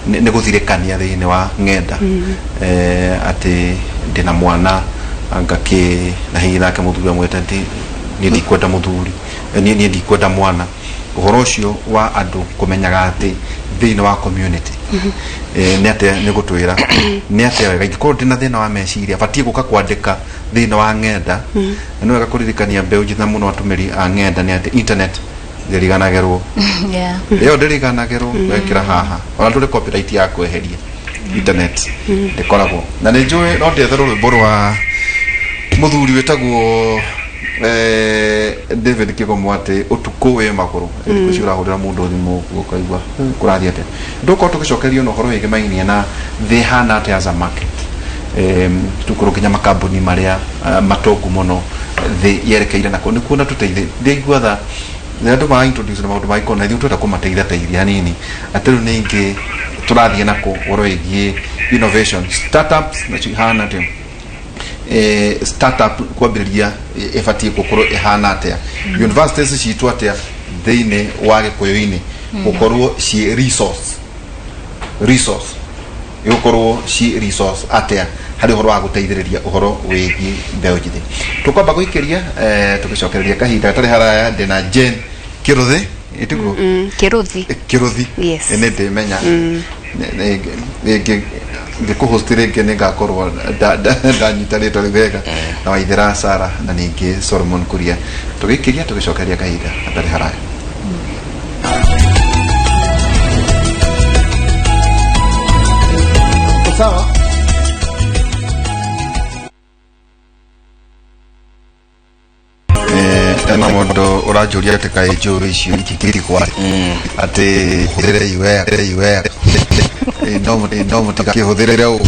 Nĩ gũthirĩkania thĩinĩ wa ng'enda, atĩ ndĩna mwana anga kĩ, na hihi nake mũthuri amwĩte atĩ niĩ ndikwenda mũthuri, niĩ ndikwenda mwana. Ũhoro ũcio wa andũ kũmenyaga atĩ thĩinĩ wa community, nĩ atĩa nĩ gũtwĩra nĩ atĩa wega ingĩkorwo ndĩna thĩna wa meciria batiĩ gũka kwandĩka thĩinĩ wa ng'enda? Na nĩ wega kũririkania mbeũ njĩthĩ na mũno atũmĩri a ng'enda nĩ atĩ internet ndĩriganagĩrwo. Ĩyo ndĩriganagĩrwo. Wekĩra haha ona ndũrĩ copyright ya kweheria, internet ndĩkoragwo. Na nĩ njũĩ no ndetherwo rwĩmbo rwa mũthuri wĩtagwo David Kĩgomo atĩ ũtukũ wĩ magũrũ. Thikũ ici ũrahũrĩra mũndũ thimũ ũguo ũkaigua, "Kũrathiĩ atĩa?" Ndũkorwo tũgĩcokerio na ũhoro wĩgĩmainie na thĩ ĩhana atĩa as a market, tukorwo nginya makambuni marĩa matongu mũno thĩ yerekeire nako nĩkuo, na tũteithie ndĩigua tha rĩrĩa andũ mara introduce na maũndũ ma icon, na ithuĩ twenda kũmateithia teithia hanini atĩ rĩu ningĩ tũrathiĩ nako ũhoro wĩgiĩ innovation, startups nacio ihana atĩa? Startup kwambĩrĩria ĩbatiĩ gũkorwo ĩhana atĩa? Universities citũ atĩa thĩinĩ wa gĩkũyũ-inĩ gũkorwo ciĩ resource, igũkorwo ci resource atĩa harĩ ũhoro wa gũteithĩrĩria ũhoro wĩgiĩ mbeũ njĩthĩ? Tũkwamba gũikĩria, tũgĩcokereria kahinda gatarĩ haraya. Ndĩna Jane Kĩrũthĩ, ĩtiguo? Kĩrũthi. Kĩrũthi. Yes. Nĩ ndĩmenya rĩngĩ ngĩkũhost rĩngĩ nĩ ngakorwo ndanyita rĩtwa rĩu wega, na Waithera Sara na ningĩ Solomon Kuria. Tũgĩikĩria tũgĩcokeria kahinda gatarĩ haraya. Sawa. Ena mũndũ ũranjũria atĩ kaĩ njũru icio itingĩrigwo atĩ hũthĩrei wega, wega. No mũtigakĩhũthĩre ũũ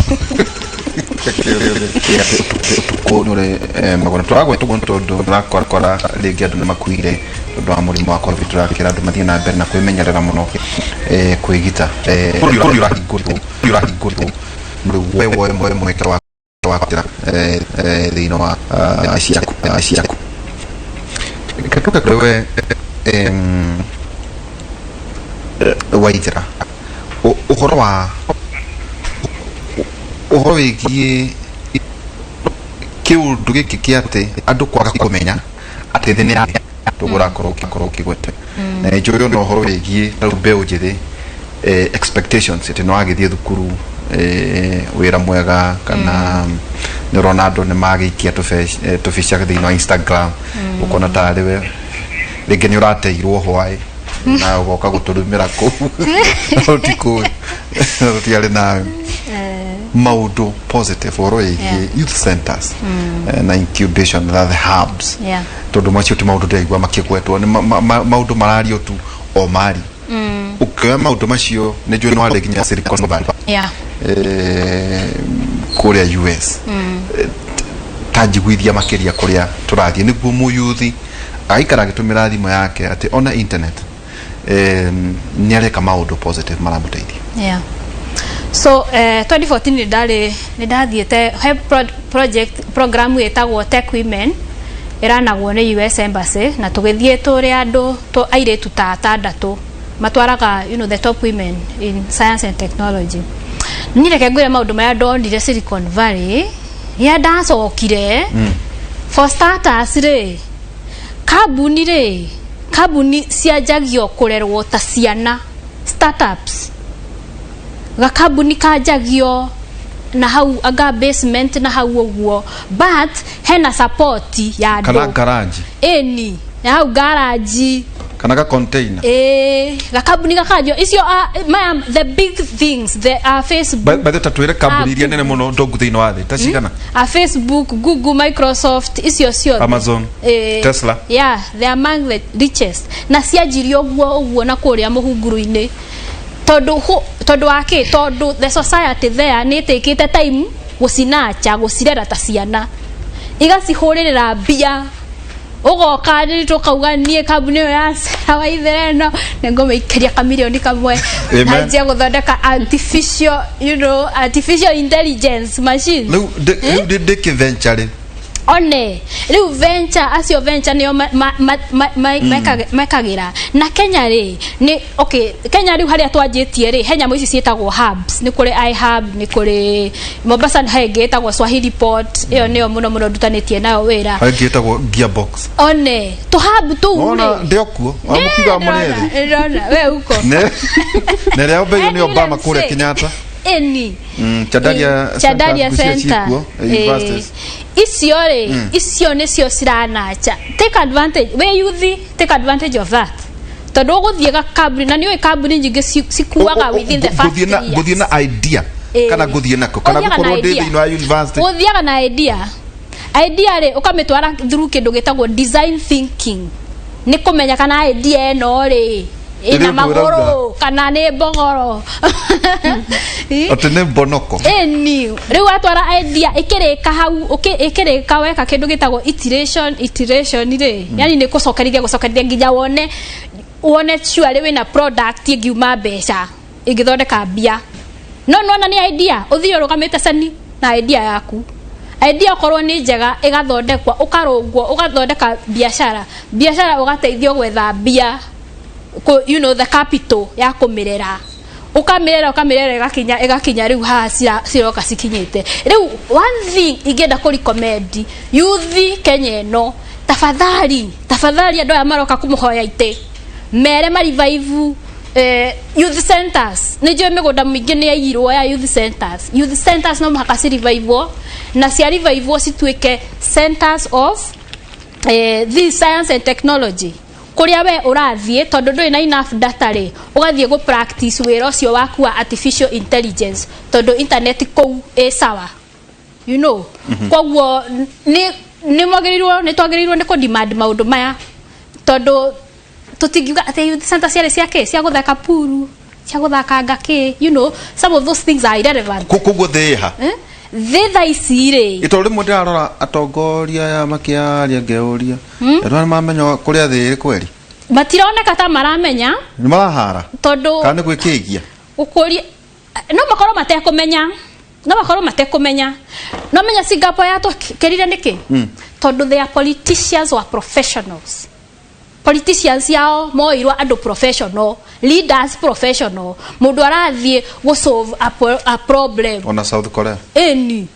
ũtukũ nĩ magũrũ tũragwetwo tondũ tũrakora rĩngĩ andũ nĩ makuire tondũ wa mũrimũ wa COVID. Tũrakĩra andũ mathiĩ na mbere na kwĩmenyerera mũno, kwĩgita. Bũrũri ũrahingũrwo, ũrahingũrwo rĩu woe mweke wa kũingĩra thĩinĩ wa ciaku. Reke tũke kũrĩ we, Waithera, ũhoro wĩgiĩ kĩũndũ gĩkĩ kĩa atĩ andũ kwaga kũmenya atĩ thĩ nĩ ya tũgũrakorwo ũkĩkorwo ũkĩgwete, na nĩ njũĩ ona ũhoro wĩgiĩ tarĩu mbeũ njĩthĩ, expectations atĩ nĩ wagĩthiĩ thukuru, wĩra mwega, kana nĩ ũrona andũ nĩ magĩikia tũbica thĩinĩ wa Instagram, ũkona tarĩ we rĩngĩ nĩ ũrateirwo hwaĩ na ũgoka gũtũrumĩra kũu ũtikũĩ tũtiarĩ nawe. Maũndũ positive ũhoro wĩgiĩ youth centers, na incubation na the hubs, tondũ macio ti maũndũ ndĩraigua makĩgwetwo, nĩ maũndũ marario tu o mari. Ũkĩoya maũndũ macio nĩ njũĩ nĩ warĩ nginya Silicon Valley, kũrĩa US. Ta njiguithia makĩria kũrĩa tũrathiĩ nĩguo mũyuthi agaikara agĩtũmĩra thimũ yake atĩ ona internet, nĩ areka maũndũ positive maramũteithia. Yeah. So 2014 nĩ ndarĩ nĩ ndathiĩte he project program ĩtagwo Tech Women ĩranagwo nĩ US Embassy, na tũgĩthiĩ tũrĩ andũ airĩtu ta atandatũ matwaraga the top women in science and technology. Niĩ reke ngwĩre maũndũ marĩa ndonire Silicon Valley rĩrĩa ndacokire. For starters rĩ, kambuni rĩ, kambuni cianjagio kũrerwo ta ciana. Startups, gakambuni kanjagio na hau anga basement na hau ũguo, but hena support ya kana andũ. Garage. Ĩni na hau garage. Kana ga container. Ĩĩ, gakambuni gakanjio icio, maya the big things, the Facebook. By the way, tatwĩre kambuni iria nene mũno ndongu thĩinĩ wa thĩ ta cigana? Facebook, Google, Microsoft, icio ciothe. Amazon, Tesla. Yeah, they are among the richest, na cianjirie ũguo ũguo na kũrĩa mũhunguru-inĩ tondũ tondũ wa kĩ? Tondũ the society there nĩ ĩtĩkĩte time gũcinacha, gũcirera ta ciana, igacihũrĩrĩra mbia. Ũgoka rĩ tũkauga niĩ kambuni ĩyo ya Sarah Waithera ĩno nĩ ngũmĩikĩria kamirioni kamwe Amen. na njie gũthondeka artificial intelligence machines. Rĩu ndĩ kĩventure rĩ. One rĩu venture, acio venture nĩo mekagĩra na Kenya rĩ nĩ okay. Kenya rĩu harĩa twanjĩtie rĩ, he nyamũ ici ciĩtagwo hubs. Nĩ kũrĩ iHub, nĩ kũrĩ Mombasa, he ĩngĩ ĩtagwo Swahili Port. Ĩyo nĩyo mũno mũno ndutanĩtie nayo wĩra. Harĩ ĩngĩ ĩtagwo gearbox. One tũ hub tũu Wona rĩ ndĩ o kuo mũkiuga mũrĩ thĩ. Ndĩrona we uko. Na ĩrĩa yambĩrĩirio nĩ Obama kũrĩa Kenyatta. Ĩni. Chandaria. Chandaria Center Center. ciĩkuo, universities. Icio rĩ, icio nĩcio ciranacha. Take advantage, we youth, take advantage of that, tondũ ũgũthiĩ gakambuni na nĩũĩ kambuni nyingĩ cikuaga within the first Ngũthiĩ na 3 years. Ngũthiĩ na idea kana ngũthiĩ nako kana Ũthiaga na gũkorwo ndĩ idea. thĩinĩ wa university? Ũthiaga na idea. Idea rĩ, ũkamĩtwara through kĩndũ gĩtagwo design thinking, nĩ kũmenya kana idea ĩno rĩ ĩna Ĩrĩ ũndũ magũrũ kana nĩ mbogoro. Atĩ nĩ mbonoko. Ĩni, rĩu watwara idea ĩkĩrĩka hau, ĩkĩrĩka weka kĩndũ gĩtagwo iteration. Iteration rĩ, yani nĩ gũcokerithia gũcokerithia nginya wone surely wĩna product ĩngiuma mbeca, ĩngĩthondeka mbia. No nona nĩ idea ũthiĩ ũrũgamĩte cani na idea yaku. Idea okorwo nĩ njega, ĩgathondekwa, ũkarũngwo, ũgathondeka biacara. Biacara ũgateithio gwetha mbia, the capital ya kũmĩrera, ũkamĩrera, ũkamĩrera, ĩgakinya rĩu haha ciroka cikinyĩte. Rĩu one thing ingĩenda kũ recommend youth Kenya ĩno, tafadhali, tafadhali, andũ aya maroka kũmũhoya itĩ, mere ma revive youth centers. Nĩ njũĩ mĩgũnda mĩingĩ nĩ yaiyirwo ya youth centers. Youth centers no mũhaka cirevivwo, na cia revivwo cituĩke centers of this science and technology, kũrĩa we ũrathiĩ tondũ ndũrĩ na enough data rĩ, ũgathiĩ gũ practice wĩra ũcio waku wa artificial intelligence, tondũ internet kũu ĩ sawa. Koguo nĩ mwagĩrĩirwo, nĩ twagĩrĩirwo nĩ kũ demand maũndũ maya, tondũ tũtingiuga atĩ youth center ciarĩ cia kĩ, cia gũthaka puru, cia gũthaka ngakĩ. Some of those things are irrelevant. Koguo thĩ ha? Eh? Thĩ thaa ici rĩ, Ĩtondũ rĩmwe ndĩrarora atongoria aya makĩaria, ngeũria andũ arĩa mamenya kũrĩa thĩ ĩrĩ kweri. Matironeka ta maramenya. Nĩ marahara tondũ kana nĩ gwĩkĩgia? Gũkũria no makorwo matekũmenya, no makorwo matekũmenya. No menya Singapore yatũkĩrire nĩkĩ? Tondũ their politicians were professionals. Politicians yao moirwo andũ professional leaders, professional, mũndũ arathiĩ gũ solve a problem. Ona South Korea. Ĩni,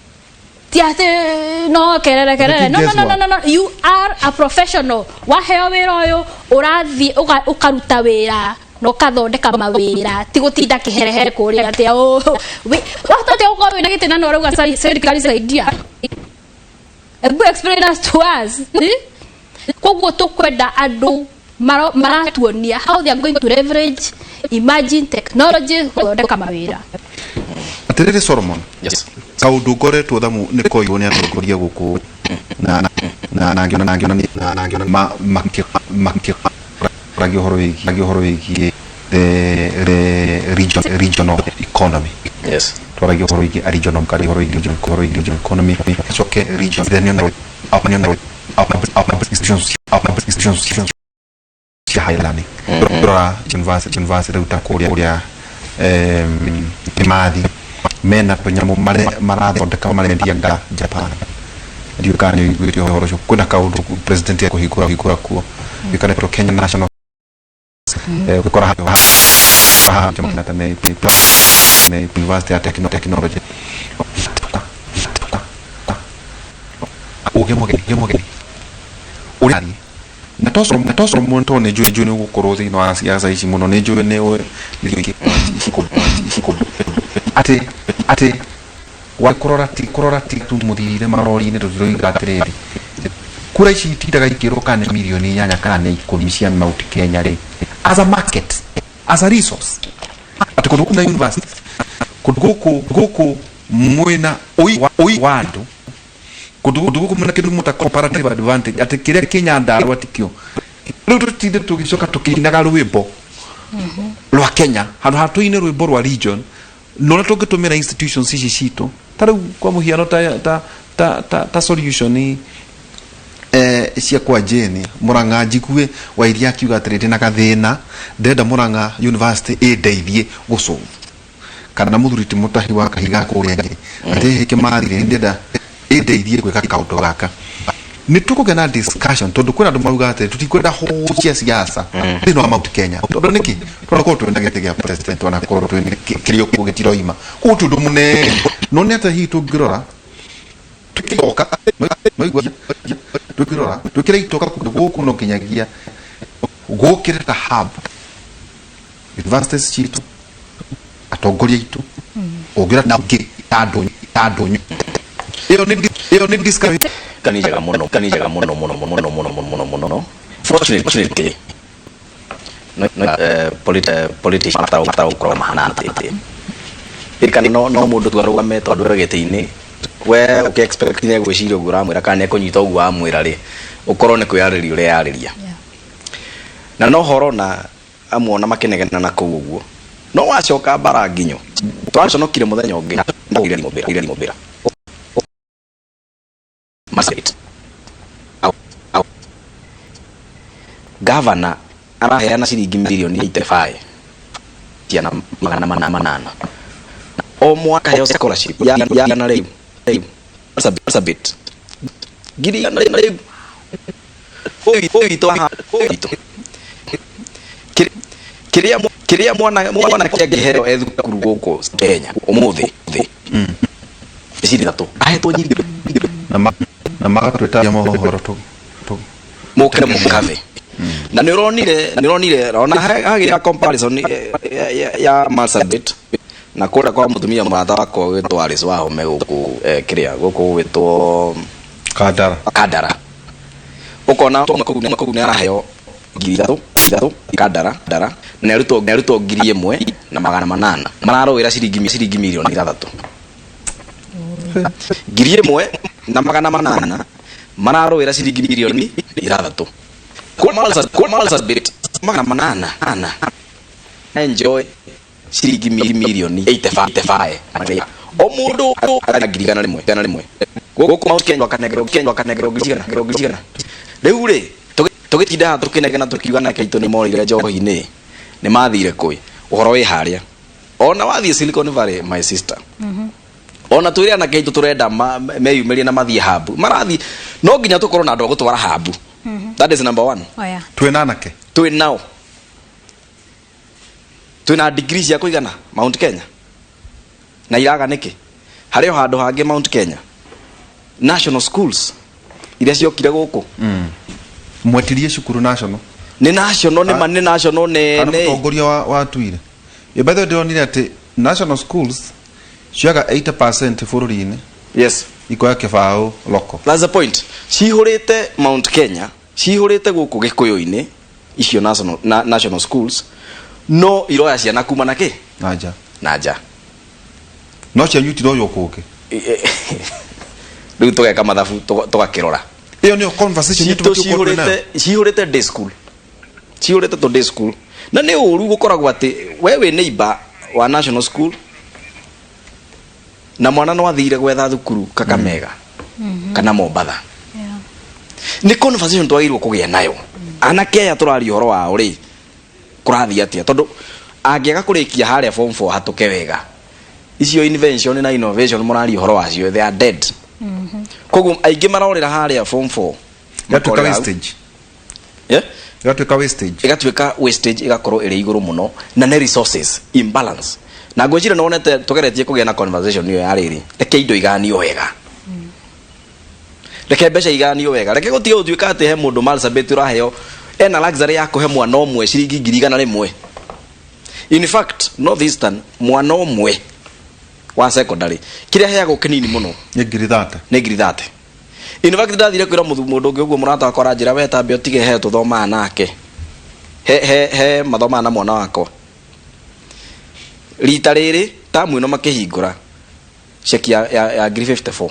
ti atĩ no kerere kerere, no, no, no, no, no, no. You are a professional. Waheo wĩra ũyũ, ũrathiĩ ũkaruta wĩra na ũkathondeka mawĩra, ti gũtinda kĩherehere kũrĩa atĩ wahota atĩa gũkorwo wĩna gĩtĩ na no ũrauga serikali saidia? Hebu explain us to us, eh? Koguo tũkwenda andũ maratuonia how they are going to leverage emerging technology gũthondeka mawĩra. Atĩrĩrĩ Solomon, Yes. Kaũndũ ngoretwo thamu nĩ koigwo nĩ atongoria gũkũ na ngĩona na ngĩona makĩragia ũhoro wĩgiĩ the regional economy. Twaragia ũhoro wĩgiĩ a regional kana ũhoro wĩgiĩ regional economy, coke region, then institutions cia higher learning. Rora university rĩu ta kũrĩa Kimathi mena tũnyamũ marathondeka marendia nga Japan. Ndiũĩ kana nĩ ũiguĩte ũhoro ũcio. Kwĩna kaũndũ president ekũhingũra kuo gĩkanetwo Kenya National, ũgĩkora haha Jomo Kenyatta nĩ University ya Technology. Ũgĩ mũgeni ũrĩa na to Solomon, to nĩ njũĩ nĩ ũgũkorwo thĩinĩ wa siasa ici mũno, nĩ njũĩ nĩ ũĩ atĩ wa kũrora ti tu mũthire marori-inĩ, tũtiroiga atĩrĩrĩ, kura ici itindaga ikĩrwo kana nĩ mirioni 8 kana nĩ 10 cia Mount Kenya rĩ, as a market, as a resource, atĩ kũndũ gũkũ na university, kũndũ gũkũ mwĩna ũi wa andũ, kũndũ gũkũ mwĩna kĩndũ mũta comparative advantage, atĩ kĩrĩa kĩ Nyandarua tikĩo. Rĩu tũtinde tũgĩcoka tũkĩinaga rwĩmbo rwa Kenya handũ ha tũine rwĩmbo rwa region, na ũrĩa tũngĩtũmĩra institutions ici citũ, ta rĩu kwa mũhiano ta solution cia kwa Jane Murang'a, njigue Wairia akiuga atĩrĩ, ndĩna gathĩna, ndĩrenda Murang'a University ĩndeithie gũsolve, kana mũthuri ti Mũtahi wa Kahiga kũrĩa Nyĩrĩ atĩ hihi Kĩmathi rĩ, ndĩrenda Ĩndeithie gwĩka kaũndũ gaka nĩ tũkũgĩa na discussion, tondũ kwĩna andũ marauga atĩ tũtikwenda hũ cia siasa thĩinĩ wa Mount Kenya. Tondũ nĩkĩ? Twanakorwo twĩna gĩtĩ gĩa president, twanakorwo twĩna kĩrĩa kuo gĩtiroima, koguo ti ũndũ mũnene. No nĩ atĩa hihi tũngĩrora twĩkĩroka maigua twĩkĩrora twĩkĩre itoka kũndũ gũkũ no nginyagia gũkĩre ta hub universities citũ, atongoria aitũ ũngĩra na ũngĩ ta ndũnyũ ta ndũnyũ ĩyo nĩ discussion. Kani njega mũno, kani njega mũno mũno mũno mũno mũno mũno mũno. Fortunately, no politician mata gũkorwo mahana atĩ kana no mũndũ tu arũgame tondũ e gĩtĩ-inĩ, we ũkĩ expect nĩ egwĩciria ũguo ũramwĩra kana nĩ ekũnyita ũguo wamwĩra rĩ, ũkorwo nĩ kwĩyarĩria ũreyarĩria. Na no horo na amuona makĩnegena na kũu ũguo no wacoka mbara nginyo tũraconokire mũthenya ũngĩ ndagũire Marsabit. Au, au. Gavana araheana ciringi mirioni 85 ciana 800 o mwaka heo scholarship ya igana rĩu Marsabit 100,000 rĩu ũyũ witũ haha, ũyũ witũ kĩrĩa mwana kĩangĩheo e thukuru gũkũ Kenya ũmũthĩ thĩ nĩ ciringi ithatũ ahetwo nyingĩ. Na magatwĩta mohoro tu. Mũke mũkathe na nĩ ũronire ona hagĩra comparison ya Marsabit na kũrĩa kwa mũtumia mũrata wakwa gwĩtwo Alice Wahome gũkũ, kĩrĩa gũkũ gwĩtwo Kandara. Kandara, ũkona kũu nĩ araheo 3,000 ithatũ Kandara ndara na nĩ arutwo 1,800 mararũĩra ciringi mirioni 6. 1,800 mararũĩra ciringi mirioni 6. Kũrĩa Marsabit 800 ana enjoy ciringi mirioni 85 o mũndũ agana 100,000 100. Gũkũ Mount Kenya wakanengerwo ngiri cigana, ngiri cigana? Rĩu rĩ tũgĩtinda haha tũkĩnegena tũkiuga nake aitũ nĩ morire njohi-inĩ, nĩ mathire kũĩ ũhoro wĩ harĩa. Ona wathiĩ Silicon Valley, my sister, ona twĩre anake aitũ tũrenda meyumĩrie na mathiĩ hub, marathiĩ no nginya tũkorwo na andũ a gũtwara hub. That is number one. Oya. Twĩna anake. Twĩ nao, twĩna degree cia kũigana Mount Kenya na iraga nĩkĩ? Harĩ o handũ hangĩ Mount Kenya, national schools iria ciokire gũkũ. Mwetirie cukuru national. Nĩ national, nĩ ma nĩ national nĩ Kana nĩ mũtongoria wa tuire. Ĩ, by the way, ndĩronire atĩ national schools cioyaga 80% bũrũri-inĩ, ikoya kĩbaũ loko. That's the point. Cihũrĩte Mount Kenya, cihũrĩte gũkũ Gĩkũyũ-inĩ icio national schools, no iroya ciana kuma na kĩ? Na nja. Na nja. No cianyu itiroywo kũngĩ. Rĩu tũgeka mathabu tũgakĩrora. Ĩyo nĩyo conversation citũ. Tũbatiĩ gũkorwo twĩ nayo. Cihũrĩte day school, cihũrĩte tũ day school, na nĩ ũru gũkoragwo atĩ we wĩ neighbor wa national school na mwana no athire gwetha thukuru Kakamega kana Mombatha. Nĩ conversation twagĩrĩirwo kũgĩa nayo. Anake aya tũraria ũhoro wao rĩ, kũrathiĩ atĩa? Tondũ angĩaga kũrĩkia harĩa form 4 hatũke wega, icio invention na innovation mũraria ũhoro wacio, they are dead. Koguo aingĩ marorĩra harĩa form 4. Ĩgatuĩka Makorĩra hau. wastage. Yeah? Ĩgatuĩka wastage. Ĩgatuĩka wastage, ĩgakorwo ĩrĩ igũrũ mũno na nĩ resources imbalance. Na ngwĩciria nĩ wonete tũgeretie kũgĩa na conversation ĩyo ya rĩrĩ, reke indo iganio wega, reke mbeca iganio wega, reke gũtige gũtuĩka atĩ he mũndũ Marsabit ũraheo ena luxury ya kũhe mwana ũmwe ciringi 100,000. In fact, North Eastern, mwana ũmwe wa secondary kĩrĩa aheagwo kĩnini mũno. Nĩ 30,000. Nĩ 30,000. In fact, ndathire kwĩra mũndũ ũngĩ ũguo, mũrata wakwa aranjĩra, we tambe ũtige, he tũthomaga nake, he mathomaga na mwana wakwa rita rĩrĩ tamu ĩno makĩhingũra ceki ya 54,000.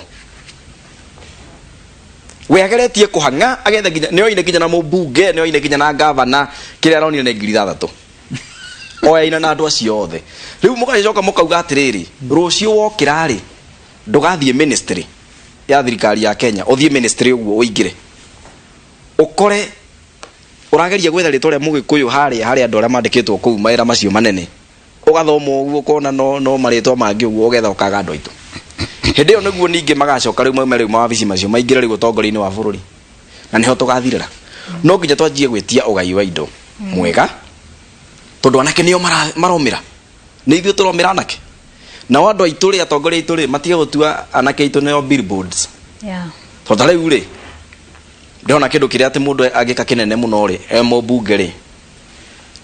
We ageretie kũhang'a agethe nginya nĩ oine nginya na mũmbunge, nĩ oine nginya na gavana, kĩrĩa aronire nĩ 6,000 oyaina na andũ acio othe. Rĩu mũgagĩcoka mũkauga atĩrĩrĩ, rũciũ wokĩra rĩ, ndũgathiĩ ministry ya thirikari ya Kenya, ũthiĩ ministry ũguo ũingĩre ũkore ũrageria gwetha rĩtwa rĩa mũgĩkũyũ harĩa harĩa andũ arĩa mandĩkĩtwo kũu mawĩra macio manene, ũgathoma ũguo ũkona no marĩtwa mangĩ ũguo ũgetha ũkaga andũ aitũ. Hĩndĩ ĩyo nĩguo ningĩ magacoka rĩu maume rĩu mawabici macio maingĩre rĩu ũtongoria-inĩ wa bũrũri, na nĩho tũgathirĩra. No nginya twanjie gwĩtia ũgai wa indo mwega, tondũ anake nĩo maromĩra, nĩ ithuĩ tũromĩra anake. Nao andũ aitũ rĩ, atongoria aitũ rĩ, matige gũtua anake aitũ nĩo billboards. Tondũ ta rĩu rĩ, ndĩrona kĩndũ kĩrĩa atĩ mũndũ angĩka kĩnene mũno rĩ, e mũmbunge rĩ,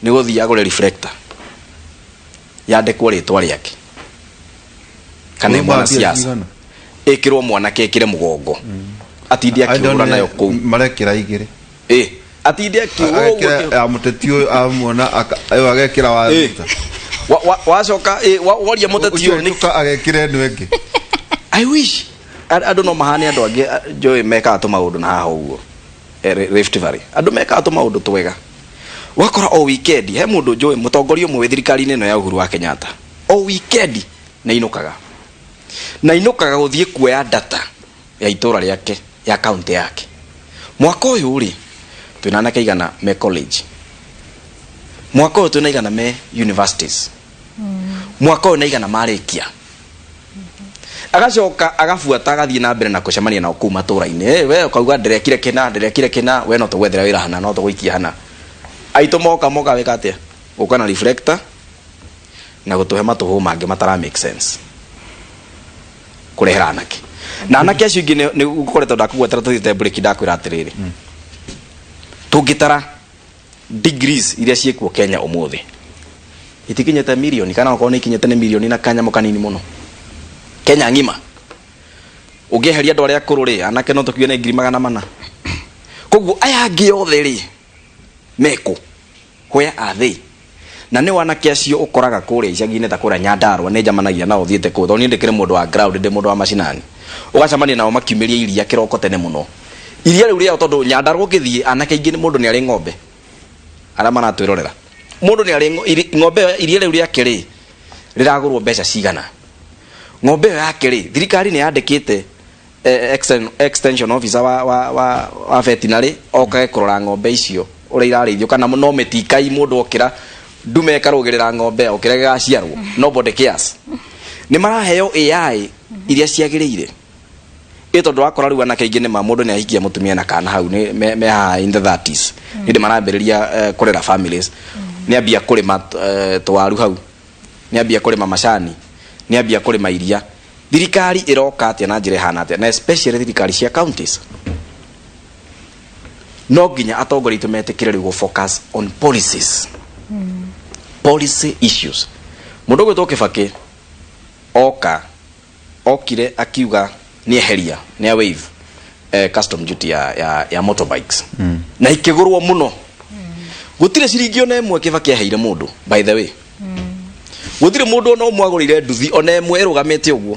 nĩ gũthiĩ agũre reflector yandĩkwo rĩtwa rĩake kana Ũyũ mwana mbia siasa cigana? ĩkĩrwo mwanake ĩkĩre mũgongo atinde akĩũrũra nayo kũu. Marekĩra igĩrĩ. Ĩ, atinde akĩũrũra ũguo. Agekĩra ya mũteti ũyũ amuona ĩyo agekĩra wa Ĩ. Ruto. Wacoka ĩ, woria mũteti Ũcio ũyũ nĩ hĩtũka agekĩra ĩno ĩngĩ. I wish andũ no mahane andũ angĩ njũĩ mekaga tũmaũndũ na haha ũguo. Rift Valley andũ mekaga tũmaũndũ twega, wakora o weekend he mũndũ njũĩ mũtongoria ũmwe wĩ thirikari-inĩ ĩno ya Uhuru wa Kenyatta, o weekend nĩ ainũkaga na ainũkaga gũthiĩ kuoya data ya itũra rĩake, ya kaunti yake. Mwaka ũyũ rĩ, twĩna anake igana me college, mwaka ũyũ twĩna igana me universities, mwaka ũyũ na igana marĩkia. Agacoka agabuata agathiĩ na mbere na kũcemania nao kũu matũra-inĩ. We ũkauga ndĩrekire kĩna, ndĩrekire kĩna, we no tũgwethera wĩra hana, no tũgũikia hana. Aitũ moka moka wĩka atĩa? Gũka na reflector na gũtũhe matũhũ mangĩ matara make sense kũrehera anake na anake acio ingĩ. Nĩ gũkoretwo ndakũgwetera tũthiĩte break, ndakwĩra atĩrĩrĩ, tũngĩtara degrees iria ciĩkuo Kenya ũmũthĩ itikinyĩte mirioni, kana okorwo nĩ ikinyĩte nĩ mirioni na kanyamũ kanini mũno Kenya ng'ima. Ũngĩeheria andũ arĩa akũrũ rĩ, anake no tũkiuge nĩ 400,000. Koguo aya angĩ othe rĩ, mekũ? Where are they? Na nĩ wanake acio ũkoraga kũrĩa icagi-inĩ ta kũrĩa Nyandarua, nĩ njamanagia nao thiĩte kũu, tondũ niĩ ndĩkĩrĩ mũndũ wa ground, ndĩ mũndũ wa macinani. Ũgacemania nao makiumĩria iria kĩroko tene mũno, iria rĩu rĩao, tondũ Nyandarua ũngĩthiĩ anake aingĩ mũndũ nĩ arĩ ng'ombe. Arĩa maratwĩrorera, mũndũ nĩ arĩ ng'ombe ĩyo, iria rĩu rĩake rĩ, rĩragũrwo mbeca cigana? Ng'ombe ĩyo yake rĩ, thirikari nĩ yandĩkĩte extension officer wa veterinary okage kũrora ng'ombe icio ũrĩa irarĩithio, kana no mĩtikai mũndũ okĩra ndume ĩkarũgĩrĩra ng'ombe o kĩrĩa gĩgaciarwo? Nobody cares. Nĩ maraheo AI iria ciagĩrĩire ĩ? Tondũ wakora rĩu anake aingĩ nĩma mũndũ nĩ ahikia mũtumia na kana hau nĩ me haha in the 30s, hĩndĩ marambĩrĩria kũrera families, nĩ ambia kũrĩma tũwaru hau, nĩ ambia kũrĩma macani, nĩ ambia kũrĩma iria. Thirikari ĩroka atĩa na njĩra ĩhana atĩa? Na especially thirikari cia counties, no nginya atongoria aitũ metĩkĩre rĩu gũ focus on policies, policy issues. Mũndũ ũgwĩtwo Kĩbakĩ oka okire akiuga nĩ eheria, nĩ a waive custom duty ya motorbikes, na ikĩgũrwo mũno. Gũtirĩ ciringi ona ĩmwe Kĩbakĩ aheire mũndũ. By the way, gũtirĩ mũndũ ona ũmwe agũrĩire nduthi ona ĩmwe ĩrũgamĩte ũguo,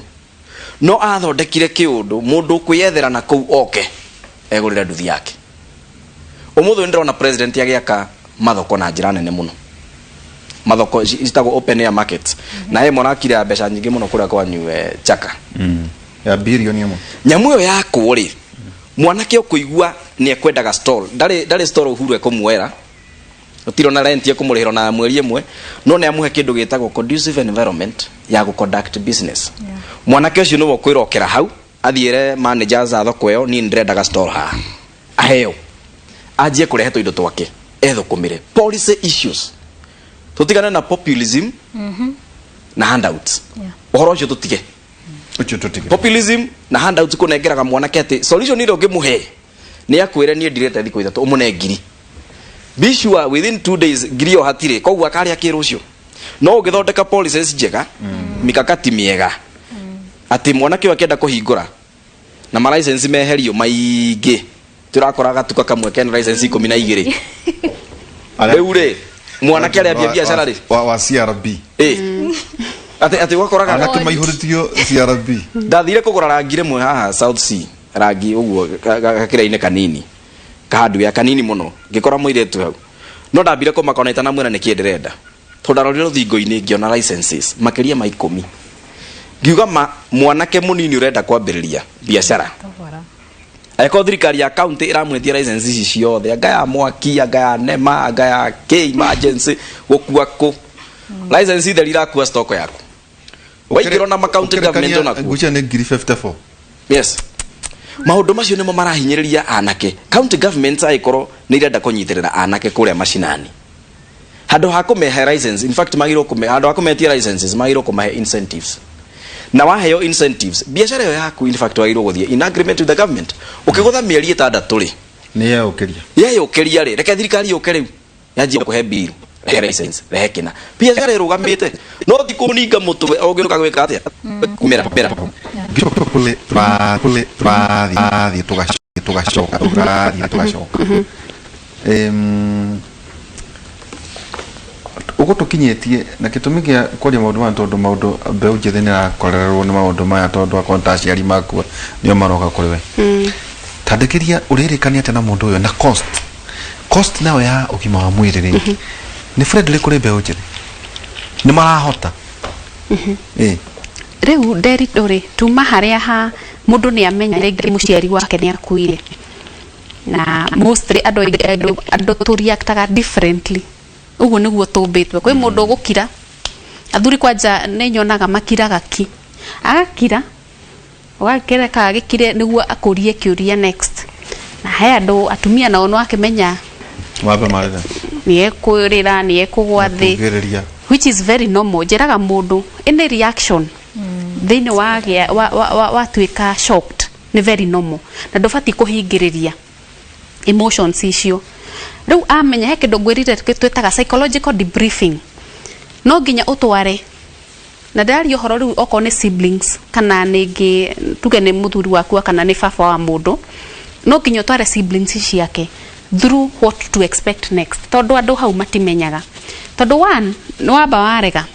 no athondekire kĩũndũ mũndũ ũkwĩyethera na kũu oke egũrĩre nduthi yake. Ũmũthĩ ũyũ nĩndĩrona president agĩaka mathoko na njĩra nene mũno, mathoko citagwo open air markets, na he mũrakire ya mbeca nyingĩ mũno kũrĩa kwanyu Chaka. Ya 1 billion. Nyamũ ĩyo yakwo rĩ, mwanake ũkũigua nĩ ekwendaga stall, ndarĩ stall Uhuru ekũmuoera, gũtirĩ ona rent ekũmũrĩhĩra ona mweri ĩmwe, no nĩ amũhe kĩndũ gĩtagwo conducive environment ya gũ conduct business. Mwanake ũcio nĩwe ũkwĩrokera hau athiĩre managers a thoko ĩyo, "Niĩ nĩndĩrendaga stall haha," aheo anjie kũrehe tũindo twake ethũkũmĩre. Policy issues, tũtigane na populism na handouts. Ũhoro ũcio tũtige. Ũcio tũtige. Populism na handouts, kũnengeraga mwanake atĩ solution ĩrĩa ũngĩmũhe nĩ akwĩre, "Niĩ ndirĩte thikũ 3," ũmũne ngiri, be sure within 2 days ngiri ĩyo hatirĩ, koguo akarĩa kĩ rũciũ? No ũngĩthondeka policies njega, mikakati mĩega, atĩ mwanake ũyũ akĩenda kũhingũra na ma license meherio maingĩ, tũrakora gatuka kamwe kena license 12. Rĩu rĩ, mwanake arĩa ambia biacara rĩ, wa CRB. Ĩ, atĩ ũgakoraga anake maihũrĩtio CRB. Ndathire kũgũra rangi rĩmwe haha South C, rangi ũguo gakĩra-inĩ kanini kahandwea kanini mũno, ngĩkora mũirĩtu hau, no ndambire kũmaka ona itanamwĩra nĩkĩ ndĩrenda, tondũ ndarorire rũthingo-inĩ ngĩona licenses makĩria ma 10. Ngiuga ma mwanake mũnini ũrenda kwambĩrĩria biacara, angĩkorwo thirikari ya county ĩramwĩtia license ici ciothe, anga ya mwaki, anga ya nema, anga ya k emergency, gũkua kũ license itheri irakua stock yaku. Waingĩra ona ma county government onakuo. Ngwĩciria nĩ 54,000. Yes, maũndũ macio nĩmo marahinyĩrĩria anake. County governments angĩkorwo nĩ irenda kũnyitĩrĩra anake kũrĩa macinani, handũ ha kũmehe license, in fact magĩrĩirwo kũme, handũ ha kũmetia licenses, magĩrĩirwo kũmahe incentives. Na waheo incentives, biacara ĩyo yaku in fact wagĩrĩirwo gũthiĩ in agreement with the government. Ũkĩgũtha mĩeri 6 rĩ, nĩ yeyũkĩria. Yeyũkĩria rĩ, reke thirikari yũke rĩu yanjie kũhe bill, rehe license, rehe kĩna, biacara ĩrũgamĩte, no ti kũninga mũtwe ũngĩũka gwĩka atĩa kumĩra mĩra. Ngĩcoka kũrĩ kũrĩ tũrathiĩ tũgacoka tũrathiĩ tũgacoka. Ũguo tũkinyĩtie na gĩtũmi gĩa kwaria maũndũ maya, tondũ maũndũ mbeũ njĩthĩ nĩ ĩrakorererwo nĩ maũndũ maya, tondũ akorwo ta aciari makua nĩo maroka kũrĩ we. Tandĩkĩria ũrĩrĩkania atĩa na mũndũ ũyũ na cost nayo ya ũgima wa mwĩrĩ rĩ, nĩ friendly kũrĩ mbeũ njĩthĩ, nĩ marahota? Ĩ. Rĩu Nderitu rĩ, tuma harĩa ha mũndũ nĩ amenya rĩngĩ mũciari wake nĩ akuire, na mostly andũ aingĩ, andũ tũreactaga differently. Ũguo nĩguo tũmbĩtwo. Kwĩ mũndũ ũgũkira. Athuri kwanja nĩ nyonaga makiraga ki, agakira, ũgakĩreka agĩkire nĩguo akũrie kĩũria next. Na he andũ atumia nao no akĩmenya wambe marĩre. Nĩ ekũrĩra, nĩ ekũgwa thĩ. Kugĩrĩria. Which is very normal. Njĩraga mũndũ any reaction thĩinĩ wa gĩa wa, wa, wa, watuĩka shocked nĩ very normal, na ndũbatiĩ kũhingĩrĩria emotions icio. Rĩu amenya he kĩndũ ngwĩrire twĩtaga psychological debriefing. No nginya ũtware na ndĩraria ũhoro rĩu, okorwo nĩ siblings kana nĩngĩ tuge nĩ mũthuri waku kana nĩ baba wa mũndũ, no nginya ũtware siblings ciake through what to expect next, tondũ andũ hau matimenyaga. Tondũ one, nĩ wamba warega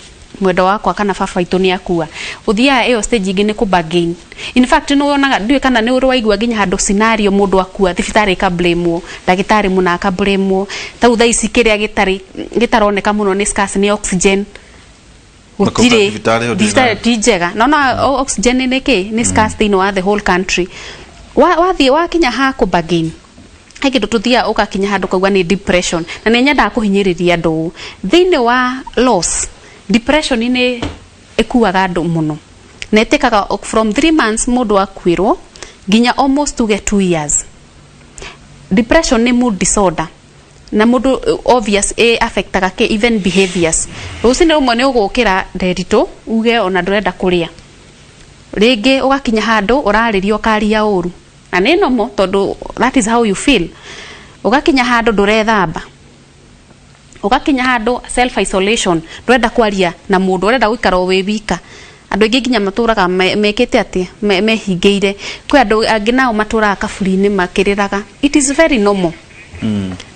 mwendo wakwa kana baba witũ nĩ akua, ũthiaga ĩyo stage ĩngĩ nĩ kũ bargain. In fact nĩ wonaga, ndiũĩ kana nĩ ũrĩ waigua nginya handũ scenario mũndũ akua, thibitarĩ ĩkablamwo, ndagĩtarĩ mũna akablamwo. Tarĩu thaa ici kĩrĩa gĩtarĩ gĩtaroneka mũno nĩ scarce nĩ oxygen. Makauga Gũtirĩ. Thibitarĩ ĩyo ndĩna- Thibitarĩ ti njega. No no oxygen nĩ kĩ nĩ scarce thĩinĩ wa the whole country. Wathiĩ wakinya ha kũ bargain, he kĩndũ tũthiaga ũgakinya handũ kauga nĩ depression. Na nĩ nyendaga kũhinyĩrĩria andũ ũũ, thĩinĩ wa loss, depression nĩ ĩkuaga andũ mũno na ĩtĩkaga from 3 months mũndũ akuĩrwo nginya almost tuge 2 years. Depression nĩ mood disorder, na mũndũ obvious ĩ affectaga kĩ even behaviors. Rũcinĩ rũmwe nĩ ũgũkĩra, Nderitu, uge ona ndũrenda kũrĩa rĩngĩ, ũgakinya handũ ũrarĩria, ũkaria ũru, na nĩ normal tondũ that is how you feel. Ũgakinya handũ ndũrethamba, ũgakinya handũ self isolation, ndũrenda kwaria na mũndũ, ũrenda gũikara o wĩ wika. Andũ aingĩ nginya matũraga mekĩte atĩ mehingĩire. Kwĩ andũ angĩ nao matũraga kaburi-inĩ makĩrĩraga. It is very normal.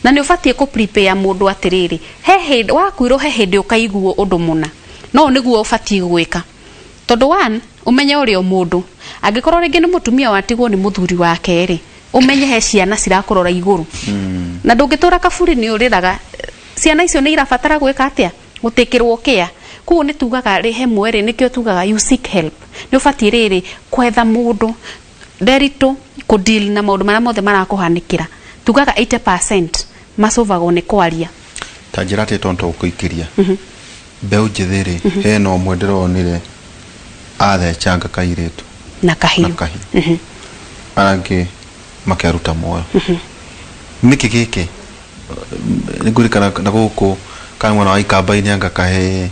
Na nĩ ũbatiĩ kũ prepare mũndũ atĩrĩrĩ, he hĩndĩ wakuirwo, he hĩndĩ ũkaiguo ũndũ mũna, no nĩguo ũbatiĩ gwĩka, tondũ one, ũmenye ũrĩa o mũndũ angĩkorwo rĩngĩ nĩ mũtumia watigwo nĩ mũthuri wake rĩ, ũmenye he ciana cirakũrora igũrũ, na ndũngĩtũra kaburi nĩ ũrĩraga. Ciana icio nĩ irabatara gwĩka atĩa? Gũtĩkĩrwo care. Koguo nĩ tugaga rĩ hemwe rĩ, nĩkĩo tugaga you seek help. Nĩ ũbatiĩ rĩrĩ kwetha mũndũ, Nderitu, kũ deal na maũndũ marĩa mothe marakũhanĩkĩra. Tugaga 80% macovagwo nĩ kwaria. Ta njĩra atĩ tondũ tũgũikĩria mbeũ njĩthĩ rĩ, hena ũmwe ndĩronire athecanga kairĩtu na kahiũ. Na kahiũ, arangĩ makĩaruta muoyo. Nĩkĩ gĩkĩ nĩngũririkana na gũkũ kana mwena wa Ikamba-inĩ, anga kahĩĩ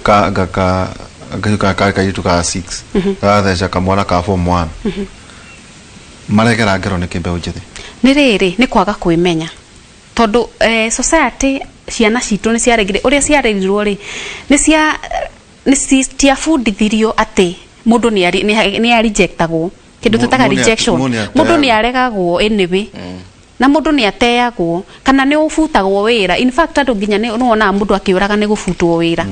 ka anga ka kahiũ ka karĩ kairĩtu ka 6 gagatheca kamwana ka form 1. Maregera ngero nĩkĩ mbeũ njĩthĩ? Nĩ rĩrĩ, nĩ kwaga kwĩmenya, tondũ society, ciana citũ nĩ ciaregire ũrĩa ciarerirwo rĩ, nĩ cia nĩ citiabundithirio atĩ mũndũ nĩ arejectagwo, kĩndũ twĩtaga rejection. Mũndũ nĩ Mũndũ nĩ ateagwo. Aregagwo anyway, na mũndũ nĩ ateagwo kana nĩ ũbutagwo wĩra. In fact andũ nginya nĩ wonaga mũndũ akĩũraga nĩ gũbutwo wĩra,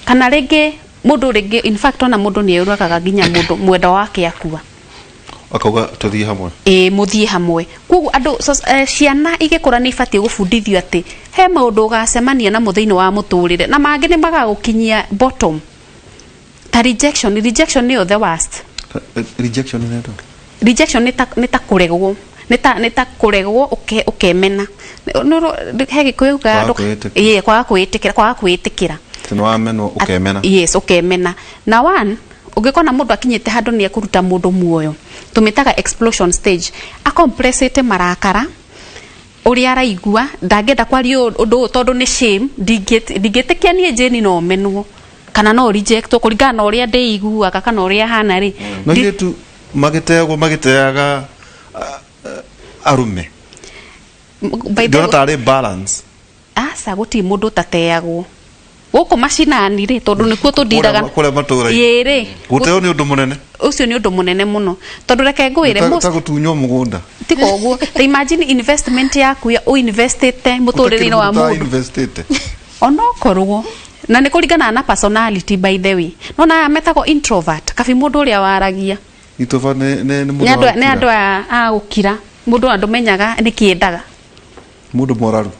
kana rĩngĩ mũndũ rĩngĩ, in fact ona mũndũ nĩ eyũragaga nginya mũndũ mwendwa wake akua. Akauga tũthiĩ hamwe. Ĩ, mũthiĩ hamwe. Koguo andũ ciana igĩkũra nĩ ibatiĩ gũbundithio atĩ he maũndũ ũgacemania namo thĩinĩ wa mũtũrĩre, na mangĩ nĩ magagũkinyia bottom, ta rejection. Rejection nĩyo the worst. Rejection nĩ ndo Rejection nĩ ta kũregwo, nĩ ta kũregwo ũkemena. He gĩkũyũ. Kwaga kwĩĩtĩkĩra. Ĩĩ, kwaga kwĩĩtĩkĩra. Nĩ wamenwo ũkemena. Yes, ũkemena. Na one ũngĩkona mũndũ akinyĩte handũ nĩ ekũruta mũndũ muoyo, tũmĩtaga explosion stage, acompressĩte marakara ũrĩa araigua, ndangĩenda kwaria ũndũ ũyũ tondũ nĩ shame. Ndingĩtĩkia niĩ Jane no menwo kana no rejectwo kũringana na ũrĩa ndĩiguaga kana ũrĩa hana rĩ. No airĩtu magĩteagwo magĩteaga arume. By the Ndĩrona tarĩ balance. Aca, gũtirĩ mũndũ ũtateagwo gũkũ macinani rĩ, tondũ nĩkuo tũndiraga. Kũrĩa matũũra-inĩ. Ĩĩ rĩ. Gũteo nĩ ũndũ mũnene. Ũcio nĩ ũndũ mũnene mũno, tondũ reke ngwĩre, Ta gũtunywo mũgũnda. Tiga ũguo, ta imagine investment yaku ya ũinvestĩte mũtũrĩre-inĩ wa mũndũ. Investĩte. Onokorwo na nĩ kũringana na personality, by the way, no na aya metagwo introvert, kabi mũndũ ũrĩa waragia. Introvert nĩ nĩ mũndũ andũ wa nĩ andũ gũkira. a gũkira, mũndũ ona ndũmenyaga nĩkĩ endaga. Mũndũ moraru.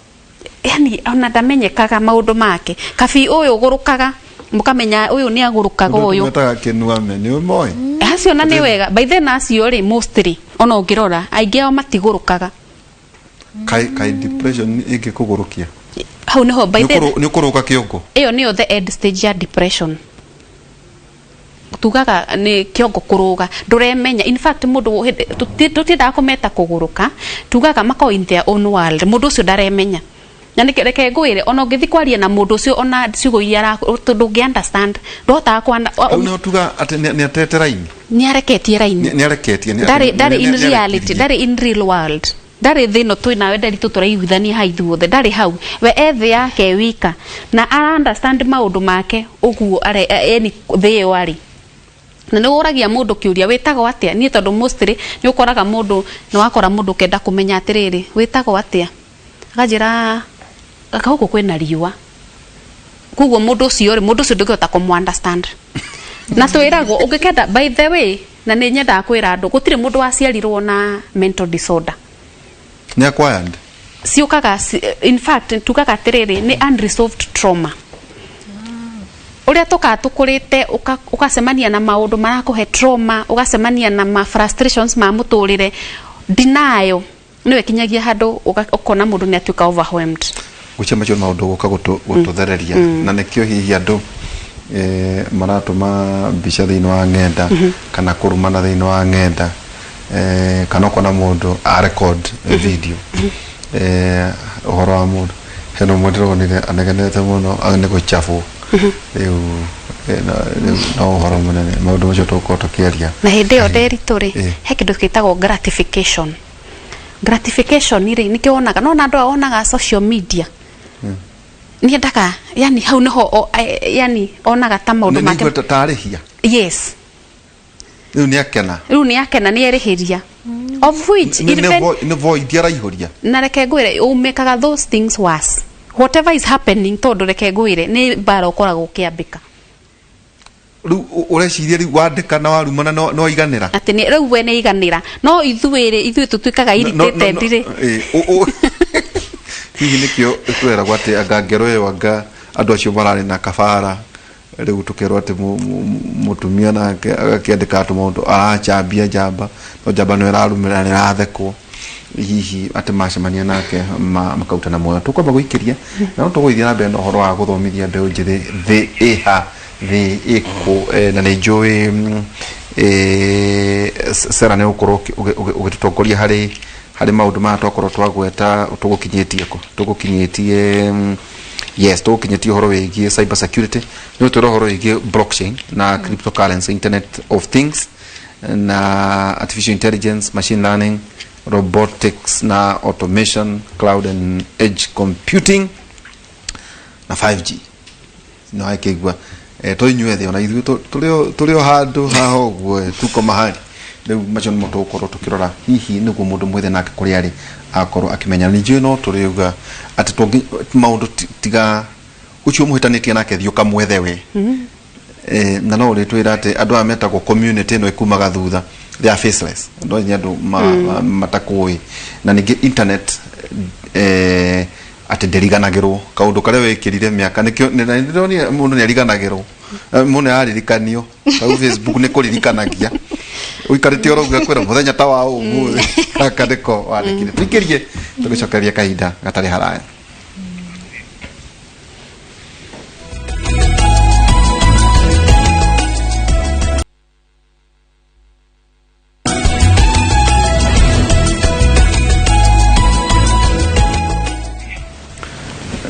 Yani ona ndamenyekaga maũndũ make. Kabi ũyũ ũgũrũkaga, mũkamenya ũyũ nĩ agũrũkaga. Mũndũ ũyũ metaga kĩnuame nĩ ũmoĩ. Acio na nĩ wega, by then acio rĩ, mostly ona ũngĩrora aingĩ ao matigũrũkaga. Kai depression ĩngĩkũgũrũkia? Hau niho by then Nĩ ũkũrũka kĩongo. Ĩyo nĩyo the end stage ya depression, tugaga nĩ kĩongo kũrũga, ndũremenya. In fact, mũndũ tũtiendaga kũmeta kũgũrũka, tugaga makoragwo in their own world. Mũndũ ũcio ndaremenya, na nĩ reke ngwĩre, ona ũngĩthiĩ kwaria na mũndũ ũcio, ona ciugo iria ndũngĩ understand, ndũhotaga Hau nĩho tuga atĩ nĩ atete raini. Nĩ areketie raini. Nĩ areketie. Ndarĩ in reality, ndarĩ in real world, ndarĩ thĩ ĩno twĩ nawe ndari tũraiguithania ha ithuothe, ndarĩ hau. We e thĩ yake wika na ara understand maũndũ make ũguo yani thĩ ĩyo arĩ. Na nĩ ũragia mũndũ kĩũria, wĩtagwo atĩa? Niĩ tondũ mostly nĩ ũkoraga mũndũ, nĩ wakora mũndũ ũkenda kũmenya atĩrĩrĩ, wĩtagwo atĩa? Akanjĩra gaka gũkũ kwĩna riũa. Koguo mũndũ ũcio rĩ, mũndũ ũcio ndũngĩhota kũmũ understand. Na twĩragwo ũngĩkenda, by the way, na nĩ nyendaga kwĩra andũ, gũtirĩ mũndũ waciarirwo na mental disorder. Nĩ acquired. Ciũkaga in fact tugaga atĩrĩrĩ, nĩ unresolved trauma ũrĩa tũkaga tũkũrĩte, ũgacemania na maũndũ marakũhe trauma, ũgacemania na ma frustrations ma mũtũrĩre. Denial nĩyo ĩkinyagia handũ ũkona mũndũ nĩ atuĩka overwhelmed. Gwĩcia macio nĩ maũndũ gũka gũtũthereria, na nĩkĩo hihi andũ maratũma mbica thĩinĩ wa ng'enda kana kũrumana thĩinĩ wa ng'enda, kana ũkona mũndũ a record video ũhoro wa mũndũ. Hena ũmwe ndĩronire anegenete mũno nĩ gũcabwo rĩu, rĩu no ũhoro mũnene maũndũ macio tũgũkorwo tũkĩaria. Na hĩndĩ ĩyo nderitũ rĩ, Eh. he kĩndũ gĩtagwo gratification. Gratification rĩ, nĩkĩo wonaga no na andũ aya wonaga social media nĩendaga, yani hau nĩho yani onaga ta maũndũ nĩ make nĩigua tarĩhia. Yes. Rĩu nĩ akena. Rĩu nĩ akena, nĩ erĩhĩria, of which nĩ nĩ void araihũria. Na reke ngwĩre, ũmekaga those things worse, whatever is happening, tondũ reke ngwĩre, nĩ mbara ũkoragwo ũkĩambĩka. Rĩu ũreciria rĩu wandĩka na warumana no iganĩra. Atĩ nĩ rĩu we nĩ iganĩra, no ithuĩ rĩ, ithuĩ tũtuĩkaga irritated rĩ. Hihi nĩkĩo tweragwo atĩ anga ngero ĩyo, anga andũ acio mararĩ na kabara, rĩu tũkerwo atĩ mũtumia nake agakĩandĩka tũmaũndũ, arachambia njamba, no njamba no ĩrarumĩra na ĩrathekwo, hihi atĩ macemania nake makautana muoyo. Tũkwamba gũikĩria na no tũgũgĩthiĩ na mbere na ũhoro wa gũthomithia mbeũ njĩthĩ thĩ ĩha, thĩ ĩkũ, na nĩ njũĩ Sarah nĩ ũgũkorwo ũgĩtũtongoria harĩ maũndũ maya twakorwo twagweta. Tũgũkinyĩtie kũ? Tũgũkinyĩtie yes, tũgũkinyĩtie ũhoro wĩgiĩ cyber security, nĩ ũtwĩra ũhoro wĩgiĩ blockchain na cryptocurrency, internet of things na artificial intelligence, machine learning, robotics na automation, cloud and edge computing na 5G. No akĩigua to inyuĩ thĩ, ona ithuĩ tũrĩ o handũ haha ũguo, tuko mahali. Rĩu macio nĩmo tũgũkorwo tũkĩrora, hihi nĩguo mũndũ mwĩthĩ nake kũrĩa arĩ akorwo akĩmenya. Ningĩ no tũrĩuga atĩ maũndũ tiga ũcio mũhĩtanĩtie nake, thiĩ ũkamwethe we. Na no ũrĩtwĩra atĩ andũ aya metagwo community ĩno ĩkumaga thutha, they are faceless, andũ aya nĩ andũ matakũĩ. Na ningĩ internet atĩ ndĩriganagĩrwo kaũndũ karĩa wĩkĩrire mĩaka, nĩkĩo nĩndĩronire mũndũ nĩ ariganagĩrwo. Mũndũ nĩ araririkanio tau Facebook nĩ kũririkanagia ũikarĩte oro ũguo, kwĩra mũthenya ta wa ũmũthĩ gaka nĩko wandĩkire. Tũikĩrie tũgĩcokereria kahinda gatarĩ haraya.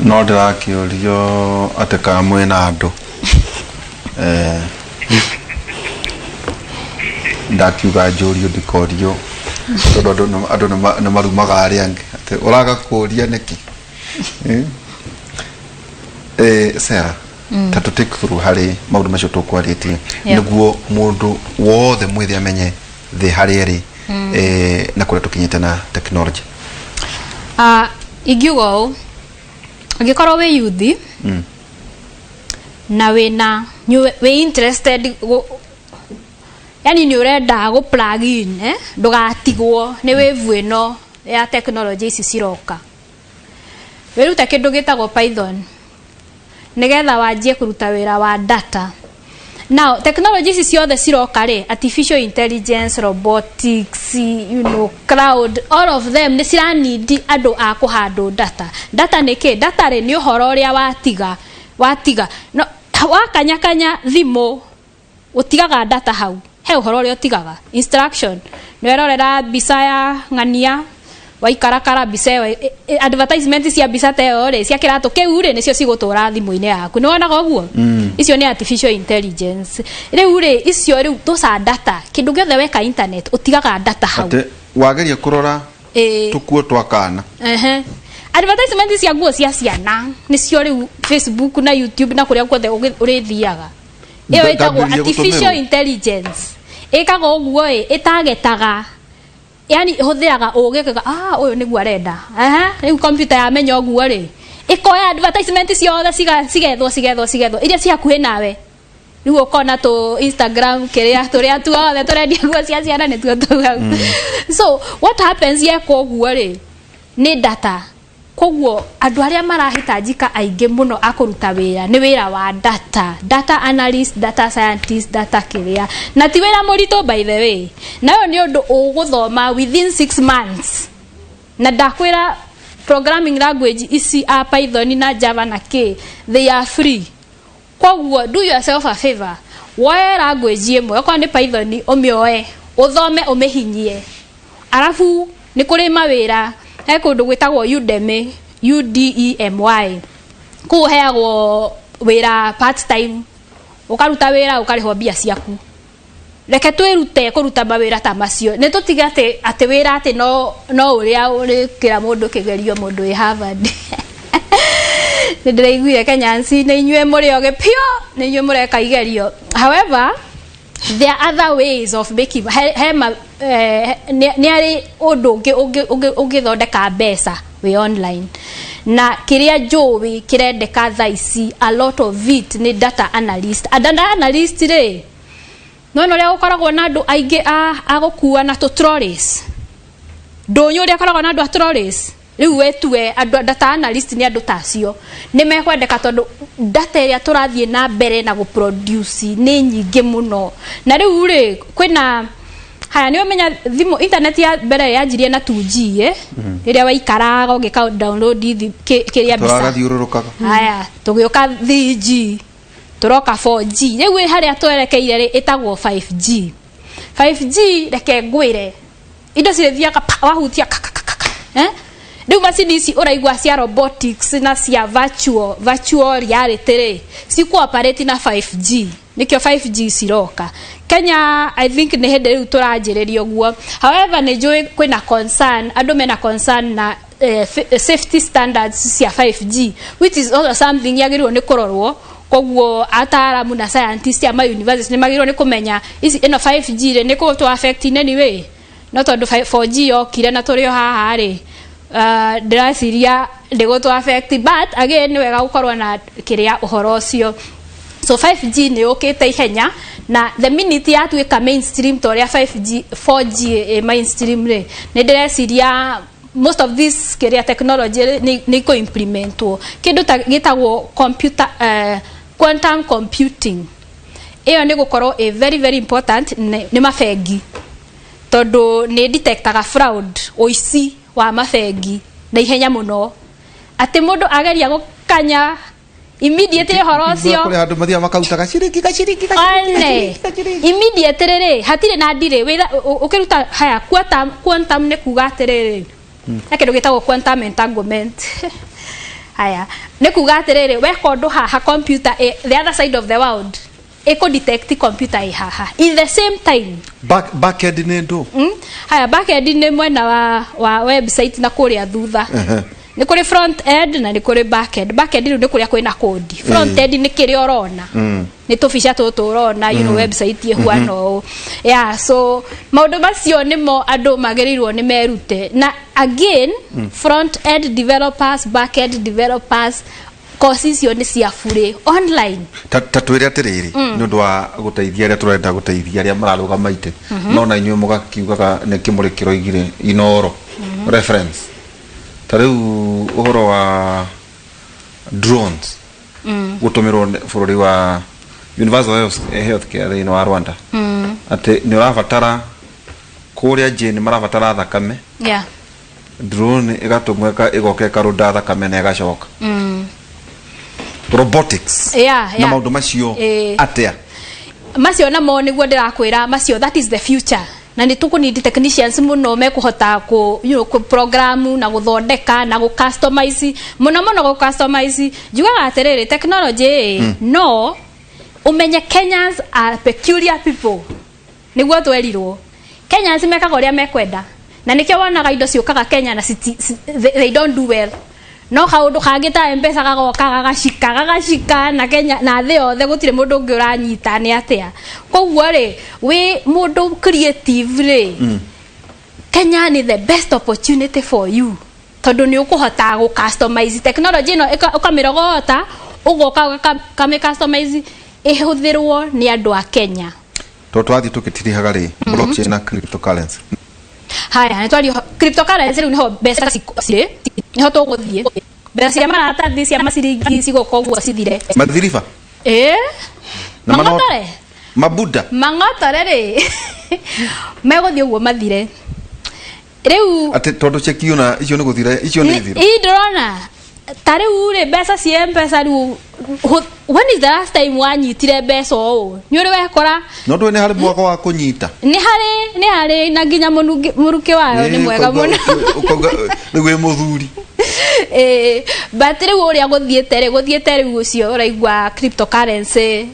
No ndĩrakĩũrio atĩ kana mwĩna andũ. Eh, ndakiuga njũrio ndikorio tondũ andũ nĩ marumaga arĩa angĩ atĩ ũraga kũũria nĩkĩ. Eh? Eh, Sarah, ta tũ take through harĩ maũndũ macio tũkwarĩtie nĩguo mũndũ wothe mwĩthĩ amenye thĩ harĩa ĩrĩ na kũrĩa tũkinyĩte na technology. Ah, ingiuga ũũ, angĩkorwo wĩ yuthi na wĩna wĩ interested yani nĩ ũrenda gũ plug in, eh? Ndũgatigwo nĩ wave ĩno ya technology ici ciroka, wĩrute kĩndũ gĩtagwo Python nĩgetha wanjie kũruta wĩra wa data. Now technology ici ciothe ciroka rĩ, artificial intelligence, robotics, cloud, all of them nĩ ciranindi andũ a kũhandle data. Data nĩ kĩ? Data rĩ, nĩ ũhoro ũrĩa watiga no wakanyakanya thimũ, ũtigaga data hau. He ũhoro ũrĩa ũtigaga, instruction, nĩ werorera mbica ya ng'ania, waikarakara mbica ĩyo, advertisement cia mbica ta ĩyo rĩ, cia kĩratũ kĩu rĩ, nĩcio cigũtũra thimũ-inĩ yaku. Nĩ wonaga ũguo? Icio nĩ artificial intelligence. Rĩu rĩ, icio rĩu those are data. Kĩndũ gĩothe weka internet, ũtigaga data hau. Atĩ wageria kũrora tũkuo twa kana. Ehe. Advertisement cia nguo cia ciana nĩcio rĩu Facebook na YouTube na kũrĩa guothe ũrĩthiaga. Ĩyo ĩtagwo ngambĩrĩria artificial gũtũmĩrwo. intelligence. Ĩkaga ũguo ĩ, ĩtagetaga, yani ĩhũthĩraga ũgĩ ĩkauga, "Ah, ũyũ nĩguo arenda." Aha, rĩu computer yamenya ũguo rĩ, ĩkoya advertisement ciothe, cigethwo cigethwo cigethwo iria ci hakuhĩ nawe. Rĩu ũkona tũ Instagram kĩrĩa tũrĩa tuothe tũrendia nguo cia ciana nĩtuo tũu hau. So what happens yeka ũguo rĩ, nĩ data. Koguo andũ arĩa marahitajika aingĩ mũno a kũruta wĩra nĩ wĩra wa data, data analyst, data scientist, data kĩrĩa, na ti wĩra mũritũ, by the way. Na ũyũ nĩ ũndũ ũgũthoma within 6 months, na ndakwĩra programming language ici a Python na Java na k, they are free. Koguo do yourself a favor, woe language ĩmwe, okorwo nĩ Python, ũmĩoe, ũthome, ũmĩhinyie. Arabu nĩ kũrĩ mawĩra, he kũndũ gwĩtagwo Udemy, Udemy. Kũu ũheagwo wĩra part time, ũkaruta wĩra, ũkarĩhwo mbia ciaku. Reke twĩrute kũruta mawĩra ta macio, nĩ tũtige atĩ wĩra atĩ no ũrĩa ũrĩkĩra mũndũ kĩgerio, mũndũ wĩ Harvard. Nĩ ndĩraiguire Kenyansi nĩ inyuĩ mũrĩ ogĩ piũ, nĩ inyuĩ mũreka igerio. However, there are other ways of making he ma, nĩ arĩ ũndũ ũngĩ ũngĩthondeka mbeca wĩ online. Na kĩrĩa njũĩ kĩrendeka thaa ici, a lot of it nĩ data analyst. A data analyst rĩ, nona ũrĩa gũkoragwo na andũ aingĩ a gũkua na tũ trolleys ndũnyũ, ũrĩa koragwo na andũ a trolleys, rĩu wetue andũ data analyst nĩ andũ ta acio nĩ mekwendeka, tondũ data ĩrĩa tũrathiĩ na mbere na gũproduce nĩ nyingĩ mũno. Na rĩu rĩ, kwĩna haya, nĩ ũmenya thimũ internet ya mbere yanjirie na 2G, eh? Rĩrĩa waikaraga ũgĩka download kĩrĩa mbica. Tũragathiũrũrũkaga. Haya, tũgĩũka 3G, tũroka 4G, rĩu ĩ harĩa twerekeire rĩ, ĩtagwo 5G. 5G, reke ngwĩre, indo cirĩthiaga pa, wahutia ka, ka, ka, ka, ka. Eh? Rĩu macini ici ũraigua cia robotics na cia virtual reality rĩ, cikũoperate na 5G. Nĩkĩo 5G ciroka Kenya. I think nĩ hĩndĩ rĩu tũranjĩrĩria ũguo. However, nĩ njũĩ kwĩna concern, andũ mena concern na safety standards cia 5G, which is also something yagĩrĩirwo nĩ kũrorwo. Koguo ataaramu na scientist a ma university nĩ magĩrĩirwo nĩ kũmenya ici ĩno 5G rĩ, nĩ kũ affect in any way. No tondũ 4G yokire na tũrĩ o haha rĩ, ndĩraciria ndĩgũtũ affect, but again nĩ wega gũkorwo na kĩrĩa ũhoro ũcio. So 5G nĩ yũkĩte ihenya, na the minute yatuĩka mainstream ta ũrĩa 5G, 4G ĩ mainstream rĩ, nĩ ndĩreciria most of this kĩrĩa technology rĩ, nĩ ikũ-implementwo. Kĩndũ ta gĩtagwo computer, quantum computing, ĩyo nĩ gũkorwo ĩ very very important nĩ mabengi, tondũ nĩ detectaga fraud, ũici wa mabengi na ihenya mũno, atĩ mũndũ ageria gũkanya, immediately ũhoro ũcio. Kũrĩ handũ mathiaga makaruta gaciringi gaciringi. One immediately rĩ, hatirĩ na ndirĩ wĩra ũkĩruta. Haya, quantum nĩ kuga atĩrĩrĩ, he kĩndũ gĩtagwo quantum entanglement. Haya, nĩ kuga atĩrĩrĩ, weka ũndũ haha, computer the other side of the world ĩkũ detect computer ĩ haha in the same time. Backend nĩ ndũ? Haya, backend nĩ mwena wa website na kũrĩa thutha. Nĩ kũrĩ front end na nĩ kũrĩ backend. Backend rĩu nĩ kũrĩa kwĩna kodi. Front end nĩ kĩrĩa ũrona, nĩ tũbica tũtũ ũrona, website ĩhuana ũũ. Yeah, so maũndũ macio nĩmo andũ magĩrĩirwo nĩ merute. Na again, front end developers, back end developers, course icio nĩ cia burĩ online. Ta twĩre atĩrĩrĩ, nĩ ũndũ wa gũteithia arĩa tũrenda gũteithia, arĩa mararũgama itĩ, no na inyuĩ mũgakiugaga nĩ kĩmũrĩ kĩroigire inoro reference, ta rĩu ũhoro wa drones gũtũmĩrwo nĩ bũrũri wa universal health care thĩinĩ wa Rwanda, atĩ nĩ ũrabatara kũrĩa Jane marabatara thakame, drone ĩgatũmwo ĩgoka ĩkarũnda thakame na ĩgacoka, robotics na maũndũ macio. Atĩa? Macio namo nĩguo ndĩrakwĩra macio, that is the future, na nĩ tũkũnidi technicians mũno mekũhota kũ you know, kũ program na gũthondeka na gũ customize, mũno mũno gũ customize. Njugaga atĩrĩrĩ, technology ĩ no ũmenye Kenyans are peculiar people. Nĩguo twerirwo Kenyans mekaga ũrĩa mekwenda, na nĩkĩo wonaga indo ciũkaga Kenya na they don't do well, no kaũndũ kangĩ ta Mpesa gagoka gagacika gagacika na Kenya na thĩ yothe, gũtirĩ mũndũ ũngĩ ũranyita nĩ atĩa. Koguo rĩ, wĩ mũndũ creative rĩ, Kenya nĩ the best opportunity for you, tondũ nĩ ũkũhota gũ customize technology ĩno, ũkamĩrogota, ũgoka ũkamĩ customize ĩhũthĩrwo nĩ andũ a Kenya. Tondũ twathiĩ tũgĩtirihaga rĩ, blockchain na cryptocurrency. Haya, nĩ twario cryptocurrency. Rĩu nĩho mbeca cirĩ, nĩho tũgũthiĩ. Mbeca cia maratathi, cia maciringi, cigũka ũguo cithire. Mathiriba. Ĩ. Na mang'otore. Mabuda. Mang'otore rĩ, megũthiĩ ũguo mathire rĩu. Atĩ tondũ cheki ona icio nĩ gũthira, icio nĩ thiro. Ii, ndĩrona ta rĩu rĩ, mbeca cia Mpesa rĩu, when is the last time wanyitire mbeca ũũ? Nĩ ũrĩ wekora? No ndũĩ nĩ harĩ mwaka wa kũnyita. Nĩ harĩ na nginya mũrukĩ wayo nĩ mwega mũno. Ũkauga rĩu wĩ mũthuri. Ĩĩ, but rĩu ũrĩa gũthiĩte rĩ, gũthiĩte rĩu ũcio ũraigua cryptocurrency,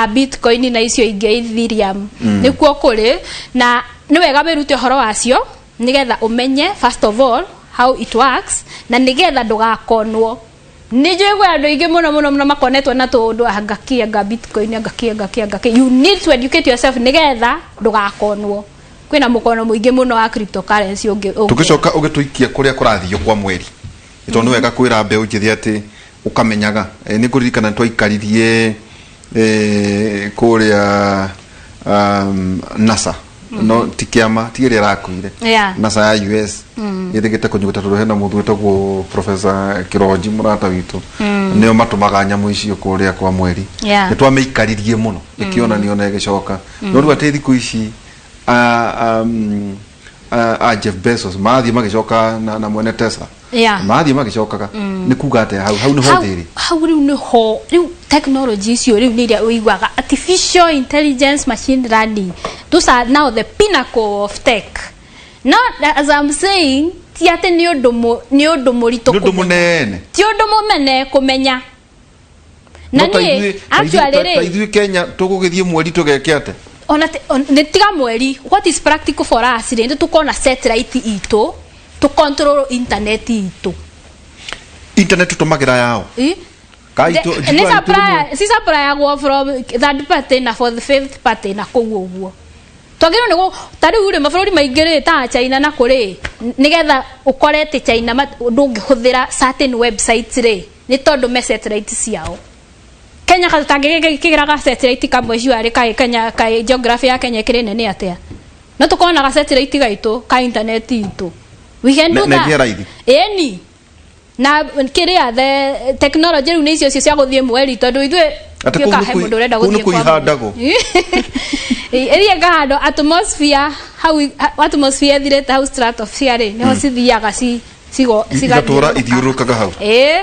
bitcoin na icio ingĩ, Ethereum, nĩkuo kũrĩ. Na nĩ wega wĩrute ũhoro wacio nĩgetha ũmenye first of all how it works, na nĩgetha ndũgakonwo. Nĩ njũĩ kwĩ andũ aingĩ mũno mũno mũno makonetwo na tũũndũ, anga kĩ, anga bitcoin, anga kĩ, anga kĩ, anga kĩ. You need to educate yourself nĩgetha ndũgakonwo. Kwĩna mũkono mũingĩ mũno wa cryptocurrency ũngĩ. Tũgĩcoka ũgĩtũikia kũrĩa kũrathio kwa mweri, nĩ tondũ nĩ wega kwĩra mbeũ njĩthĩ atĩ ũkamenyaga. Nĩ ngũririkana twaikaririe kũrĩa NASA, no ti kĩama, ti ĩrĩa ĩrakuire. NASA ya US ĩthĩgĩte kũnyuguta, tondũ hena mũndũ wĩtagwo Professor Kĩronji, mũrata witũ, nĩo matũmaga nyamũ icio kũrĩa kwa mweri. Nĩ twamĩikaririe mũno ĩkĩonanio na ĩgĩcoka, no rĩu atĩ thikũ ici a Jeff Bezos marathiĩ magĩcoka na mwene Tesla marathiĩ magĩcokaga. Nĩ kuga atĩa hau nĩho hau thĩ ĩrĩ? Hau rĩu nĩho rĩu technology icio rĩu nĩ iria ũiguaga artificial intelligence, machine learning, those are now the pinnacle of tech. No as I'm saying, ti atĩ nĩ ũndũ mũritũ Nĩ ũndũ kũmenya. Mũnene. Ti ũndũ mũmene kũmenya na No ta niĩ actually ta rĩ, ithuĩ Kenya tũgũgĩthiĩ mweri tũgeke atĩa? Ona nĩ tiga mweri, what is practical for us rĩ, nĩ tũkona satellite itũ tũ control internet itũ. Internet tũtũmagĩra yao? Ĩ? Ka Nĩ njiguaga supplier, si suppliagwo from third party na for the fifth party na kũu ũguo twagĩrĩirwo nĩ ta rĩu rĩ, mabũrũri maingĩ rĩ, ta China na kũrĩ, nĩgetha ũkore atĩ China ndũngĩhũthĩra certain websites rĩ, nĩ tondũ me satellite ciao. Kenya tũtangĩkĩgĩra ga satellite kamwe ciarĩ kaĩ Kenya, kaĩ geography ya Kenya ĩkĩrĩ nene atĩa? No tũkorwo na ga satellite gaitũ ka internet itũ. We can do Na that. ĩgĩe raithi. Ĩni, na kĩrĩa, the technology rĩu nĩ icio cio cia gũthiĩ mweri, tondũ ithuĩ Atĩ ndiũĩ kũu kana nĩ he mũndũ ũrenda kũu nĩ gũthiĩ kwa kwĩhandagwo. Ĩthiĩ ĩkahandwo atmosphere hau, atmosphere ĩthirĩte hau, stratosphere rĩ, nĩho cithiaga Igatũra cigathiũrũrũka. Ithiũrũrũkaga hau. Ĩĩ,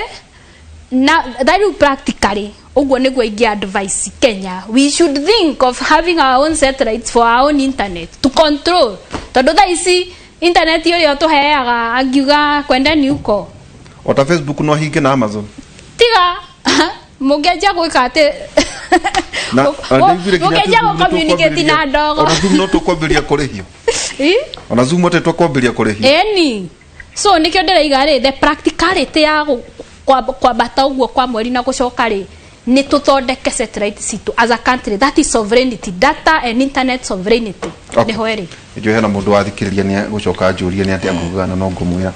na that rĩu practically ũguo nĩguo ingĩ advice Kenya, we should think of having our own satellites for our own internet to control, tondũ thaa ici internet ũrĩa ũtũheaga angiuga kwendeni uko. Ota Facebook no hinge na Amazon. Tiga mũngĩanjia gwĩka atĩ Na na ndaiguire nginya mũngĩanjia Zoom gũ communicate na ndogo. Ona Zoom no tũkwambĩrĩria kũrĩhio. Ĩ? Ona Zoom atĩ tũkwambĩrĩria kũrĩhio. Ĩni, so nĩkĩo ndĩraiga rĩ, the practicality ya kwambata ũguo kwa mweri na gũcoka rĩ, nĩ tũthondeke satellite citũ as a country. That is sovereignty, data and internet sovereignty. Okay. Nĩho ĩrĩ. Njũĩ hena mũndũ wathikĩrĩria nĩ gũcoka anjũrie nĩ atĩa ngugaga, na no ngũmwĩra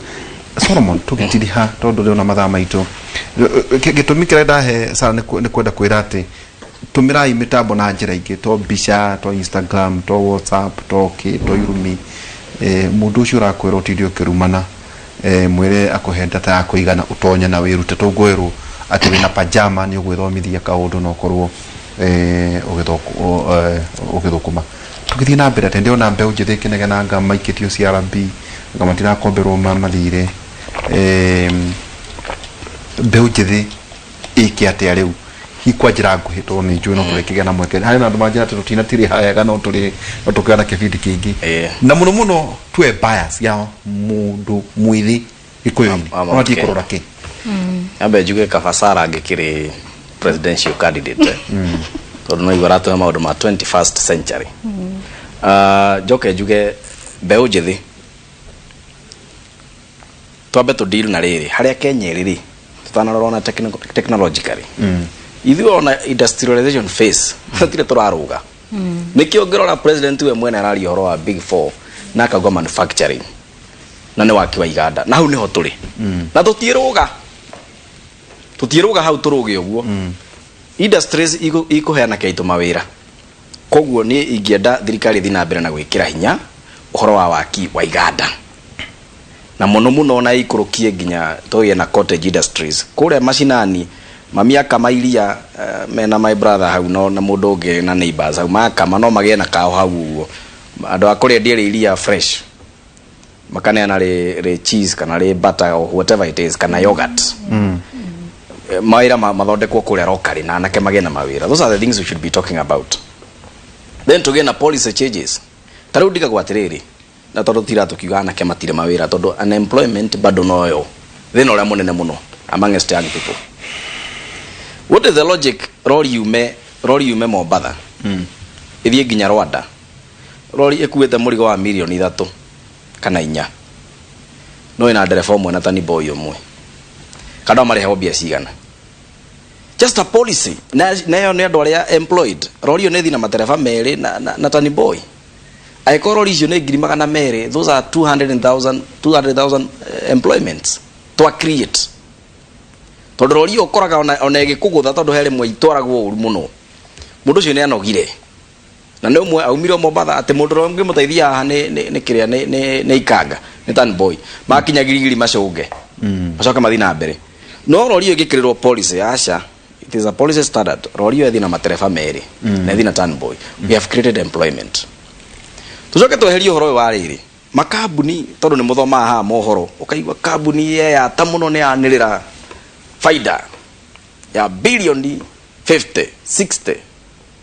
Solomon tũgĩtiriha tondũ rĩo na mathaa maitũ. Gĩtũmi kĩrĩa ndahe Sara nĩ kwenda kwĩra atĩ tũmĩrai mĩtambo na njĩra ingĩ, to mbica, to Instagram, to WhatsApp, to kĩ, to irumi. Mũndũ ũcio ũrakwĩra ũtinde ũkĩrumana, mwĩre akũhe data ya kũigana ũtonye na wĩrute. Tũngwĩrwo atĩ wĩna pajama nĩ ũgwĩthomithia kaũndũ na ũkorwo ũgĩthũkũma. Tũgĩthiĩ na mbere atĩ ndĩrona mbeũ njĩthĩ ĩkĩnegenanga maikĩtio CRB, anga matirakomberwo mathirĩ. Mbeũ njĩthĩ ĩke atĩa rĩu hihi kwa njĩra nguhĩ, tondũ nĩ njũĩ no tũrĩkĩgĩa na mweke harĩ na andũ manjĩra atĩ tũtinatirĩha wega, no tũrĩ no tũkĩgĩa na kĩbindi kĩngĩ. Na mũno mũno tuwe bias ya mũndũ mwĩthĩ gĩkũyũ-inĩ ũbatiĩ kũrora kĩ? Nyambe njuge kaba Sara angĩkĩrĩ presidential candidate, tondũ no igua aratũhe maũndũ ma 21st century. Ah, njoke njuge mbeũ njĩthĩ twambe tũ deal na rĩrĩ harĩa Kenya ĩrĩ rĩ, tũtanarora ona technologically ithuĩ ona industrialization phase tũtirĩ tũrarũga. Nĩkĩo ngĩrora president we mwene araria ũhoro wa Big Four na akauga manufacturing na nĩ waki wa iganda, na hau nĩho tũrĩ na tũtiĩrũga, tũtiĩrũga hau tũrũge ũguo. Industries ikũheana kĩaitũ mawĩra, koguo niĩ ingĩenda thirikari ĩthiĩ na mbere na gwĩkĩra hinya ũhoro wa waki wa iganda, na mũno mũno na ĩikũrũkie nginya tũgĩe na cottage industries kũrĩa macinani. Mami akama iria, mena my brother hau no na mũndũ ũngĩ na neighbors hau makama, no magĩe na kao hau ũguo, andũ a kũrĩa endia iria fresh makaneana rĩ cheese kana rĩ butter or whatever it is kana yogurt. Mawĩra mathondekwo kũrĩa locally na anake magĩe na mawĩra. Those are the things we should be talking about. Then tũgĩe na policy changes. Ta rĩu ndigagwo atĩrĩrĩ, na tondũ tira tũkiuga anake matirĩ mawĩra, tondũ unemployment bado noyo thĩna ũrĩa mũnene mũno amongst young people. What is the logic? Rori yume Mombatha ĩthiĩ nginya Rwanda, rori ĩkuĩte mũrigo wa mirioni 3 kana 4, no ĩna ndereba ũmwe na tani boy ũmwe, kana no marĩhagwo mbia cigana? Just a policy na ĩyo nĩ andũ arĩa employed. Rori ĩyo nĩ ĩthiĩ na matereba merĩ na tani boy. Angĩkorwo rori icio nĩ 200,000, those are 200,000 200,000 employments twa create, tondũ rori ĩyo ũkoraga ona ĩgĩkũgũtha, tondũ he rĩmwe itwaragwo ũru mũno, mũndũ ũcio nĩ anogire na nĩ ũmwe aumire Mombatha, atĩ mũndũ ũrĩa ũngĩmũteithia haha nĩ kĩrĩa nĩ ikanga, nĩ tan boy, makinya Girigiri macũnge macoke mathiĩ na mbere. No rori ĩyo ĩngĩkĩrĩrwo policy, aca, it is a policy standard, rori ĩyo ĩthiĩ na matereba merĩ na ĩthiĩ na tan boy, we have created employment. Tucoke tweherie ũhoro ũyũ wa rĩrĩ makambuni, tondũ nĩ mũthomaga haha mohoro ũkaigua kambuni yeyata mũno nĩ yanĩrĩra faida ya bilioni 50, 60,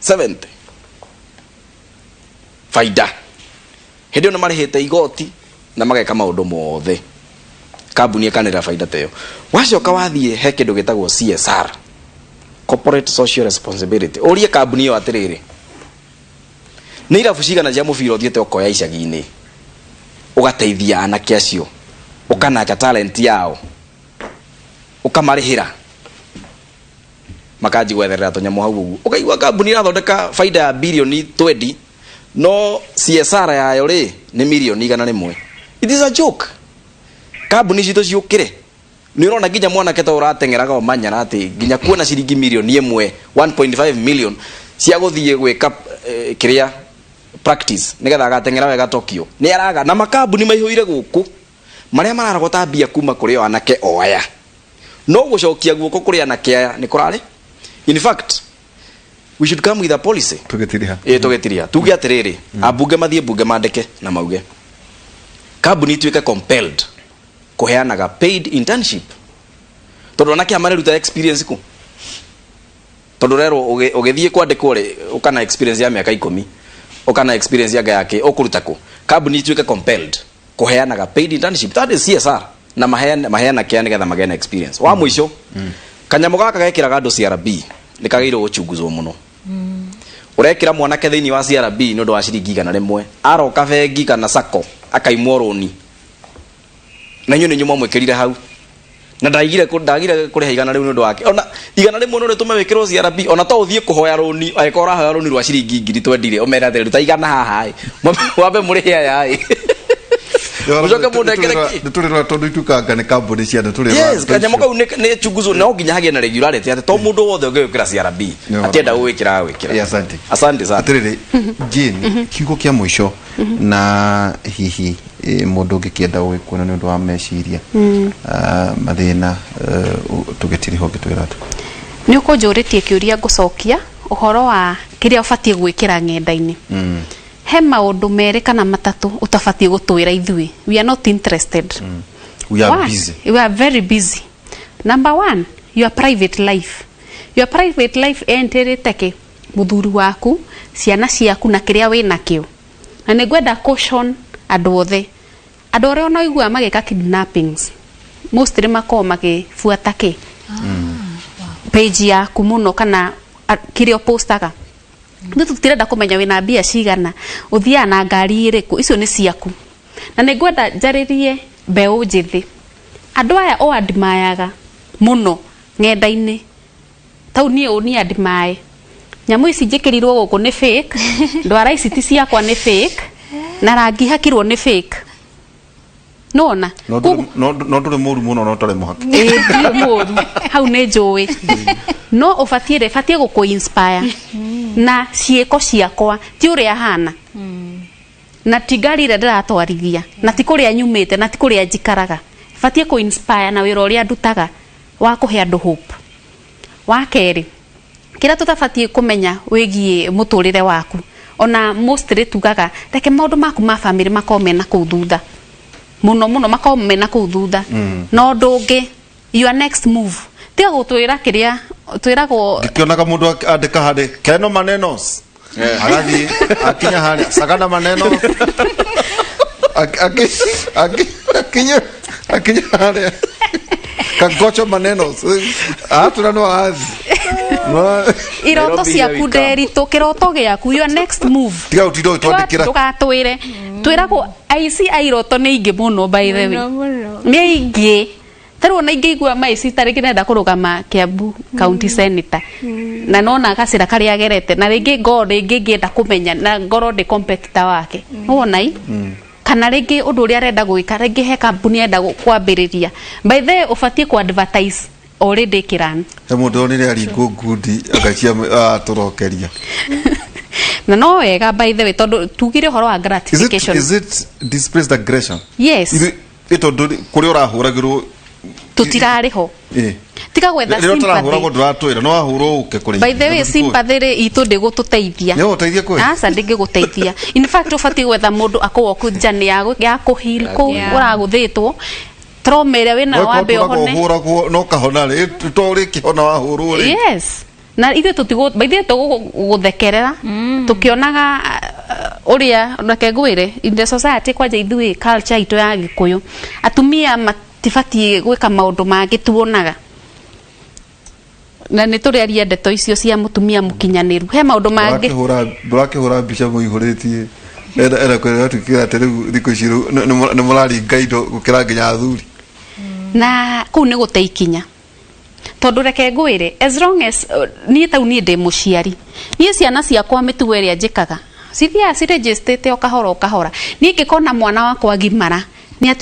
70 faida. Hĩndĩ ĩyo nĩ marĩhĩte igoti na mageka maũndũ mothe, kambuni ĩkanĩrĩra faida ta ĩyo. Wacoka wathiĩ he kĩndũ gĩtagwo CSR, corporate social responsibility, ũrie kambuni ĩyo atĩrĩrĩ, nĩ irabu cigana cia mũbira ũthiĩte ũkoya icagi-inĩ ũgateithia anake acio, ũkanaka talent yao, ũkamarĩhĩra, makanji gwetherera tũnyamũ hau ũguo? Ũkaigua kambuni ĩrathondeka baida ya bilioni 20, no CSR yayo rĩ nĩ mirioni 100. It is a joke. Kambuni citũ ciũkĩre. Nĩ ũrona nginya mwanake ta ũrateng'eraga ũmanyara atĩ nginya kuona ciringi mirioni 1, 1.5 million cia gũthiĩ gwĩka kĩrĩa practice nĩgetha agateng'era wega Tokyo nĩ araga, na makambuni maihũire gũkũ marĩa mararogota mbia kuma kũrĩ o anake o aya, no gũcokia guoko kũrĩ anake aya nĩ kũrarĩ. In fact, we should come with a policy. Tũgĩtiriha. Ĩ, tũgĩtiria tuge atĩrĩrĩ, ambunge mathiĩ mbunge mandĩke na mauge kambuni ituĩke compelled kũheanaga paid internship, tondũ anake aya mareruta experience kũ? Tondũ rerwo ũgĩthiĩ kwandĩkwo rĩ, ũkana experience ya mĩaka 10, ũkana experience ya yake ũkũruta kũ? Kambuni ituĩke compelled kũheanaga paid internship. That is CSR. Na maheana maheana kĩa nĩgetha magĩe na experience wa mũico. Kanyamũ gaka gekĩraga andũ CRB nĩ kagĩrĩirwo gũchunguzwo mũno. Ũrekĩra mwanake thĩinĩ wa CRB nĩ ũndũ wa ciringi 100, aroka bengi kana sacco akaimwo rũni, na inyuĩ nĩ inyuĩ mwamwĩkĩrire hau na ndaigire ndagire kũrĩha 100 nĩ ũndũ wake. Ona 100 no rĩtũme wĩkĩrwo CRB, ona to ũthiĩ kũhoya rũni. Angĩkorwo ũrahoya rũni rwa ciringi ngiri twendire, ũmere atĩ ruta 100 haha ĩ, wambe mũrĩhe aya ĩ, mũcoke mũndengere kĩ. Nĩ tũrĩrora tondũ ituĩkanga nĩ kambuni cia nĩ tũrĩrora. Yes, kanyamũ kau nĩ chunguzwo. No nginya hagĩe na regularity atĩ to mũndũ wothe ũngĩgwĩkĩra CRB atienda gũgwĩkĩra agwĩkĩra. Yeah, asante. Asante sana. Atĩrĩrĩ Jane, kiugo kĩa mũico, na hihi mũndũ ũngĩkĩenda gũgĩkuona nĩ ũndũ wa meciria, mathĩna, tũgĩtirĩho ũngĩtwĩra atĩ? Nĩ ũkũnjũrĩtie kĩũria, ngũcokia ũhoro wa kĩrĩa ũbatiĩ gwĩkĩra ng'enda-inĩ. He maũndũ merĩ kana matatũ ũtabatiĩ gũtwĩra ithuĩ. We are not interested. We are One, busy. We are very busy. Number one, your private life. Your private life enterĩte kĩ mũthuri waku, ciana ciaku na kĩrĩa wĩ nakĩo. Na nĩ ngwenda caution andũ othe, andũ arĩa ona ũiguaga magĩka kidnappings, mostly makoragwo magĩbuata kĩ page yaku mũno kana kĩrĩa ũpostaga. Ithuĩ tũtirenda kũmenya wĩna mbia cigana, ũthiaga na ngari ĩrĩkũ, icio nĩ ciaku. Na nĩ ngwenda njarĩrie mbeũ njĩthĩ, andũ aya o admireaga mũno ng'enda-inĩ tau. Niĩ ũ niĩ admire nyamũ ici njĩkĩrirwo gũkũ nĩ fake, ndwara ici ti ciakwa, nĩ fake, na rangi hakirwo nĩ fake, nona. No ndũrĩ mũru mũno no ũtarĩ mũhaki. Ĩĩ, ndirĩ mũru hau, nĩ njũĩ no ũbatiĩ batiĩ gũkũ inspire na ciĩko ciakwa, ti ũrĩa hana, na ti ngari ĩrĩa ndĩratwarithia, na ti kũrĩa nyumĩte, na ti kũrĩa njikaraga. Batiĩ kũ inspire na wĩra ũrĩa ndutaga wa kũhe andũ hope. Wa kerĩ, kĩrĩa tũtabatiĩ kũmenya wĩgiĩ mũtũrĩre waku, ona mostly tugaga reke maũndũ maku ma family makorwo mena kũu thutha mũno mũno, makorwo mena kũu thutha. Na ũndũ ũngĩ, your next move, tiga gũtwĩra kĩrĩa twĩragwo. Ngĩkĩonaga mũndũ andĩka harĩ keno manenos, agathiĩ akinya harĩa sagana maneno, akinya harĩa kagocho manenos, atũra no athi. Iroto Nairobi, here ciaku we come. Nderitũ, kĩroto gĩaku, your next move. Tiga ũtinde ũgĩtwandĩkĩra. Ndũgatwĩre. Twĩragwo aici a iroto nĩ aingĩ mũno, by the way. Mũno, mũno. Nĩ aingĩ. Tarĩu ona ingĩigua maici, tarĩngĩ nenda kũrũgama Kiambu County Senator, na nona gacĩra karĩa agerete, na rĩngĩ ngorwo rĩngĩ ngĩenda kũmenya na ngorwo ndĩ competitor wake, nĩwona i kana rĩngĩ ũndũ ũrĩa arenda gwĩka, rĩngĩ he kambuni arenda kwambĩrĩria. By the way, ũbatiĩ ku advertise already kĩran. He mũndũ onire aringwo ngundi agacia atũrokeria. Na no wega, by the way, tondũ tugire ũhoro wa Is it, gratification. Is it displaced aggression? Yes. Ĩ tondũ kũrĩa ũrahũragĩrwo Tũtirarĩ ho. Tiga gwetha Rĩrĩa ũtarahũragwo sympathy. ndũratwĩra no wahũrwo ũke kũrĩ. By the way, sympathy rĩ itũ ndĩgũtũteithia. Nĩ ũgũteithia kwĩ? Aca, ndĩngĩgũteithia. In fact, ũbatiĩ gwetha mũndũ akũwalk journey ya kũheal kũu ũragũthĩtwo, trauma ĩrĩa wĩnayo, wambe ũhone. Ũhũragwo no kahona rĩ, to ũrĩkĩhona wahũrwo rĩ. Yes, na ithuĩ tũtigũ, by the way, tũgũgũthekerera tũkĩonaga ũrĩa, reke ngwĩre, in the society, kwanja ithuĩ culture itũ ya Gĩkũyũ, atumia matibatiĩ gwĩka maũndũ mangĩ tuonaga, na nĩ tũrĩaria ndeto icio cia mũtumia mũkinyanĩru. He maũndũ mangĩ. Ndũrakĩhũra mbica mũihũrĩtie ena kwĩra tuĩkĩra atĩ rĩu thikũ ici rĩu nĩ mũraringa indo gũkĩra nginya athuri. Na kũu nĩ gũte ikinya, tondũ reke ngwĩre, as long as niĩ tau niĩ ndĩ mũciari, niĩ ciana ciakwa mĩtugo ĩrĩa njĩkaga cithiaga cirĩnjĩstĩte o kahora o kahora. Niĩ ingĩkona mwana wakwa agimara nĩ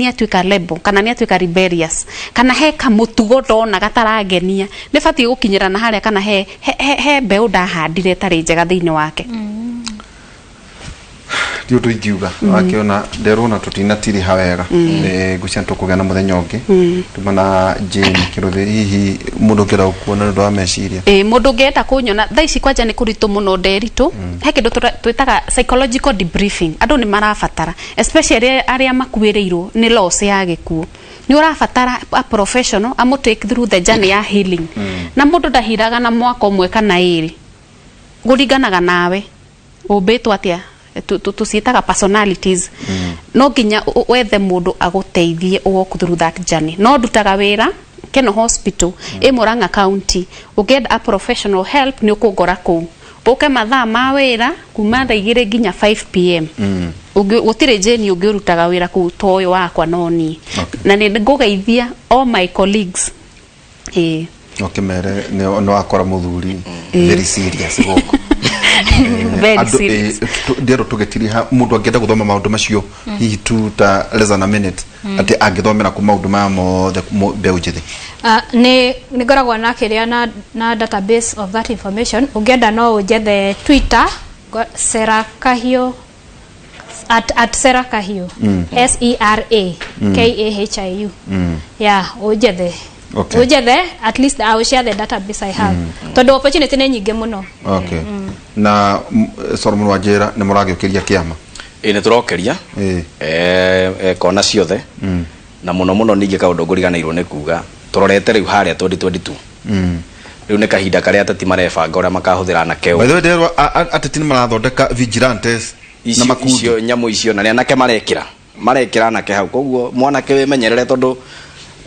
atuĩka rebel kana nĩ atuĩka rebellious kana he kamũtugo ndona gatarangenia, nĩ batiĩ gũkinyĩra na harĩa kana he mbeũ ndahandire ĩtarĩ njega thĩinĩ wake. Ti ũndũ ingiuga wakĩona nderwo tũtinatirĩha wega. Ngwĩciria tũkũgĩa na mũthenya ũngĩ tuma na Jane Kĩrũthĩ. Hihi mũndũ ũngĩenda gũkuona nĩ ũndũ wa meciria? Ĩ, mũndũ ũngĩenda kũnyona thaa ici, kwanja nĩ kũritũ mũno, Nderitũ. He kĩndũ twĩtaga psychological debriefing. Andũ nĩ marabatara, especially arĩa makuĩrĩirwo nĩ loss ya gĩkuũ, nĩ ũrabatara a professional amũ take through the journey ya healing. Na mũndũ ndahiraga na mwaka ũmwe kana ĩrĩ, kũringanaga nawe ũmbĩtwo atĩa. Tũciĩtaga personalities. No nginya wethe mũndũ agũteithie walk through that journey. No ndutaga wĩra Keno Hospital ĩ Murang'a County. Ũngĩenda a professional help, nĩ ũkũngora kũu, ũke mathaa ma wĩra kuma thaa 2 nginya 5 p.m. Gũtirĩ Jane ũngĩ ũrutaga wĩra kũu ta ũyũ wakwa, no niĩ. Na nĩ ngũgeithia all my colleagues, ĩĩ. Ũkĩmere nĩ wakora mũthuri very serious gũkũ. Very serious. Ndĩrwo tũgĩtiriha mũndũ angĩenda gũthoma maũndũ macio hihi tu ta less than a minute, atĩ angĩthomera kũ maũndũ maya mothe mbeũ njĩthĩ? Nĩ ngoragwo na kĩrĩa na database of that information. Ũngĩenda no ũnjethe Twitter, Sera Kahiu, at Sera Kahiu, SERA KAHIU. Yeah, ũnjethe. Ũnjethe, at least I will share the database I have, tondũ opportunity nĩ nyingĩ mũno. Okay, na Solomon Wanjĩra, nĩ mũragĩũkĩria kĩama? Ĩ, nĩ tũrokeria. Kona ciothe, na mũno mũno ningĩ kaũndũ ngũriganĩirwo nĩ kuga, tũrorete rĩu harĩa 2022. Rĩu nĩ kahinda karĩa ateti marebanga ũrĩa makahũthĩra anake. By the way, ndĩrwo ateti nĩ marathondeka vigilantes na icio makundi. Icio nyamũ icio na nĩ anake marekĩra anake hau. Koguo mwanake wĩmenyerere, tondũ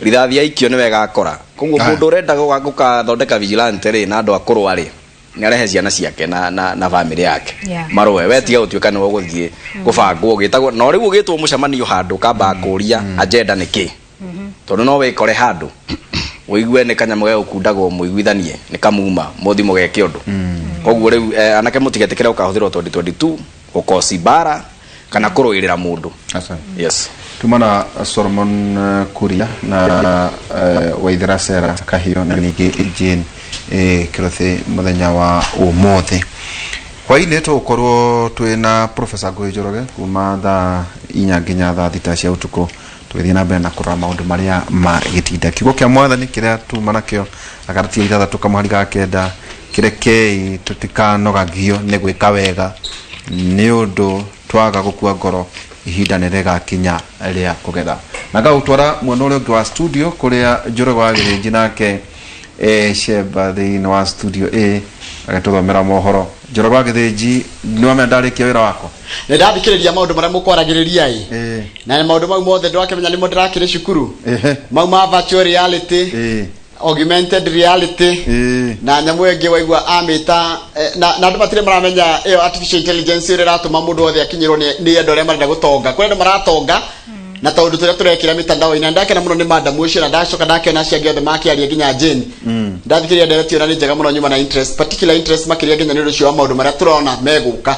rithathi aikio nĩ wega akora. Koguo Aya. mũndũ ũrenda gũkathondeka vigilante rĩ, na andũ akũrũa rĩ, nĩ arehe ciana ciake na family yake. Marũe. We tiga gũtuĩka nĩwe ũgũthiĩ gũbangwo ũgĩtagwo no rĩu ũgĩtwo mũcemanio handũ kamba kũria agenda nĩ kĩ, tondũ no wĩkore handũ ũigue nĩ kanyamũ gegũkundagwo, mũiguithanie nĩ kamuma mũthi mũgeke ũndũ. Koguo rĩu anake mũtigetĩkĩre gũkahũthĩrwo 2022 gũkoci mbara kana kũrũĩrĩra mũndũ. Asante. Yes. Tumana Solomon Kuria na Waithera Sera Kahio na ningĩ Jane Kirothi mũthenya wa ũmũthĩ hwainĩ tũgũkorwo twĩna Professor Ngũĩ Njoroge kuma thaa 4 nginya thaa 6 cia ũtukũ, tũgĩthiĩ na mbere na kũrora maũndũ marĩa ma gĩtinda. Kiugo kĩa Mwathani kĩrĩa tuma nakĩo, Agalatia 6 kamũhari ga 9: kĩrekei tũtikanogagio nĩ gwĩka wega, nĩ ũndũ twaga gũkua ngoro, ihinda nĩ rĩgakinya rĩa kũgetha. Na ngagũtwara mwena ũrĩa ũngĩ wa studio kũrĩa Njoroge wa Gĩthĩnji nake Sheba thĩinĩ wa studio A agĩtũthomera mohoro. Njoroge wa Gĩthĩnji, nĩ wamenya ndarĩkia wĩra wakwa. Nĩ ndathikĩrĩria maũndũ marĩa mũkwaragĩrĩria ĩ, na maũndũ mau mothe ndwakĩmenya nĩmo ndĩrakĩrĩ cukuru, mau ma virtual reality, augmented reality, na nyamũ ĩngĩ waigua amĩta na andũ matirĩ maramenya ĩyo artificial intelligence ĩrĩa ĩratũma mũndũ wothe akinyĩrwo nĩ andũ arĩa marenda gũtonga. Kũrĩ andũ maratonga na tondũ tũrĩa tũrekĩra mĩtandao-inĩ, na ndakena mũno nĩ madam ũcio, na ndacoka ndakena acio angĩ othe makĩaria, nginya Jane. Ndathikĩrĩria ndereti ĩyo na nĩ njega mũno, nyuma na interest, particular interest makĩria nginya nĩ ũndũ ũcio wa maũndũ marĩa tũrona megũka.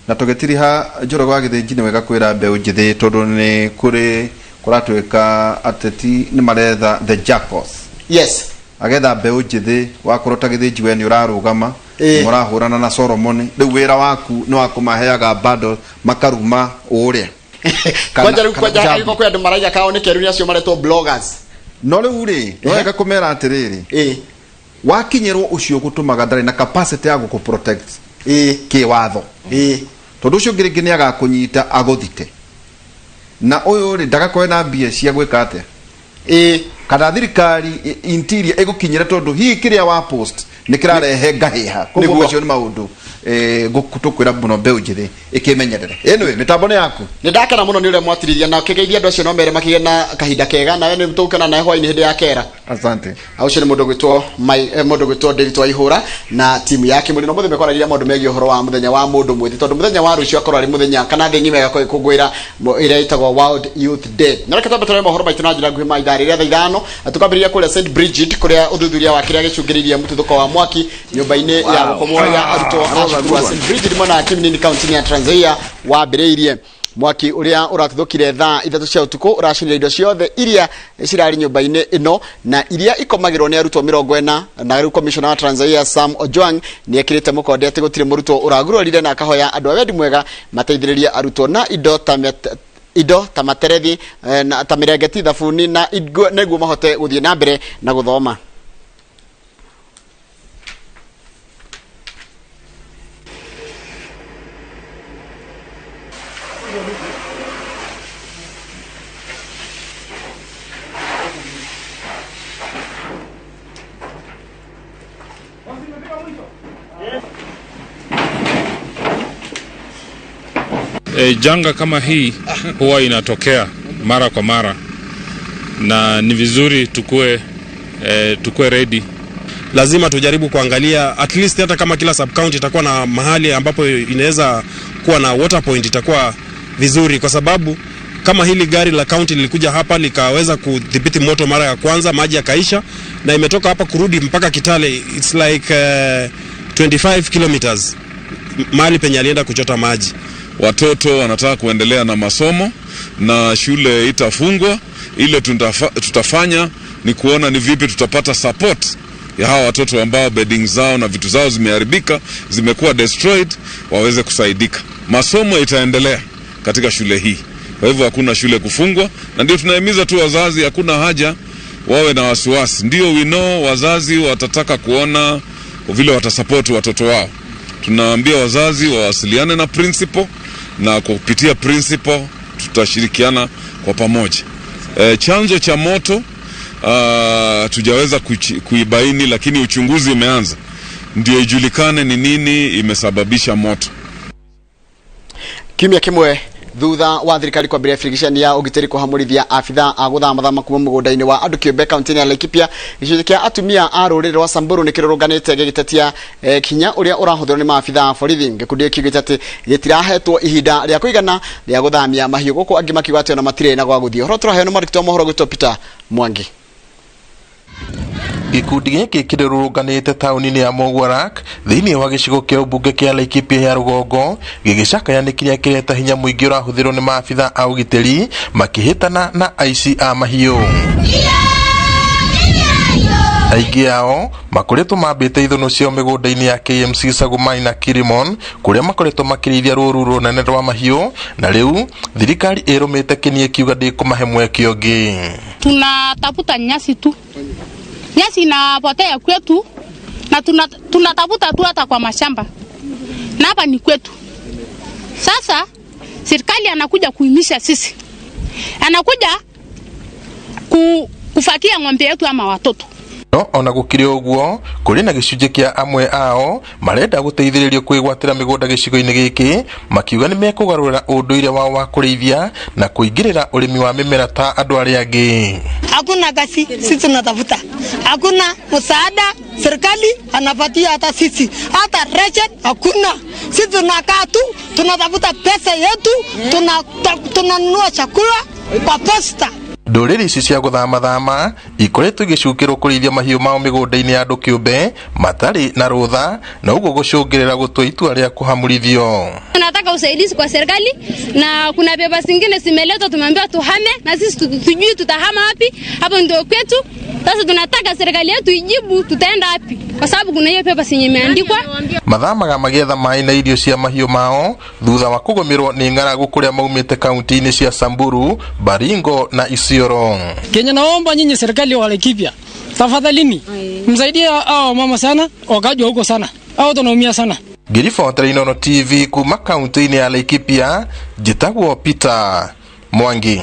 Na tũgĩtiriha, Njoroge wa Gĩthĩnji, nĩ wega kwĩra mbeũ njĩthĩ, tondũ nĩ kũrĩ kũratuĩka ateti nĩ maretha the jackals. Agetha mbeũ njĩthĩ, wakorwo ta Gĩthĩnji we nĩ ũrarũgama, mũrahũrana na Solomon, rĩu wĩra waku nĩ wa kũmaheaga bundle makaruma ũrĩa. Kwanja rĩu kana kwanja jambi. angĩkorwo kwĩ andũ maraiga kao nĩ keru, nĩ acio maretwo bloggers. No rĩu rĩ, nĩ wega kũmera atĩrĩrĩ, wakinyĩrwo ũcio gũtũmaga ndarĩ na capacity ya gũkũ protect kĩwatho, tondũ ũcio ũngĩ rĩngĩ nĩ agakũnyita agũthite, na ũyũ rĩ ndagakorwe na mbia cia gwĩka atĩa, kana thirikari interior ĩgũkinyĩre, tondũ hihi kĩrĩa wa post nĩ kĩrarehe ngahĩha. Koguo Nĩguo. macio nĩ maũndũ tũkwĩra mũno mbeũ njĩthĩ ĩkĩmenyerere. Anyway, mĩtambo nĩ yaku. Nĩ ndakena mũno nĩ ũrĩa mwatirithia na kĩgeithia andũ acio, no mere makĩgĩe na kahinda kega, nawe nĩ tũgũkena nawe hwainĩ hĩndĩ ya kera. Asante. Ũcio nĩ mũndũ gwĩtwo mũndũ gwĩtwo David Waihũra na timu yake mũrĩ na mũthĩ mekwaragĩria maũndũ megiĩ ũhoro wa mũthenya wa mũndũ mwĩthĩ, tondũ mũthenya wa rũciũ akorwo arĩ mũthenya kana thĩ ng'ima ĩgakorwo ĩkũngũĩra ĩrĩa ĩtagwo World Youth Day. Na reke twambe tũrore mohoro maitũ na njĩra nguhĩ ma ithaa rĩrĩa thaa 5. Tukambĩrĩria kũrĩa St Bridget, kũrĩa ũthuthuria wa kĩrĩa gĩcũngĩrĩirie mũtuthũko wa mwaki nyũmba-inĩ ya gũkomwo ya arutwo a cukuru wa St Bridget mwena wa Kiminini, kaunti-inĩ ya Trans Nzoia wambĩrĩirie. Mwaki ũrĩa ũratuthũkire thaa 3 cia ũtukũ ũracinire indo ciothe iria cirarĩ nyũmba-inĩ ĩno na iria ikomagĩrwo nĩ arutwo 40. Na rĩu commissioner wa Trans Nzoia Sam Ojwang nĩ ekĩrĩte mũkonde atĩ gũtirĩ mũrutwo ũragurarire, na akahoya andũ a wendi mwega mateithĩrĩrie arutwo na indo ta materethi, na ta mĩrengeti, thabuni na nĩguo mahote gũthiĩ na mbere na gũthoma. Janga kama hii huwa inatokea mara kwa mara na ni vizuri tukue ready. Lazima tujaribu kuangalia at least hata kama kila sub county itakuwa na mahali ambapo inaweza kuwa na water point, itakuwa vizuri, kwa sababu kama hili gari la county lilikuja hapa likaweza kudhibiti moto mara ya kwanza, maji yakaisha, na imetoka hapa kurudi mpaka Kitale, it's like 25 kilometers mahali penye alienda kuchota maji. Watoto wanataka kuendelea na masomo na shule itafungwa. Ile tutafanya ni kuona ni vipi tutapata support ya hawa watoto ambao bedding zao na vitu zao zimeharibika, zimekuwa destroyed, waweze kusaidika. Masomo itaendelea katika shule hii, kwa hivyo hakuna shule kufungwa, na ndio tunahimiza tu wazazi, hakuna haja wawe na wasiwasi. Ndio we know wazazi watataka kuona vile watasupport watoto wao. Tunaambia wazazi wawasiliane na principal, na kupitia principal tutashirikiana kwa pamoja. Chanzo cha moto tujaweza kuibaini, lakini uchunguzi umeanza ndio ijulikane ni nini imesababisha moto. Kiumia kimwe thutha wa thirikari kwambĩrĩria birigiceni ya ũgitĩri kũhamũrithia abithaa a gũthamathama kuma mũgũnda-inĩ wa andũ kĩũmbe kaunti-inĩ ya Laikipia, gĩcunjĩ kĩa atumia a rũrĩrĩ rwa Samburu nĩ kĩrũrũnganĩte gĩgĩtetia hinya ũrĩa ũrahũthĩrwo nĩ maabithaa a borithi. Gĩkundi gĩkĩ kiugĩte atĩ gĩtirahetwo ihinda rĩa kũigana rĩa gũthamia mahiũ, gũkũ angĩ makiuga atĩ ona matirĩ na gwa gũthiĩ. Ũhoro tũraheo nĩ mwandĩki wa mohoro gwĩtwo Peter Mwangi. Gĩkundi gĩkĩ kĩrũrũnganĩte taũni-inĩ ya Mogwarak thĩinĩ wa gĩcigo kĩa ũmbunge kĩa Laikipia ya rũgongo, gĩgĩcakaya nĩ kĩrĩa kĩreta hinya mũingĩ ũrahũthĩrwo nĩ maabitha a ũgitĩri makĩhĩtana na aici a mahiũ. Aingĩ ao makoretwo mambĩte ithũnũ ciao mĩgũnda-inĩ ya KMC Sagumai na Kirimon, kũrĩa makoretwo makĩrĩithia rũru rũnene rwa mahiũ, na rĩu thirikari ĩrũmĩte kĩni ĩkiuga ndĩkũmahe mweke ũngĩ. Tunatafuta nyasi tu, nyasi inapotea kwetu, na tunatafuta tu hata kwa mashamba, na hapa ni kwetu. Sasa serikali anakuja kuimisha sisi, anakuja kufakia ng'ombe yetu ama watoto. No ona gũkĩrĩ ũguo, kũrĩ na gĩcunjĩ kĩa amwe ao marenda gũteithĩrĩrio kwĩgwatĩra mĩgũnda gĩcigo-inĩ gĩkĩ, makiuga nĩ mekũgarũrĩra ũndũire wao wa kũrĩithia na kũingĩrĩra ũrĩmi wa mĩmera ta andũ arĩa angĩ. Hakuna kazi, sisi tunatafuta, hakuna msaada serikali anapatia hata sisi, hata ration hakuna. Sisi tunakaa tu tunatafuta pesa yetu, tunanunua chakula kwa posta. Ndũrĩrĩ ici cia gũthamathama ikoretwo igĩcukĩrwo kũrĩithia mahiũ mao mĩgũnda-inĩ ya andũ kĩũmbe matarĩ na rũtha, na ũguo gũcũngĩrĩra gũtua itua rĩa kũhamũrithio. Tunataka usaidizi kwa serikali, na kuna pepa zingine zimeletwa, tumeambiwa tuhame, na sisi tujui tutahama wapi, hapo ndio kwetu. Sasa tunataka serikali yetu ijibu tutaenda wapi, kwa sababu kuna hiyo pepa zenye imeandikwa. Mathamaga magĩetha maĩ na irio cia mahiũ mao thutha wa kũgũmĩrwo nĩ ng'aragu kũrĩa maumĩte kaunti-inĩ cia Samburu, Baringo na Isiolo. Kenya, naomba nyinyi serikali wa Laikipia, tafadhalini msaidie hao mama sana, wakaji huko sana, hao tunaumia sana. Ngĩribotera Inooro TV kuma kaunti-inĩ ya Laikipia, njĩtagwo Peter Mwangi.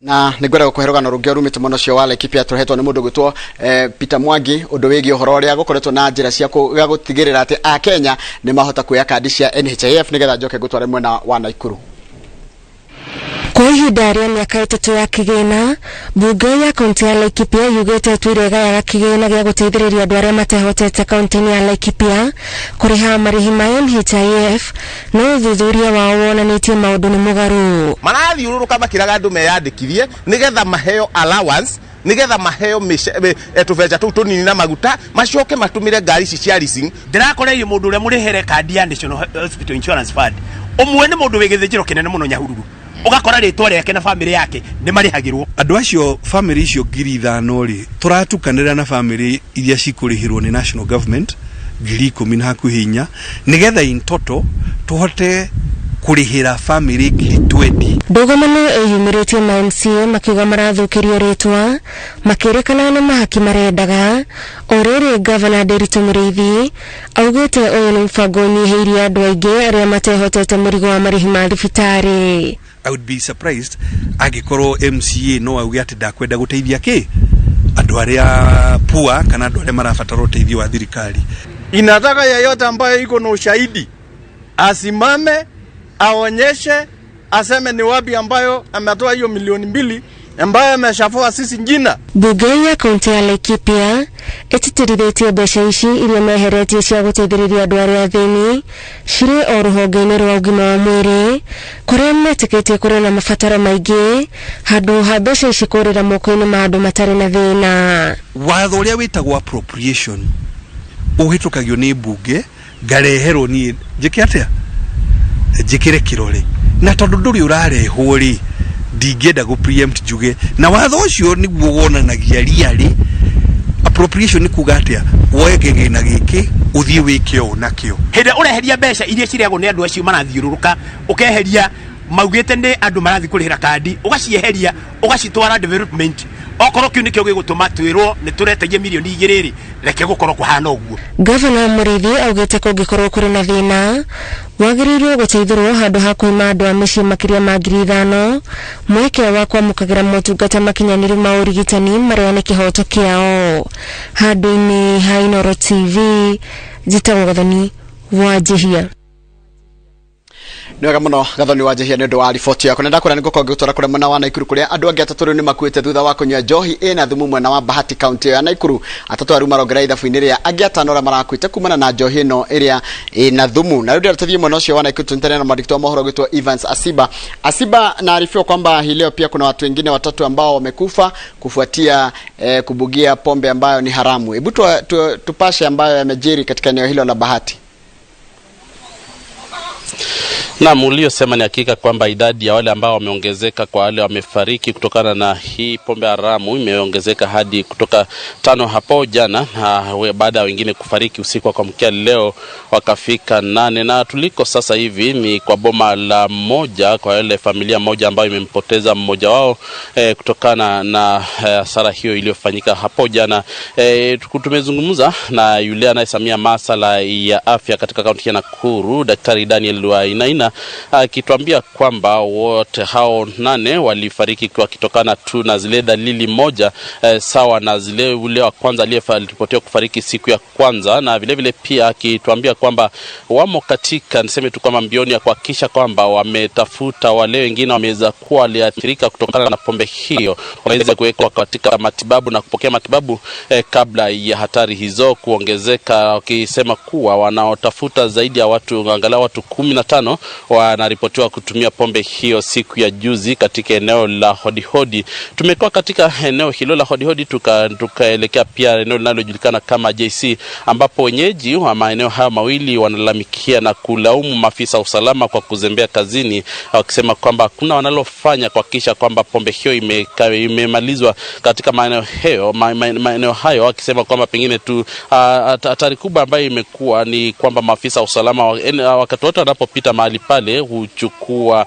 Na nĩngwenda gũkũhe rũgano rũngĩ rumĩte mwena ũcio wa Laikipia tũrehetwo nĩ mũndũ gwĩtwo Peter Mwangi, ũndũ wĩgiĩ ũhoro ũrĩa gũkoretwo na njĩra cia gũtigĩrĩra atĩ Akenya nĩ mahota kuoya kandi cia NHIF, nĩgetha njoke ngũtware mwena wa Naikuru. Kwa ihinda rĩa mĩaka 3 ya kĩgĩna, mbunge ya kaunti ya Laikipia yugĩte ĩtwĩre ĩgayaga kĩgĩna gĩa gũteithĩrĩria andũ arĩa matehotete kaunti-inĩ ya Laikipia kũrĩha marĩhi ma NHIF, no ũthuthuria wao wonanĩtie maũndũ nĩ mũgarũ. Marathiũrũrũka makĩraga andũ meyandĩkithie nĩgetha maheo allowance, nĩgetha maheo tũbeca tũu tũnini na maguta, macoke matũmĩre ngari ici cia leasing. Ndĩrakoreirie mũndũ ũrĩa mũrĩhere kandi ya National Hospital Insurance Fund, ũmwe nĩ mũndũ wĩ gĩthĩnjĩro kĩnene mũno Nyahururu, ũgakora rĩtwa rĩake na famĩlĩ yake nĩ marĩhagĩrwo. Andũ acio famĩlĩ icio 5,000 rĩ, tũratukanĩra na famĩlĩ iria cikũrĩhĩrwo nĩ national government 10,000 na hakuhĩ 4, nĩgetha in total tũhote Kũrĩhĩra bamĩrĩ 20,000. Ndũgamano ĩyumĩrĩtie ma MCA makiuga marathũkĩrio rĩtwa makĩrĩkana nĩ mahaki marendaga. O rĩrĩ, Gavana Ndiritu Mũrĩithi augĩte ũyũ nĩ mũbango ũnyihĩirie andũ aingĩ arĩa matehotete mũrigo wa marĩhi ma thibitarĩ. I would be surprised angĩkorwo MCA no auge atĩ ndakwenda gũteithia kĩ andũ arĩa poor kana andũ arĩa marabatara ũteithio wa thirikari. Inataka yeyote ambayo iko na ushahidi asimame, aonyeshe, aseme ni wapi ambayo ametoa hiyo 2 milioni ambayo ameshafua sisi jina. Mbunge ya kaunti ya Laikipia ĩtĩtĩrithĩtie mbeca ici iria meheretie cia gũteithĩrĩria andũ arĩa athĩni cirĩ o rũhonge-inĩ rwa ũgima wa mwĩrĩ, kũrĩa metĩkĩtie kũrĩ na mabataro maingĩ handũ ha mbeca ici kũrĩra moko-inĩ ma andũ matarĩ na thĩna. Watho ũrĩa wĩtagwo appropriation ũhĩtũkagio nĩ mbunge, ngareherwo niĩ njĩke atĩa? Njĩkĩre kĩrore, na tondũ ndũrĩ ũrarehwo rĩ, ndingĩenda gũ preempt njuge na watho ũcio nĩguo wonanagia riarĩ appropriation nĩ kuga atĩa, woe kĩgĩna gĩkĩ ũthiĩ wĩke ũũ nakĩo. Hĩndĩ ĩrĩa ũreheria mbeca iria cirĩagwo nĩ andũ acio marathiũrũrũka, ũkeheria maugĩte nĩ andũ marathiĩ kũrĩhĩra kandi, ũgacieheria ũgacitwara development, okorwo kĩu nĩkĩo gĩgũtũma twĩrwo nĩ tũretagia 2 milioni rĩ, reke gũkorwo kũhana ũguo. Gavana Mũrĩithi augĩte kũngĩkorwo kũrĩ na thĩna wagĩrĩirwo gũteithũrwo handũ ha kwĩma andũ a mĩciĩ makĩria ma 5,000 mweke wa kwamũkagĩra motungata makinyanĩru ma ũrigitani marĩa nĩ kĩhoto kĩao. Handũ-inĩ ha Inooro TV, njĩtagwo Gathoni wa Njihia. Nĩ wega mũno, Gathoni wa Njihia, nĩ ũndũ wa riboti yaku. Na ndakwĩra nĩ ngũkorwo ngĩgũtwara kũrĩa mwena wa Naikuru, kũrĩa andũ angĩ atatũ rĩu nĩ makuĩte thutha wa kũnyua njohi ĩna thumu mwena wa Bahati, kaunti ĩyo ya Naikuru. Atatũ arĩa marongerera ithabu-inĩ rĩa angĩ atano arĩa marakuĩte kumana na njohi ĩno ĩrĩa ĩna thumu. Na rĩu ndĩrenda tũthiĩ mwena ũcio wa Naikuru, tunyitane na mwandĩki wa mohoro gwĩtwo Evans Asiba. Asiba, naarifiwa kwamba hii leo pia kuna watu wengine watatu ambao wamekufa kufuatia kubugia pombe ambayo ni haramu. Hebu tupashe ambayo yamejiri katika eneo hilo la Bahati. Naam, uliosema ni hakika kwamba idadi ya wale ambao wameongezeka kwa wale wamefariki kutokana na hii pombe haramu imeongezeka hadi kutoka tano hapo jana, na baada ya wengine kufariki usiku wa kuamkia leo wakafika nane. Na tuliko sasa hivi ni kwa boma la moja kwa wale familia moja ambayo imempoteza mmoja wao kutokana na hasara hiyo iliyofanyika hapo jana. Tumezungumza na yule anayesimamia masala ya afya katika kaunti ya Nakuru, Daktari Daniel Wainaina, akituambia kwamba wote hao nane walifariki wakitokana tu na zile dalili moja sawa na zile ule wa kwanza aliyeripotiwa kufariki siku ya kwanza, na vile vile pia akituambia kwamba wamo katika, niseme tu kwamba, mbioni ya kuhakikisha kwamba wametafuta wale wengine wameweza kuwa waliathirika kutokana na pombe hiyo waweze kuwekwa katika matibabu na kupokea matibabu kabla ya hatari hizo kuongezeka, wakisema kuwa wanaotafuta zaidi ya watu angalau watu 15 wanaripotiwa kutumia pombe hiyo siku ya juzi katika eneo la Hodihodi. Tumekuwa katika eneo hilo la Hodihodi tukaelekea pia eneo linalojulikana kama JC, ambapo wenyeji wa maeneo hayo mawili wanalalamikia na kulaumu maafisa wa usalama kwa kuzembea kazini, wakisema kwamba hakuna wanalofanya kuhakikisha kwamba pombe hiyo imemalizwa katika maeneo hayo, wakisema kwamba pengine tu hatari kubwa ambayo imekuwa ni kwamba maafisa wa usalama wakati wote wanapopita mahali pale huchukua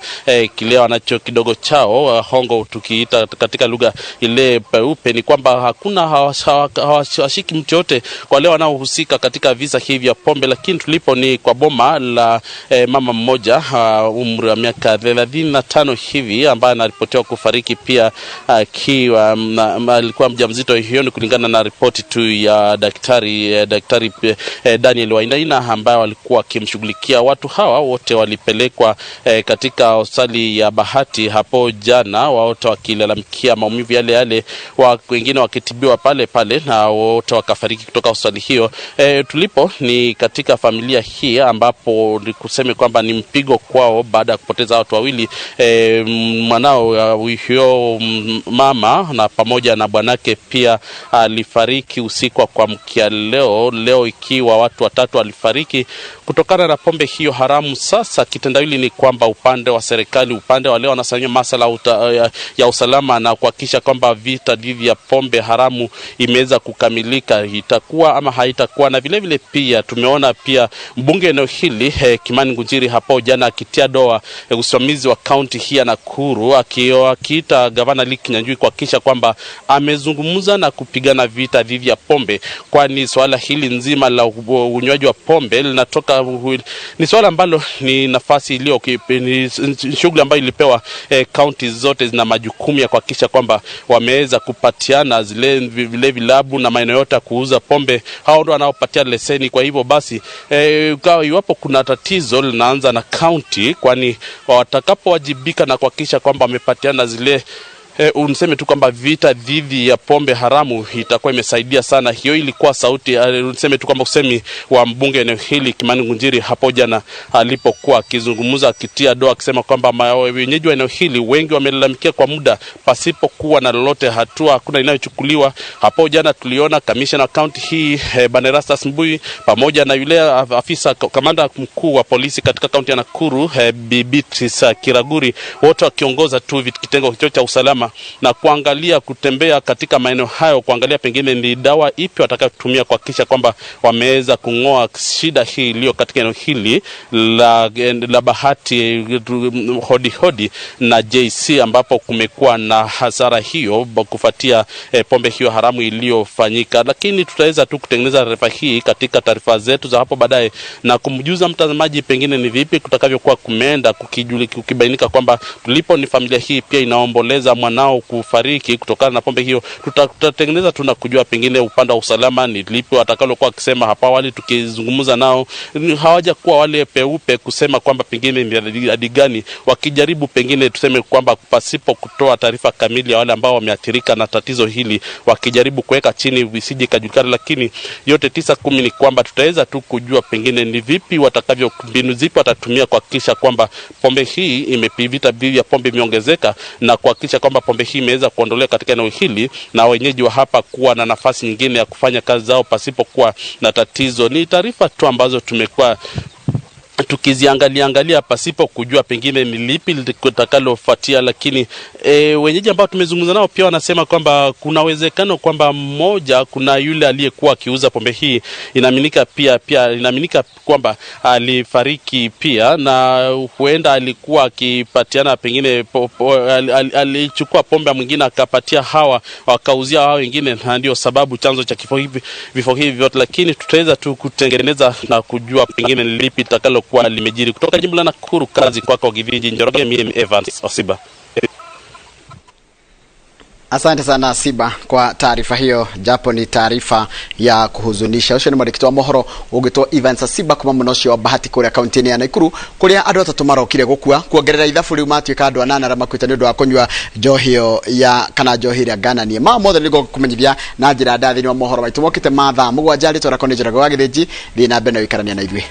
kile wanacho kidogo chao, hongo tukiita katika lugha ile peupe, ni kwamba hakuna hawashiki mtu yote kwa wale wanaohusika katika visa hivi vya pombe. Lakini tulipo ni kwa boma la mama mmoja umri wa miaka 35 hivi ambaye anaripotiwa kufariki pia akiwa alikuwa mjamzito. Hiyo ni kulingana na ripoti tu ya daktari Daniel Wainaina ambaye walikuwa wakimshughulikia. Watu hawa wote walipelekwa katika hospitali ya Bahati hapo jana, wote wakilalamikia maumivu yale yale, wengine wakitibiwa pale pale na wote wakafariki kutoka hospitali hiyo. Tulipo ni katika familia hii ambapo ni kuseme kwamba ni mpigo kwao baada ya kupoteza watu wawili, mwanao huyo mama na pamoja na bwanake pia alifariki usiku wa kuamkia leo, leo ikiwa watu watatu walifariki kutokana na pombe hiyo haramu. Sasa Kitendawili ni kwamba upande wa serikali, upande wale wanasimamia masala ya usalama na kuhakikisha kwamba vita dhidi ya pombe haramu imeweza kukamilika, itakuwa ama haitakuwa. Na vile vile pia tumeona pia mbunge eneo hili Kimani Ngunjiri hapo jana akitia doa usimamizi wa kaunti hii ya Nakuru, akiita gavana Lee Kinyanjui kuhakikisha kwamba amezungumza na kupigana vita dhidi ya pombe, kwani swala hili nzima la unywaji wa pombe linatoka, ni swala ambalo ni nafasi iliyo ni shughuli ambayo ilipewa kaunti zote zina majukumu ya kuhakikisha kwamba wameweza kupatiana zile vile vilabu na maeneo yote ya kuuza pombe, hao ndio wanaopatia leseni. Kwa hivyo basi iwapo kuna tatizo linaanza na kaunti, kwani watakapowajibika na kuhakikisha kwamba wamepatiana zile uniseme tu kwamba vita dhidi ya pombe haramu itakuwa imesaidia sana. Hiyo ilikuwa sauti, uniseme tu kwamba usemi wa mbunge eneo hili Kimani Ngunjiri hapo jana alipokuwa akizungumza akitia doa akisema kwamba wenyeji wa eneo hili wengi wamelalamikia kwa muda pasipokuwa na lolote, hatua hakuna inayochukuliwa. Hapo jana tuliona kamishna wa kaunti hii Bwana Erastus Mbui pamoja na yule afisa kamanda mkuu wa polisi katika kaunti ya Nakuru Bi Beatrice Kiraguri, wote wakiongoza tu kitengo hicho cha usalama na kuangalia kutembea katika maeneo hayo kuangalia pengine ni dawa ipi watakayotumia kuhakikisha kwamba wameweza kung'oa shida hii iliyo katika eneo hili la Bahati Hodi Hodi na JC, ambapo kumekuwa na hasara hiyo kufuatia pombe hiyo haramu iliyofanyika. Lakini tutaweza tu kutengeneza taarifa hii katika taarifa zetu za hapo baadaye na kumjuza mtazamaji pengine ni vipi kutakavyokuwa kumeenda, kukibainika kwamba tulipo ni familia hii pia inaomboleza mwanao kufariki kutokana na pombe hiyo. Tutatengeneza tu na kujua pengine upande wa usalama ni lipi watakalokuwa wakisema. Hapo awali tukizungumza nao hawajakuwa wale peupe kusema kwamba pengine ni hadi gani, wakijaribu pengine tuseme kwamba pasipo kutoa taarifa kamili ya wale ambao wameathirika na tatizo hili, wakijaribu kuweka chini visije kajulikana. Lakini yote 9-10 ni kwamba tutaweza tu kujua pengine ni vipi watakavyo, mbinu zipi watatumia kuhakikisha kwamba pombe hii imepivita dhidi ya pombe imeongezeka na kuhakikisha kwamba pombe hii imeweza kuondolewa katika eneo hili na wenyeji wa hapa kuwa na nafasi nyingine ya kufanya kazi zao pasipokuwa na tatizo. Ni taarifa tu ambazo tumekuwa tukiziangalia angalia pasipo kujua pengine ni lipi litakalofuatia, lakini wenyeji ambao tumezungumza nao pia wanasema kwamba kuna uwezekano kwamba mmoja, kuna yule aliyekuwa akiuza pombe hii, inaaminika pia inaaminika kwamba alifariki pia, na huenda alikuwa akipatiana pengine alichukua pombe mwingine akapatia hawa wakauzia hawa wengine, na ndio sababu chanzo cha kifo hivi vifo hivi vyote. Lakini tutaweza tu kutengeneza na kujua pengine ni lipi litakalo kwa limejiri. Kutoka jimbo la Nakuru, kazi kwako Githinji Njoroge, mimi Evans Osiba. Asante sana Siba kwa taarifa hiyo, japo ni taarifa ya kuhuzunisha. Ucio ni mwandĩki wa mohoro ũgwĩtwo Evans Siba kuma mũno ũcio wa Bahati kũrĩa kaunti-inĩ ya Nakuru, kũrĩa andũ atatũ marokire gũkua kuongerera ithabu rĩu matuĩka andũ anana arĩa makuĩte nĩ ũndũ wa kũnyua njohi ĩyo ya kana njohi ĩrĩa ngananie. Maya mothe nĩguo kũmenyithia na njĩra nda thĩinĩ wa mohoro maitũ mokĩte ma thaa 7. Rĩtwa rĩakwa nĩ Njoroge wa Gĩthĩnji, thiĩ na mbere na gũikarania na ithuĩ.